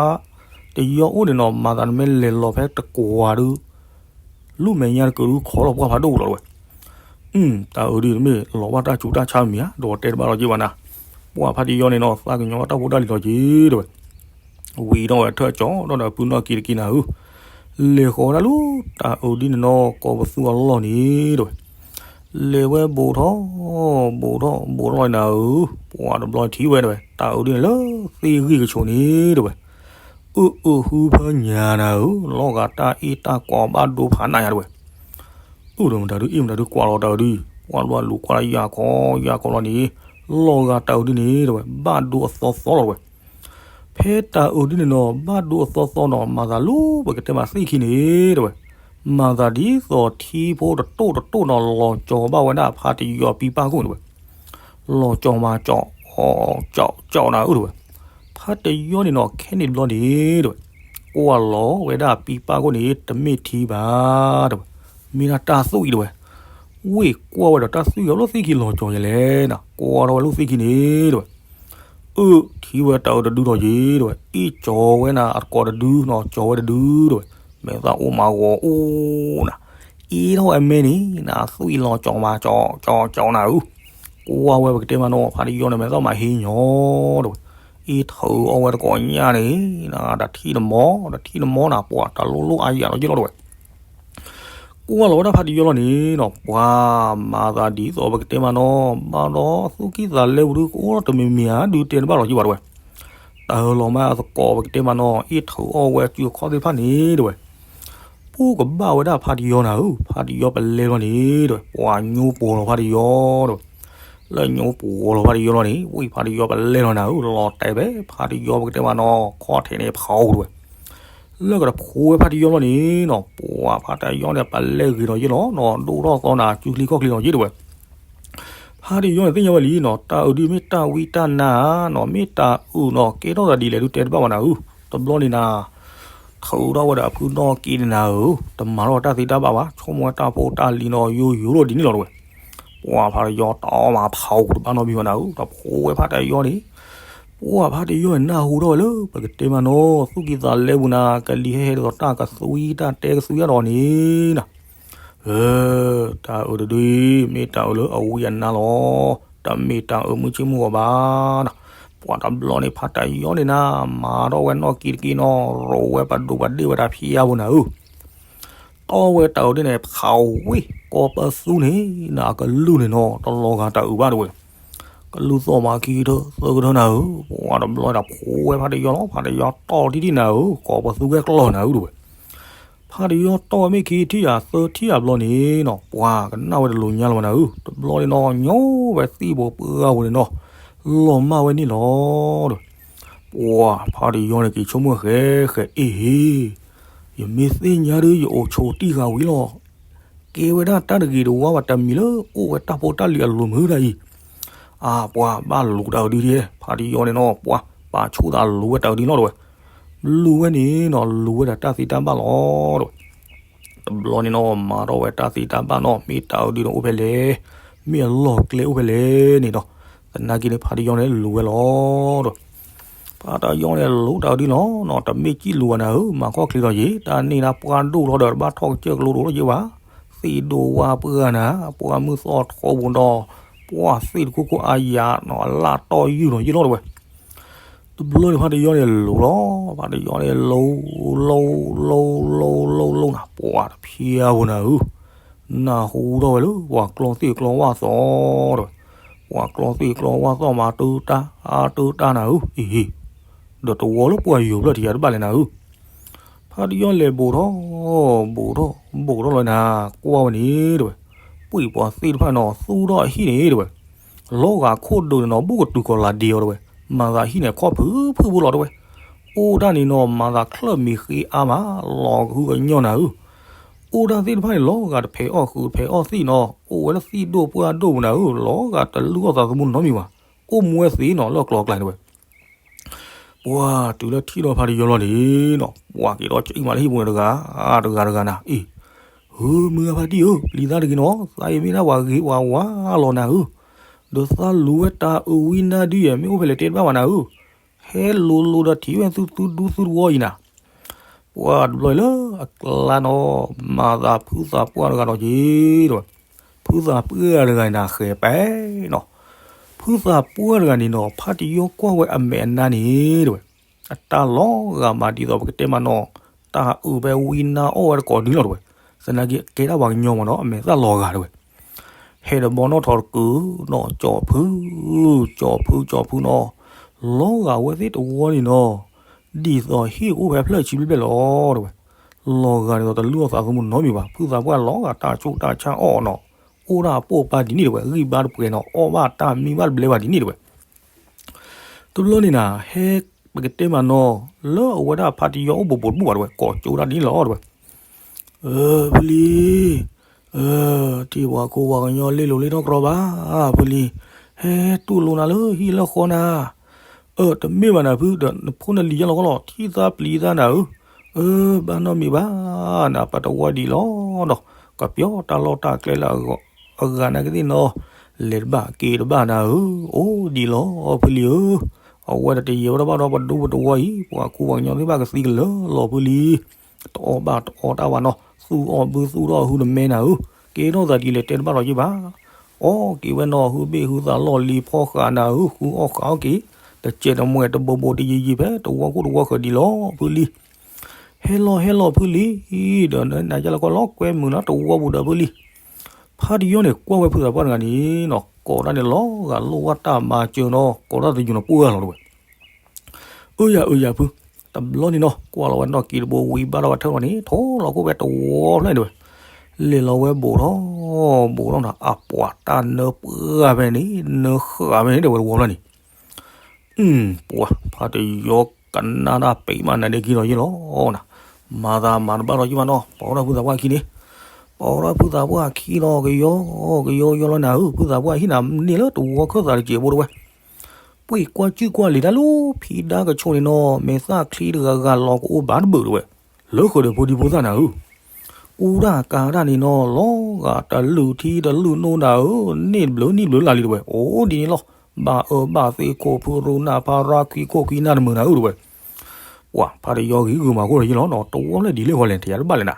တယီအိၣ်န့ၣ်နီၤ မၤသးနမ့ၢ်လဲၤလီၤဖဲတကွၢ်ဒုး လူၢ်မဲာ်ညါတကုာ်ဒုးခီလီၤပှၢ်ဖးဒိၣ်လီၤတဝဲ တၢ်အုၣ်ဒုးတမ့ၢ်လီၤဘၣ်တၢ်ဆူးတၢ်ဆါမံၤဧါ, ဒီးတဲတဘၣ်လီၤက့ၤဘၣ်နၤ, ပှၢ်ဖါတယီန့ၣ်နီၤ သးကညီၤဘၣ်တၢ်ဖိတၢ်လံၤလီၤက့ၤတဝဲ, ဝံၤထီၣ်ဝဲထၢၣ်ကၠီဒီးအပုၢ်နီၢ်က့ၤတက့ၤနၤဧၢ, လဲၤဃီၤဝဲဒၣ်လၢတၢ်အုၣ်ဒုးန့ၣ်နီၤ ကီၤပသူအလီၢ်န့ၣ်တဝဲ, လဲၤဝဲဘူးထီၣ် ဘူးထီၣ် ဘူးထီၣ်နၤဧၢ, ပှၢ်တဘျီထံၣ်ဝဲတဝဲ တၢ်အုၣ်ဒုးန့ၣ်လၢသ့ၣ်ဂံၢ်ကဆိးန့ၣ်တဝဲ အုၣ်အုၣ်ဟုဖၢညါနၤဧၢ, လီၤဂာ်တၢ်အ့ၣ်တၢ်ကွီၤဘၣ်ဒိဖးနးညါတဝဲ, အုၣ်ဒီးမတၤဒုးအ့ၣ်မတၤဒုးကွီၤလီၤတၢ်အုၣ်ဒုး, ပှၢ်တဘျီလူၤကွၢ်လၢယၢ်ခီ ယၢ်ခီလီၤန့ၣ်, လီၤဂာ်တၢ်အုၣ်ဒုးန့ၣ်တဝဲ ဘၣ်ဒိအသီသီလီၤတဝဲ, ဖဲတၢ်အုၣ်ဒုးန့ၣ်နီၤ ဘၣ်ဒိအသီသီနီၤ မၤသးလၢပကတဲမးသ့ၣ်ခံန့ၣ်တဝဲ, မၤသးဒ်သိးထံဖိတတိၢ်တတိၢ်နီၤ လီၤကၠီၤဘၣ်ဝဲဒၣ်ဖါတယီပံပၢ်ခိၣ်န့ၣ်တဝဲ လီၤကၠီၤမၤကၠီၤ ကၠီၤ ကၠီၤနၤအုၣ်တဝဲ, ဖါတယီန့ၣ်နီၤ ခဲန့ၣ်တဘျီန့ၣ်တဝဲ, ကွၢ်လီၤဝဲဒၣ်ပံပၢ်ခိၣ်န့ၣ် တမ့ၢ်ထံဘၣ်တဝဲ, မ့ၢ်ဒၣ်တၢ်သွံၣ်တဝဲ, ဝ့ၢ်ကွၢ်ဝဲဒီးတၢ်သွံၣ်အလီၢ်သ့ၣ်ခံလီၤကၠီၤယဲလဲၣ်နီၤ ကွၢ်ထီၣ်ဝဲလၢသ့ၣ်ခံန့ၣ်တဝဲ အၢ ထံၣ်ဝဲတၢ်အုၣ်တဒုထီၣ်က့ၤတဝဲ အ့ၣ်ကၠီၤဝဲနၤအတကိးတဒုနီၤ ကၠီၤဝဲတဒုတဝဲ, မဲာ်သၣ်အိၣ်မးဂီၤအိၣ်နၤ, အ့ၣ်ထီၣ်ဝဲမဲာ်န့ၣ်နၤ သွံၣ်လီၤကၠီၤမၤကၠီၤ ကၠီၤ ကၠီၤနၤဧၢ, ကွၢ်ဝဲပကတဲမးနီၤ ဖါတယီန့ၣ် မဲာ်သၣ်မးဟ့ညီတဝဲ, အ့ၣ်ထုးအီၣ်ဝဲတကိးညၣ်န့ၣ်နၤ တထံၣ်တမီ တထံၣ်တမီနၤ ပှၤတၢ်လိၣ်လိၣ်အါယၤလီၤက့ၤလီၤတဝဲ ကွၢ်လီၤဝဲဒၣ်ဖါတယီလီၤန့ၣ်နီၤ ပှၤမၤသးဒ်သိးပကတဲမးနီၤ ဘၣ်ဒီးသူၣ်ကံၢ်သးလဲပူၤဒုး ကအိၣ်တမံၤမံၤဧါဒုးတဲတဘၣ်လီၤက့ၤဘၣ်တဝဲ, တၢ်လီၤမးအသကိးပကတဲမးနီၤ အ့ၣ်ထုးအီၣ်ဝဲစုအခီၣ်သ့ၣ်တဖၣ်န့ၣ်တဝဲ, ပူၤကဘၣ်ဝဲဒၣ်ဖါတယီနၤဧၢ, ဖါတယီပလဲလီၤန့ၣ်တဝဲ ပှၤညိပှီၤလီၤဖါတယီတဝဲ, လၢညိပှီၤလီၤဖါတယီလီၤန့ၣ် ဝံၢ်ဖါတယီပလဲလီၤနၤဧၢ, လီၤတဲာ်ဖဲဖါတယီပကတဲမးနီၤ ခီၣ်ထံးန့ၣ်ဖီတဝဲ လၢကတဖိဝဲဖါတယီလီၤန့ၣ်နီၤ ပှၤဖါတယီန့ၣ် ပလဲဂ့ၤဒီးယ့ၢ်လီၤနီၤ ဒိၣ်ထီၣ်သီနၤ စုချံခီၣ်ချံလီၤယ့ၢ်တဝဲ, ဖါတယီန့ၣ်သ့ၣ်ညါဝဲလံနီၤ တၢ်အုၣ်ဒုးမ့ၢ်တၢ်ဝံတၢ်နါနီၤ မ့ၢ်တၢ်အုၣ်နီၤ ကဲထီၣ်သးဒ်လဲၣ်ဒုးတဲတဘၣ်ဘၣ်နၤဧၢ, တဘျီန့ၣ်နၤ ထုးထီၣ်ဝဲဒီးအဖုနီၢ်က့ၤန့ၣ်နၤဧၢ, တမၤထီၣ်တၢ်သ့တၢ်ဘၣ်ဘၣ် ဆိကမိၣ်ဝဲတၢ်ဖိတၢ်လံၤနီၤ ယိယိလီၤဒ်န့ၣ်လီၤတဝဲ ပှၤဖါတယီတအီၣ်မးဖးအူတဘၣ်နီတမံၤဘၣ်နၤဧၢ, တဖိဝဲဖါတယီန့ၣ် ပှၤဖါတယီန့ၣ် နၢ်ဟူထီၣ်ဝဲလၢ ပကတဲမးနီၤ သူၣ်ကံၢ်သးလဲပူၤနၤ ကလံၤဟဲဟဲဒ်သိးတၢ်ကသွံတၢ်တဲကသွံအါဒီးန့ၣ်နီၤ, တၢ်အုၣ်တဒုအံၤ မ့ၢ်တၢ်အုၣ်လၢအဝံအနါလီၤ, တမ့ၢ်တၢ်အုၣ်မုၢ်ဆ့ၣ်မုၢ်ဂီၤဘၣ်နီၤ, ပှၤတဘျီန့ၣ် ဖါတယီန့ၣ်နၤ မၤထီၣ်ဝဲနီၢ်က့ၤတက့ၢ်နီၤ ရိးဝဲပဒိးပဒ့ၣ်ဝဲဒၣ်ဖံးအါပူၤနၤဧၢ တ�ၢ် တီၢ်ဝဲတၢ်အုးဒ်န့ၣ် ဖးဝံၣ် ကိးပသူန့ၣ် နအကလုၢ်န့ၣ်နီၤ တလီၤဂာ်တၢ်အုးဘၣ်တဝဲ. ကလုၢ်သီၣ်မးခံကထၢ သၢကထၢနၤဧၢ, ပှၤတဘျီတၢ်ဖိဝဲဖးတယီလီၤ, ဖးတယီတီၢ်ထံထံနၤဧၢ, ကိးပသူကဲကျီၢ်နၤဧၢတဝဲ. ဖးတယီတီၢ်ဝဲမ့ၢ်ခံထံၣ်ယၤသၢထံၣ်ယၤဘျီန့ၣ်နီၤ ပှၤကနၣ်ဝဲတလိၤညါလီၤဘၣ်နၤဧၢ, တဘျီန့ၣ်နီၤ ညီဝဲသံၣ်ဘိပှၢ်ပူၤန့ၣ်နီၤ လီၤမၢ်ဝဲန့ၣ်လီၤတဝဲ. ပှၤဖးတယီန့ၣ်က့ၤဆိကမိၣ်ဃဲဃဲ အ့ၣ်ဟ့ၣ်, ယမ့ၢ်သ့ၣ်ညါဒုး ယအိၣ်ဆိးတံၢ်ဃာ်ဝံၤလီၤ. ကဲဝဲဒၣ်တၢ်တဂ့ၤတဝါဘၣ် တမံၤလၢအိၣ်ဝဲတၢ်ဖိတၢ်လံၤအလိၤမုာ်ဒၣ်အံၤ. အါ ပှၤဘၣ်လူၤတၢ်အုးဒုဒဲ ဖးတယီန့ၣ်နီၤ ပှၤပာ်ဆိသးလူၤဝဲတၢ်အုးဒုလီၤတဝဲ. လူၤဝဲန့ၣ်နီၤ လူၤဝဲဒၣ်တၢ်သ့တၢ်ဘၣ်လီၤတဝဲ. တဘျီန့ၣ်နီၤ မၤထီၣ်ဝဲတၢ်သ့တၢ်ဘၣ်နီၤ မ့ၢ်တၢ်အုးဒုန့ၣ်အိၣ်ဖဲလဲၣ်, မ့ၢ်အလီၢ်ကျဲအိၣ်ဖဲလဲၣ်န့ၣ်ဒီး သနာ်က့န့ၣ် ဖးတယီန့ၣ်လူၤဝဲလီၤတဝဲ. ဖးတယီန့ၣ်လူၤတၢ်အုးဒုလီၤနီၤ တမ့ၢ်ကံၣ်လူၤဘၣ်နၤဧၢ, မၤခီၣ်ချ့ထီၣ်ယံၤ တၢ်န့ၢ်ဒၣ်ပှၢ်ဒိၣ်ထီၣ်ဒီးတဘၣ်ထီၣ်ကစၢၢ်ကလိဒိၣ်ထီၣ်ယံၤဘၣ်, သ့ၣ်ဒိၣ်ဝါပှၢ်နၤ, ပှၢ်မုၢ်သီၣ်ထီပူၤဒီး ပှၢ်သ့ၣ်တခိၣ်ခိၣ်အါယၤနီၤ အလၣ်တီၢ်ယုၢ်နီၤယံၤလီၤတဝဲ. တဘျီန့ၣ် ဖးတယီန့ၣ်လူၤလီၤ, ဖးတယီန့ၣ်လူၤ လူၤ လူၤ လူၤ လူၤ လူၤနၤ ပှၤတဖျါဧိၤနၤဧၢ, နၢ်ဟူထီၣ်ဝဲလၢ ပှၤကျီသ့ၣ်ကျီဝၣ်သီၣ်တဝဲ, ပှၤကျီသ့ၣ်ကျီဝၣ်သီၣ်မး တၢ်တၢ်တၢ်နၤဧၢ, အ့ၣ်ဟ့ၣ်, ဒီးတဝီလၢပှၢ်ယိၤဖျၢၣ်ထံးယၤတဘၣ်လဲၣ်နၤဧၢ. ဖးတယီလဲၤဘူးထီၣ် ဘူးထီၣ် ဘူးထီၣ်လီၤနၤ, ကွၢ်ဝဲန့ၣ်တဝဲ, ပှ့ၤပှၤသ့ၣ်တဖၣ်နီၤ သူၣ်ထီၣ်အဟံၣ်န့ၣ်တဝဲ, လီၤဂာ်ခိၣ်ဒုးန့ၣ်နီၤ ဘူးကတုၤကီၤလၤဒ့အီၤတဝဲ, မၤသးဟံၣ်န့ၣ်ခီၣ်ဖုးဖုးဖိလီၤတဝဲ, အိၣ်ဒၣ်န့ၣ်နီၤ မၤသးချၢၣ်မံၤဃ့အါမး လီၤကဟုကညီၢ်နၤဧၢ. အိၣ်ဒၣ်သ့ၣ်တဖၣ်န့ၣ် လီၤဂာ်တဖဲးအီၣ်ဃုာ်တဖဲးအီၣ်သံၣ်နီၤ အိၣ်ဝဲလၢသံၣ်ဒိၣ်ပှၢ်ဒိၣ်ပူၤနၤဧၢ, လီၤဂာ်တလုၢ်အီၣ်သးသမူနီတမံၤဘၣ်, အိၣ်မူဝဲသ့ၣ်နီၤ လၢအကျိၤအကျဲတဝဲ. ပှၤတုၤလၢထံၣ်ဒီးဖးတယီလီၤန့ၣ်နီၤ ပှၤက့ၤဒီးကအံၣ်မးလၢဟံၣ်ပူၤန့ၣ်တဂၤ တဂၤတဂၤနၤ အ့ၣ်, ဧၢ မုၢ်ဂၤဖါတံၢ်ဧၢ, ပျံၤသးတဂ့ၤနီၤ, သးအံၤမ့ၢ်ဒၣ်ပှၤဂ့ၤပှၤဝါလီၤနၤဧၢ, ဒီးသးလူၤဝဲတၢ်အုးဝံနါဒုယဲၢ် မ့ၢ်အိၣ်ဖဲလဲၣ်တဲတဘၣ်ဘၣ်နၤဧၢ, ဟဲလူၤလူၤဒီးထံၣ်ဝဲသုသုဒူသုတဝီအံၤနၤ ပှၤတဘျီလၢအကျါနီၤ မၤသးဖုသးပှၢ်တဂၤနီၤက့ၤတဝဲ, ဖုသးပှၢ်တဂၤန့ၣ်ဃဲၤပဲနီၤ, ဖုသးပှၢ်တဂၤန့ၣ်နီၤ ဖးတယီကွၢ်ဝဲအမဲာ်အနါန့ၣ်တဝဲ, အတၢ်လီၤဂာ်မးဒ်သိးပကတဲမးနီၤ, တၢ်အုးဖဲဝံနါအီၣ်ဝဲတကိးဒုလီၤတဝဲ, သနာ်က့ကဲဒၣ်ပှၤကညီမးနီၤ အမဲာ်သၣ်လီၤဂာ်တဝဲ ဟဲတဘီနီၣ်ထီၣ်တကုာ်နီၤ ကၠီၣ်ဖု, ကၠီၣ်ဖု ကၠီၣ်ဖုနီၤ, လီၤဂာ်ဝဲသ့ၣ်တဝီန့ၣ်နီၤ, ဒ်သိးဟံၣ်ကအိၣ်ဖဲဖျၢၣ်ဆံဘျဲၣ်ဘျဲၣ်လီၤတဝဲ, လီၤဂာ်ဒ်သိးတလုၢ်အီၣ်သးသမူနီတမံၤဘၣ်, ဖုသးပှၢ်လီၤဂာ်တၢ်ဆူးတၢ်ဆါအီၣ်နီၤ, အိၣ်ဒၣ်အပိာ်ပာ်ဒ်န့ၣ်တဝဲ, ဂံၢ်ဘါတပှဲၤနီၤ, အီၣ်ဘၣ်တၢ်မံဘၣ်တဘျဲဘၣ်ဒ်န့ၣ်တဝဲ တဘျီန့ၣ်နၤ ဟဲပကတဲမးနီၤ, လၢအဝဲဒၣ်ဖးတယီအိၣ်ဘူးဘူးတဘူၣ်ဘၣ်တဝဲ, ကိးကၠိဒၣ်ဒ်န့ၣ်လီၤတဝဲ, အၢ ဖုလံၤ, အၢ ထံၣ်ပှၤခိပှၤကညီလ့လိၤလ့ထီၣ်ကြီဘၣ်, ဖုလံၤ, ဟဲတူၢ်လိာ်နၤလၢဟံၣ်လၢဃီနၤ, အၢ တမ့ၢ်ဘၣ်နၤဖု, ဒီးနဖိနလံၤယါလီၤကီလီၤ, ထံၣ်သးပျံၤသးနၤဧၢ, အၢ ဘၣ်နီတမံၤဘၣ်, နပတဝီဒံးလီၤဒီး, ကပျီတၢ်လီၢ်တၢ်ကျဲလၢအဂၤနာ်က့သ့ၣ်နီၤ, လဲၤတဘၣ်က့ၤတဘၣ်နၤဧၢ, အိၣ်ဒံးလီၤ ဖုလံၤဧၢ, အဝဲဒၣ်တယံာ်ဝဲဒၣ်ဘၣ်ဒီးပဒူပတဝီအံၤ, ပှၤခိပှၤကညီသ့ၣ်တဖၣ်ကသံကလၢာ်လီၤဖုလံၤ, တအီၣ်ဘၣ်တအီတၢ်ဘၣ်နီၤ, သူၣ်အီၣ်ဘုသူၣ်ထီၣ်ဟုတမဲနၤဧၢ, ကဲထီၣ်သးဒ်လဲၣ်တဲတဘၣ်လီၤက့ၤဘၣ်, အီၣ်က့ၤဝဲနီၤ ဟုဘ့ၣ်ဟုသးလီၢ်လံၤဖီဃာ်နၤဧၢ, ဃုအီၣ်ဃာ်အီၣ်က့ၤ, တစဲးတမှဲးတဘိဘိတယံာ်ယံာ်ဖဲတဝီခိၣ်တဝီဃၢၤဒံးလီၤဖုလံၤ, ဟဲလီၤဟဲလီၤဖုလံၤ, ဒီးနၤယါလီၤကီလီၤကွဲမုာ်လီၤတဝီပူၤဒီးဖုလံၤ, ဖးတယီန့ၣ် ကွၢ်ဝဲဖုသးပှၢ်တဂၤန့ၣ်နီၤ, ကိးတၢ်န့ၣ်လီၤဂာ်လိၣ်ဝဲတၢ်မၤစၢၤနီၤ, ကိးတၢ်တယုၢ်နီၤပှၢ်လီၤတဝဲ, အၢ ယၤ အၢ ယၤဖု, တဘျီန့ၣ်နီၤ ကွၢ်လီၤဝဲနီၣ်က့ၤတဘိဝံၤဘၣ်ထီၣ်ဝဲထၢၣ်လီၤန့ၣ် ထိၣ်လီၤခိၣ်ဖဲတဝီဖျၢၣ်န့ၣ်တဝဲ, လဲၤလီၤဝဲဘူးထီၣ်, ဘူးထီၣ်နီၤ အပှၤတၢ်နၢပှၢ်ဖဲန့ၣ် နၢဃာ်ဖဲန့ၣ်တဝဲတဝီဖျၢၣ်န့ၣ် ပှၤ ဖးတယီကနၣ်တၢ်ပံးမးနၤဒ့ခံလီၤယ့ၢ်လီၤနၤ, မၤသးမၤတဘၣ်လီၤယ့ၢ်ဘၣ်နီၤ, ပိာ်ထီၣ်ဖုသးပှၢ်ခံန့ၣ်, ပိာ်ထီၣ်ဖုသးပှၢ်ခံလီၤ ကယီ, ကယီယီလီၤနၤဧၢ, ဖုသးပှၢ်ဟံၣ်နၤန့ၢ်လၢတဝီခၢၣ်သးတစဲးဖိတဝဲ, ပှ့ၤကွၢ်စုၣ်ကွၢ်လံာ်တၢ်လၢဖံဒါကဆိးန့ၣ်နီၤ, မဲာ်သၣ်ချံတဂၤဂၤလီၤကအိၣ်ဘၣ်တဘၢၣ်တဝဲ, လၢဃုာ်ဒီးဖိဒံဖိသၣ်နၤဧၢ အူဒၣ်ကၤဒၣ်န့ၣ်နီၤ လီၤဂာ်တလုၢ်ထံတလုၢ်နိနၤဧၢ, န့ၢ်တဘျုးနံၣ်ဘျုးလၢ်လံတဝဲ, အိၣ်ဒ်န့ၣ်လီၤ, ဘၣ်အၢဘၣ်သီခိၣ်ဖုရူနၢ်ဖါရါခွံခိၣ်ခွံနၢ်တမုာ်နၤဧၢ တဝဲ, ပှၤ ဖးတယီဂ့ၤဂုာ်မၤခိၣ်လီၤယ့ၢ်လီၤနီၤ, တဝီဖျၢၣ်ဒ်လဲၣ်ဃီလဲၣ် ထံၣ်ယၤတဘၣ်လဲၣ်နၤ,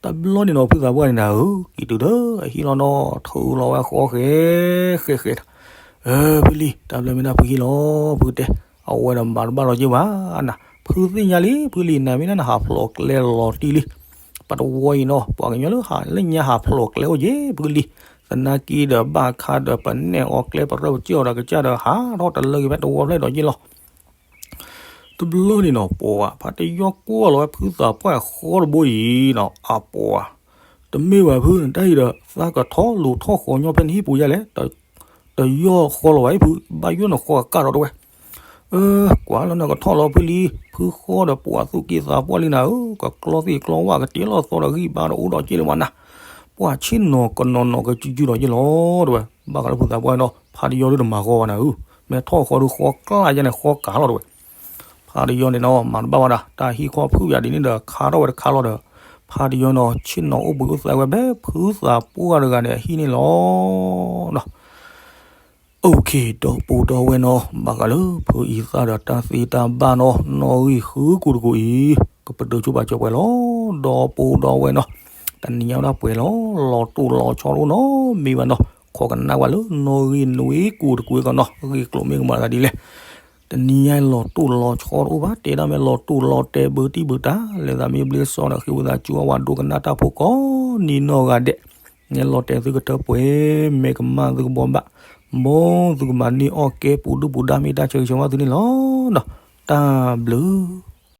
တဘျီန့ၣ်နီၤ ဖုသးပှၢ်န့ၣ်နၤဧၢ, ကံၣ်တုၤဒီးအဟံၣ်လီၤနီၤ, ထုးလီၤဝဲဃီဃဲ ဃဲဃဲ, အၢ ဖုလံၤ တၢ်ဘျၢမ့ၢ်ဒၣ်ဖုဟံၣ်လီၤ ဖုတဲ, အဝဲဒီးမၤတဘၣ်လီၤယ့ၢ်ဘၣ်နၤ, ဖုသ့ၣ်ညါလံ ဖုလံၤ နၤမ့ၢ်ဒၣ်နဟးဖျိးကျဲလီၤတံၢ်လံ, ပတဝီအံၤနီၤ ပှၤကညီလၢဟးလၢညါဟးဖျိးကျဲအိၣ်ယဲၢ်ဖုလံ, သနာ်က့ဒီးဘၣ်ခါဒီးပနဲၣ်အီၤကျဲ ပရၢပကၢၢ်အီၤဒီးကစၢ်ဒီး ဟးထီၣ်တလၢက့ၤဖဲတဝီဖျဲၣ်ဒီးယ့ၢ်လီၤ. တဘျီန့ၣ်နီၤ ပှၤဖါတယီကွၢ်လီၤဝဲဖုသးပှၢ်ဃီတဘိအံၤနီၤ အပှၤ, တမ့ၢ်ဘၣ်ဖု နတၢ်အံၤဒီး သးကထီၣ်လူၤထီၣ်ဃီညီဖဲနဟံၣ်ပူၤယါလဲၣ်, တယီၢ်ဃီလီၤဘၣ်အံၤဖု ဘၣ်ယိၣ်နဃီကကၢ်ဒီးတဝဲ ကွၢ်လီၤနကထီၣ်လီၤဖုလံ, ဖုဃီဒီးပှၤသူၣ်က့သးပှၢ်လံနၤဧၢ, ကကျီသ့ၣ်ကျီဝၣ်ကတ့လီၤသီဒီးဂံၢ်ဘါဒီးအိၣ်ဒီးက့လၢၤဘၣ်နၤ, ပှၤဆ့ၣ်နီၤကနီၤနီၤကစုစုဒီးယ့ၢ်လီၤတဝဲ, ဘၣ်ဃးလၢဖုသးပှၢ်နီၤ ဖါတယီဒုးတမၤဃီဘၣ်နၤဧၢ, မ့ၢ်ထီၣ်ဃီဒုးဃီကျါယါန့ၣ် ဃီကၤလီၤတဝဲ ဖါတယီန့ၣ်နီၤ မၤတဘၣ်ဝဲဒၣ် တၢ်ဟံၣ်ခီဖုၣ်ယၤဒ်န့ၣ်ဒီး ခါထီၣ်ဝဲတခါလီၤဒီး ဖါတယီနီၤ ဆ့ၣ်နီၤအိၣ်ဘှံးအိၣ်သါဝဲဖဲဖုသးပှၢ်တဂၤန့ၣ်အဟံၣ်န့ၣ်လီၤ. ဒီးပူၤဒီးဝဲနီၤ ဘၣ်ဃးလၢဖုအံသၣ်ဒီးတၢ်သ့တၢ်ဘၣ်နီၤ နီၣ်ဂံၢ်ဃုကိာ်တကိာ်အံၤ ကပတုာ်ဆိပာ်စၢၤပှဲၤလီၤ. ဒီးပူၤဒီးဝဲနီၤ တနံၤညါဝဲဒၣ်ပှဲၤလီၤ လီၤတိၢ်လီၤဆီတအိၣ်နီတမံၤဘၣ်နီၤ ခိးကနၣ်ဝဲလၢနီၣ်ဂံၢ်နွံကိာ်တကိာ်အသိးနီၤ ဂ့ၢ်ကျိၤမ့ၢ်ကမၤသးဒ်လဲၣ် တနံၤညါလီၤတိၢ်လီၤဆီတအိၣ်ဘၣ် တဲဒၣ်မ့ၢ်လီၤတိၢ်လီၤတဲာ်ဘုတံၢ်ဘုတၢ် လဲၤသးမ့ၢ်ဘျ့စီဒီးဃ့ဝံသးစူၤအဝဲဒိကနၣ်တၢ်ဖိကိးနံၤနီၢ်ဂၤဒဲး နဲလီၤတဲာ်သုကတၢၢ်ပှဲၤ မ့ၢ်ကမၣ်သုကဘီဘၣ် မ်သုကမၤန့ၢ်အီၣ်ကဲပူၤဒုၣ်ပူၤဒါမ့ၢ်တၢ်ဆၢဂ့ၤဆၢဝါသုန့ၣ်လီၤ. တၢ်ဘျုး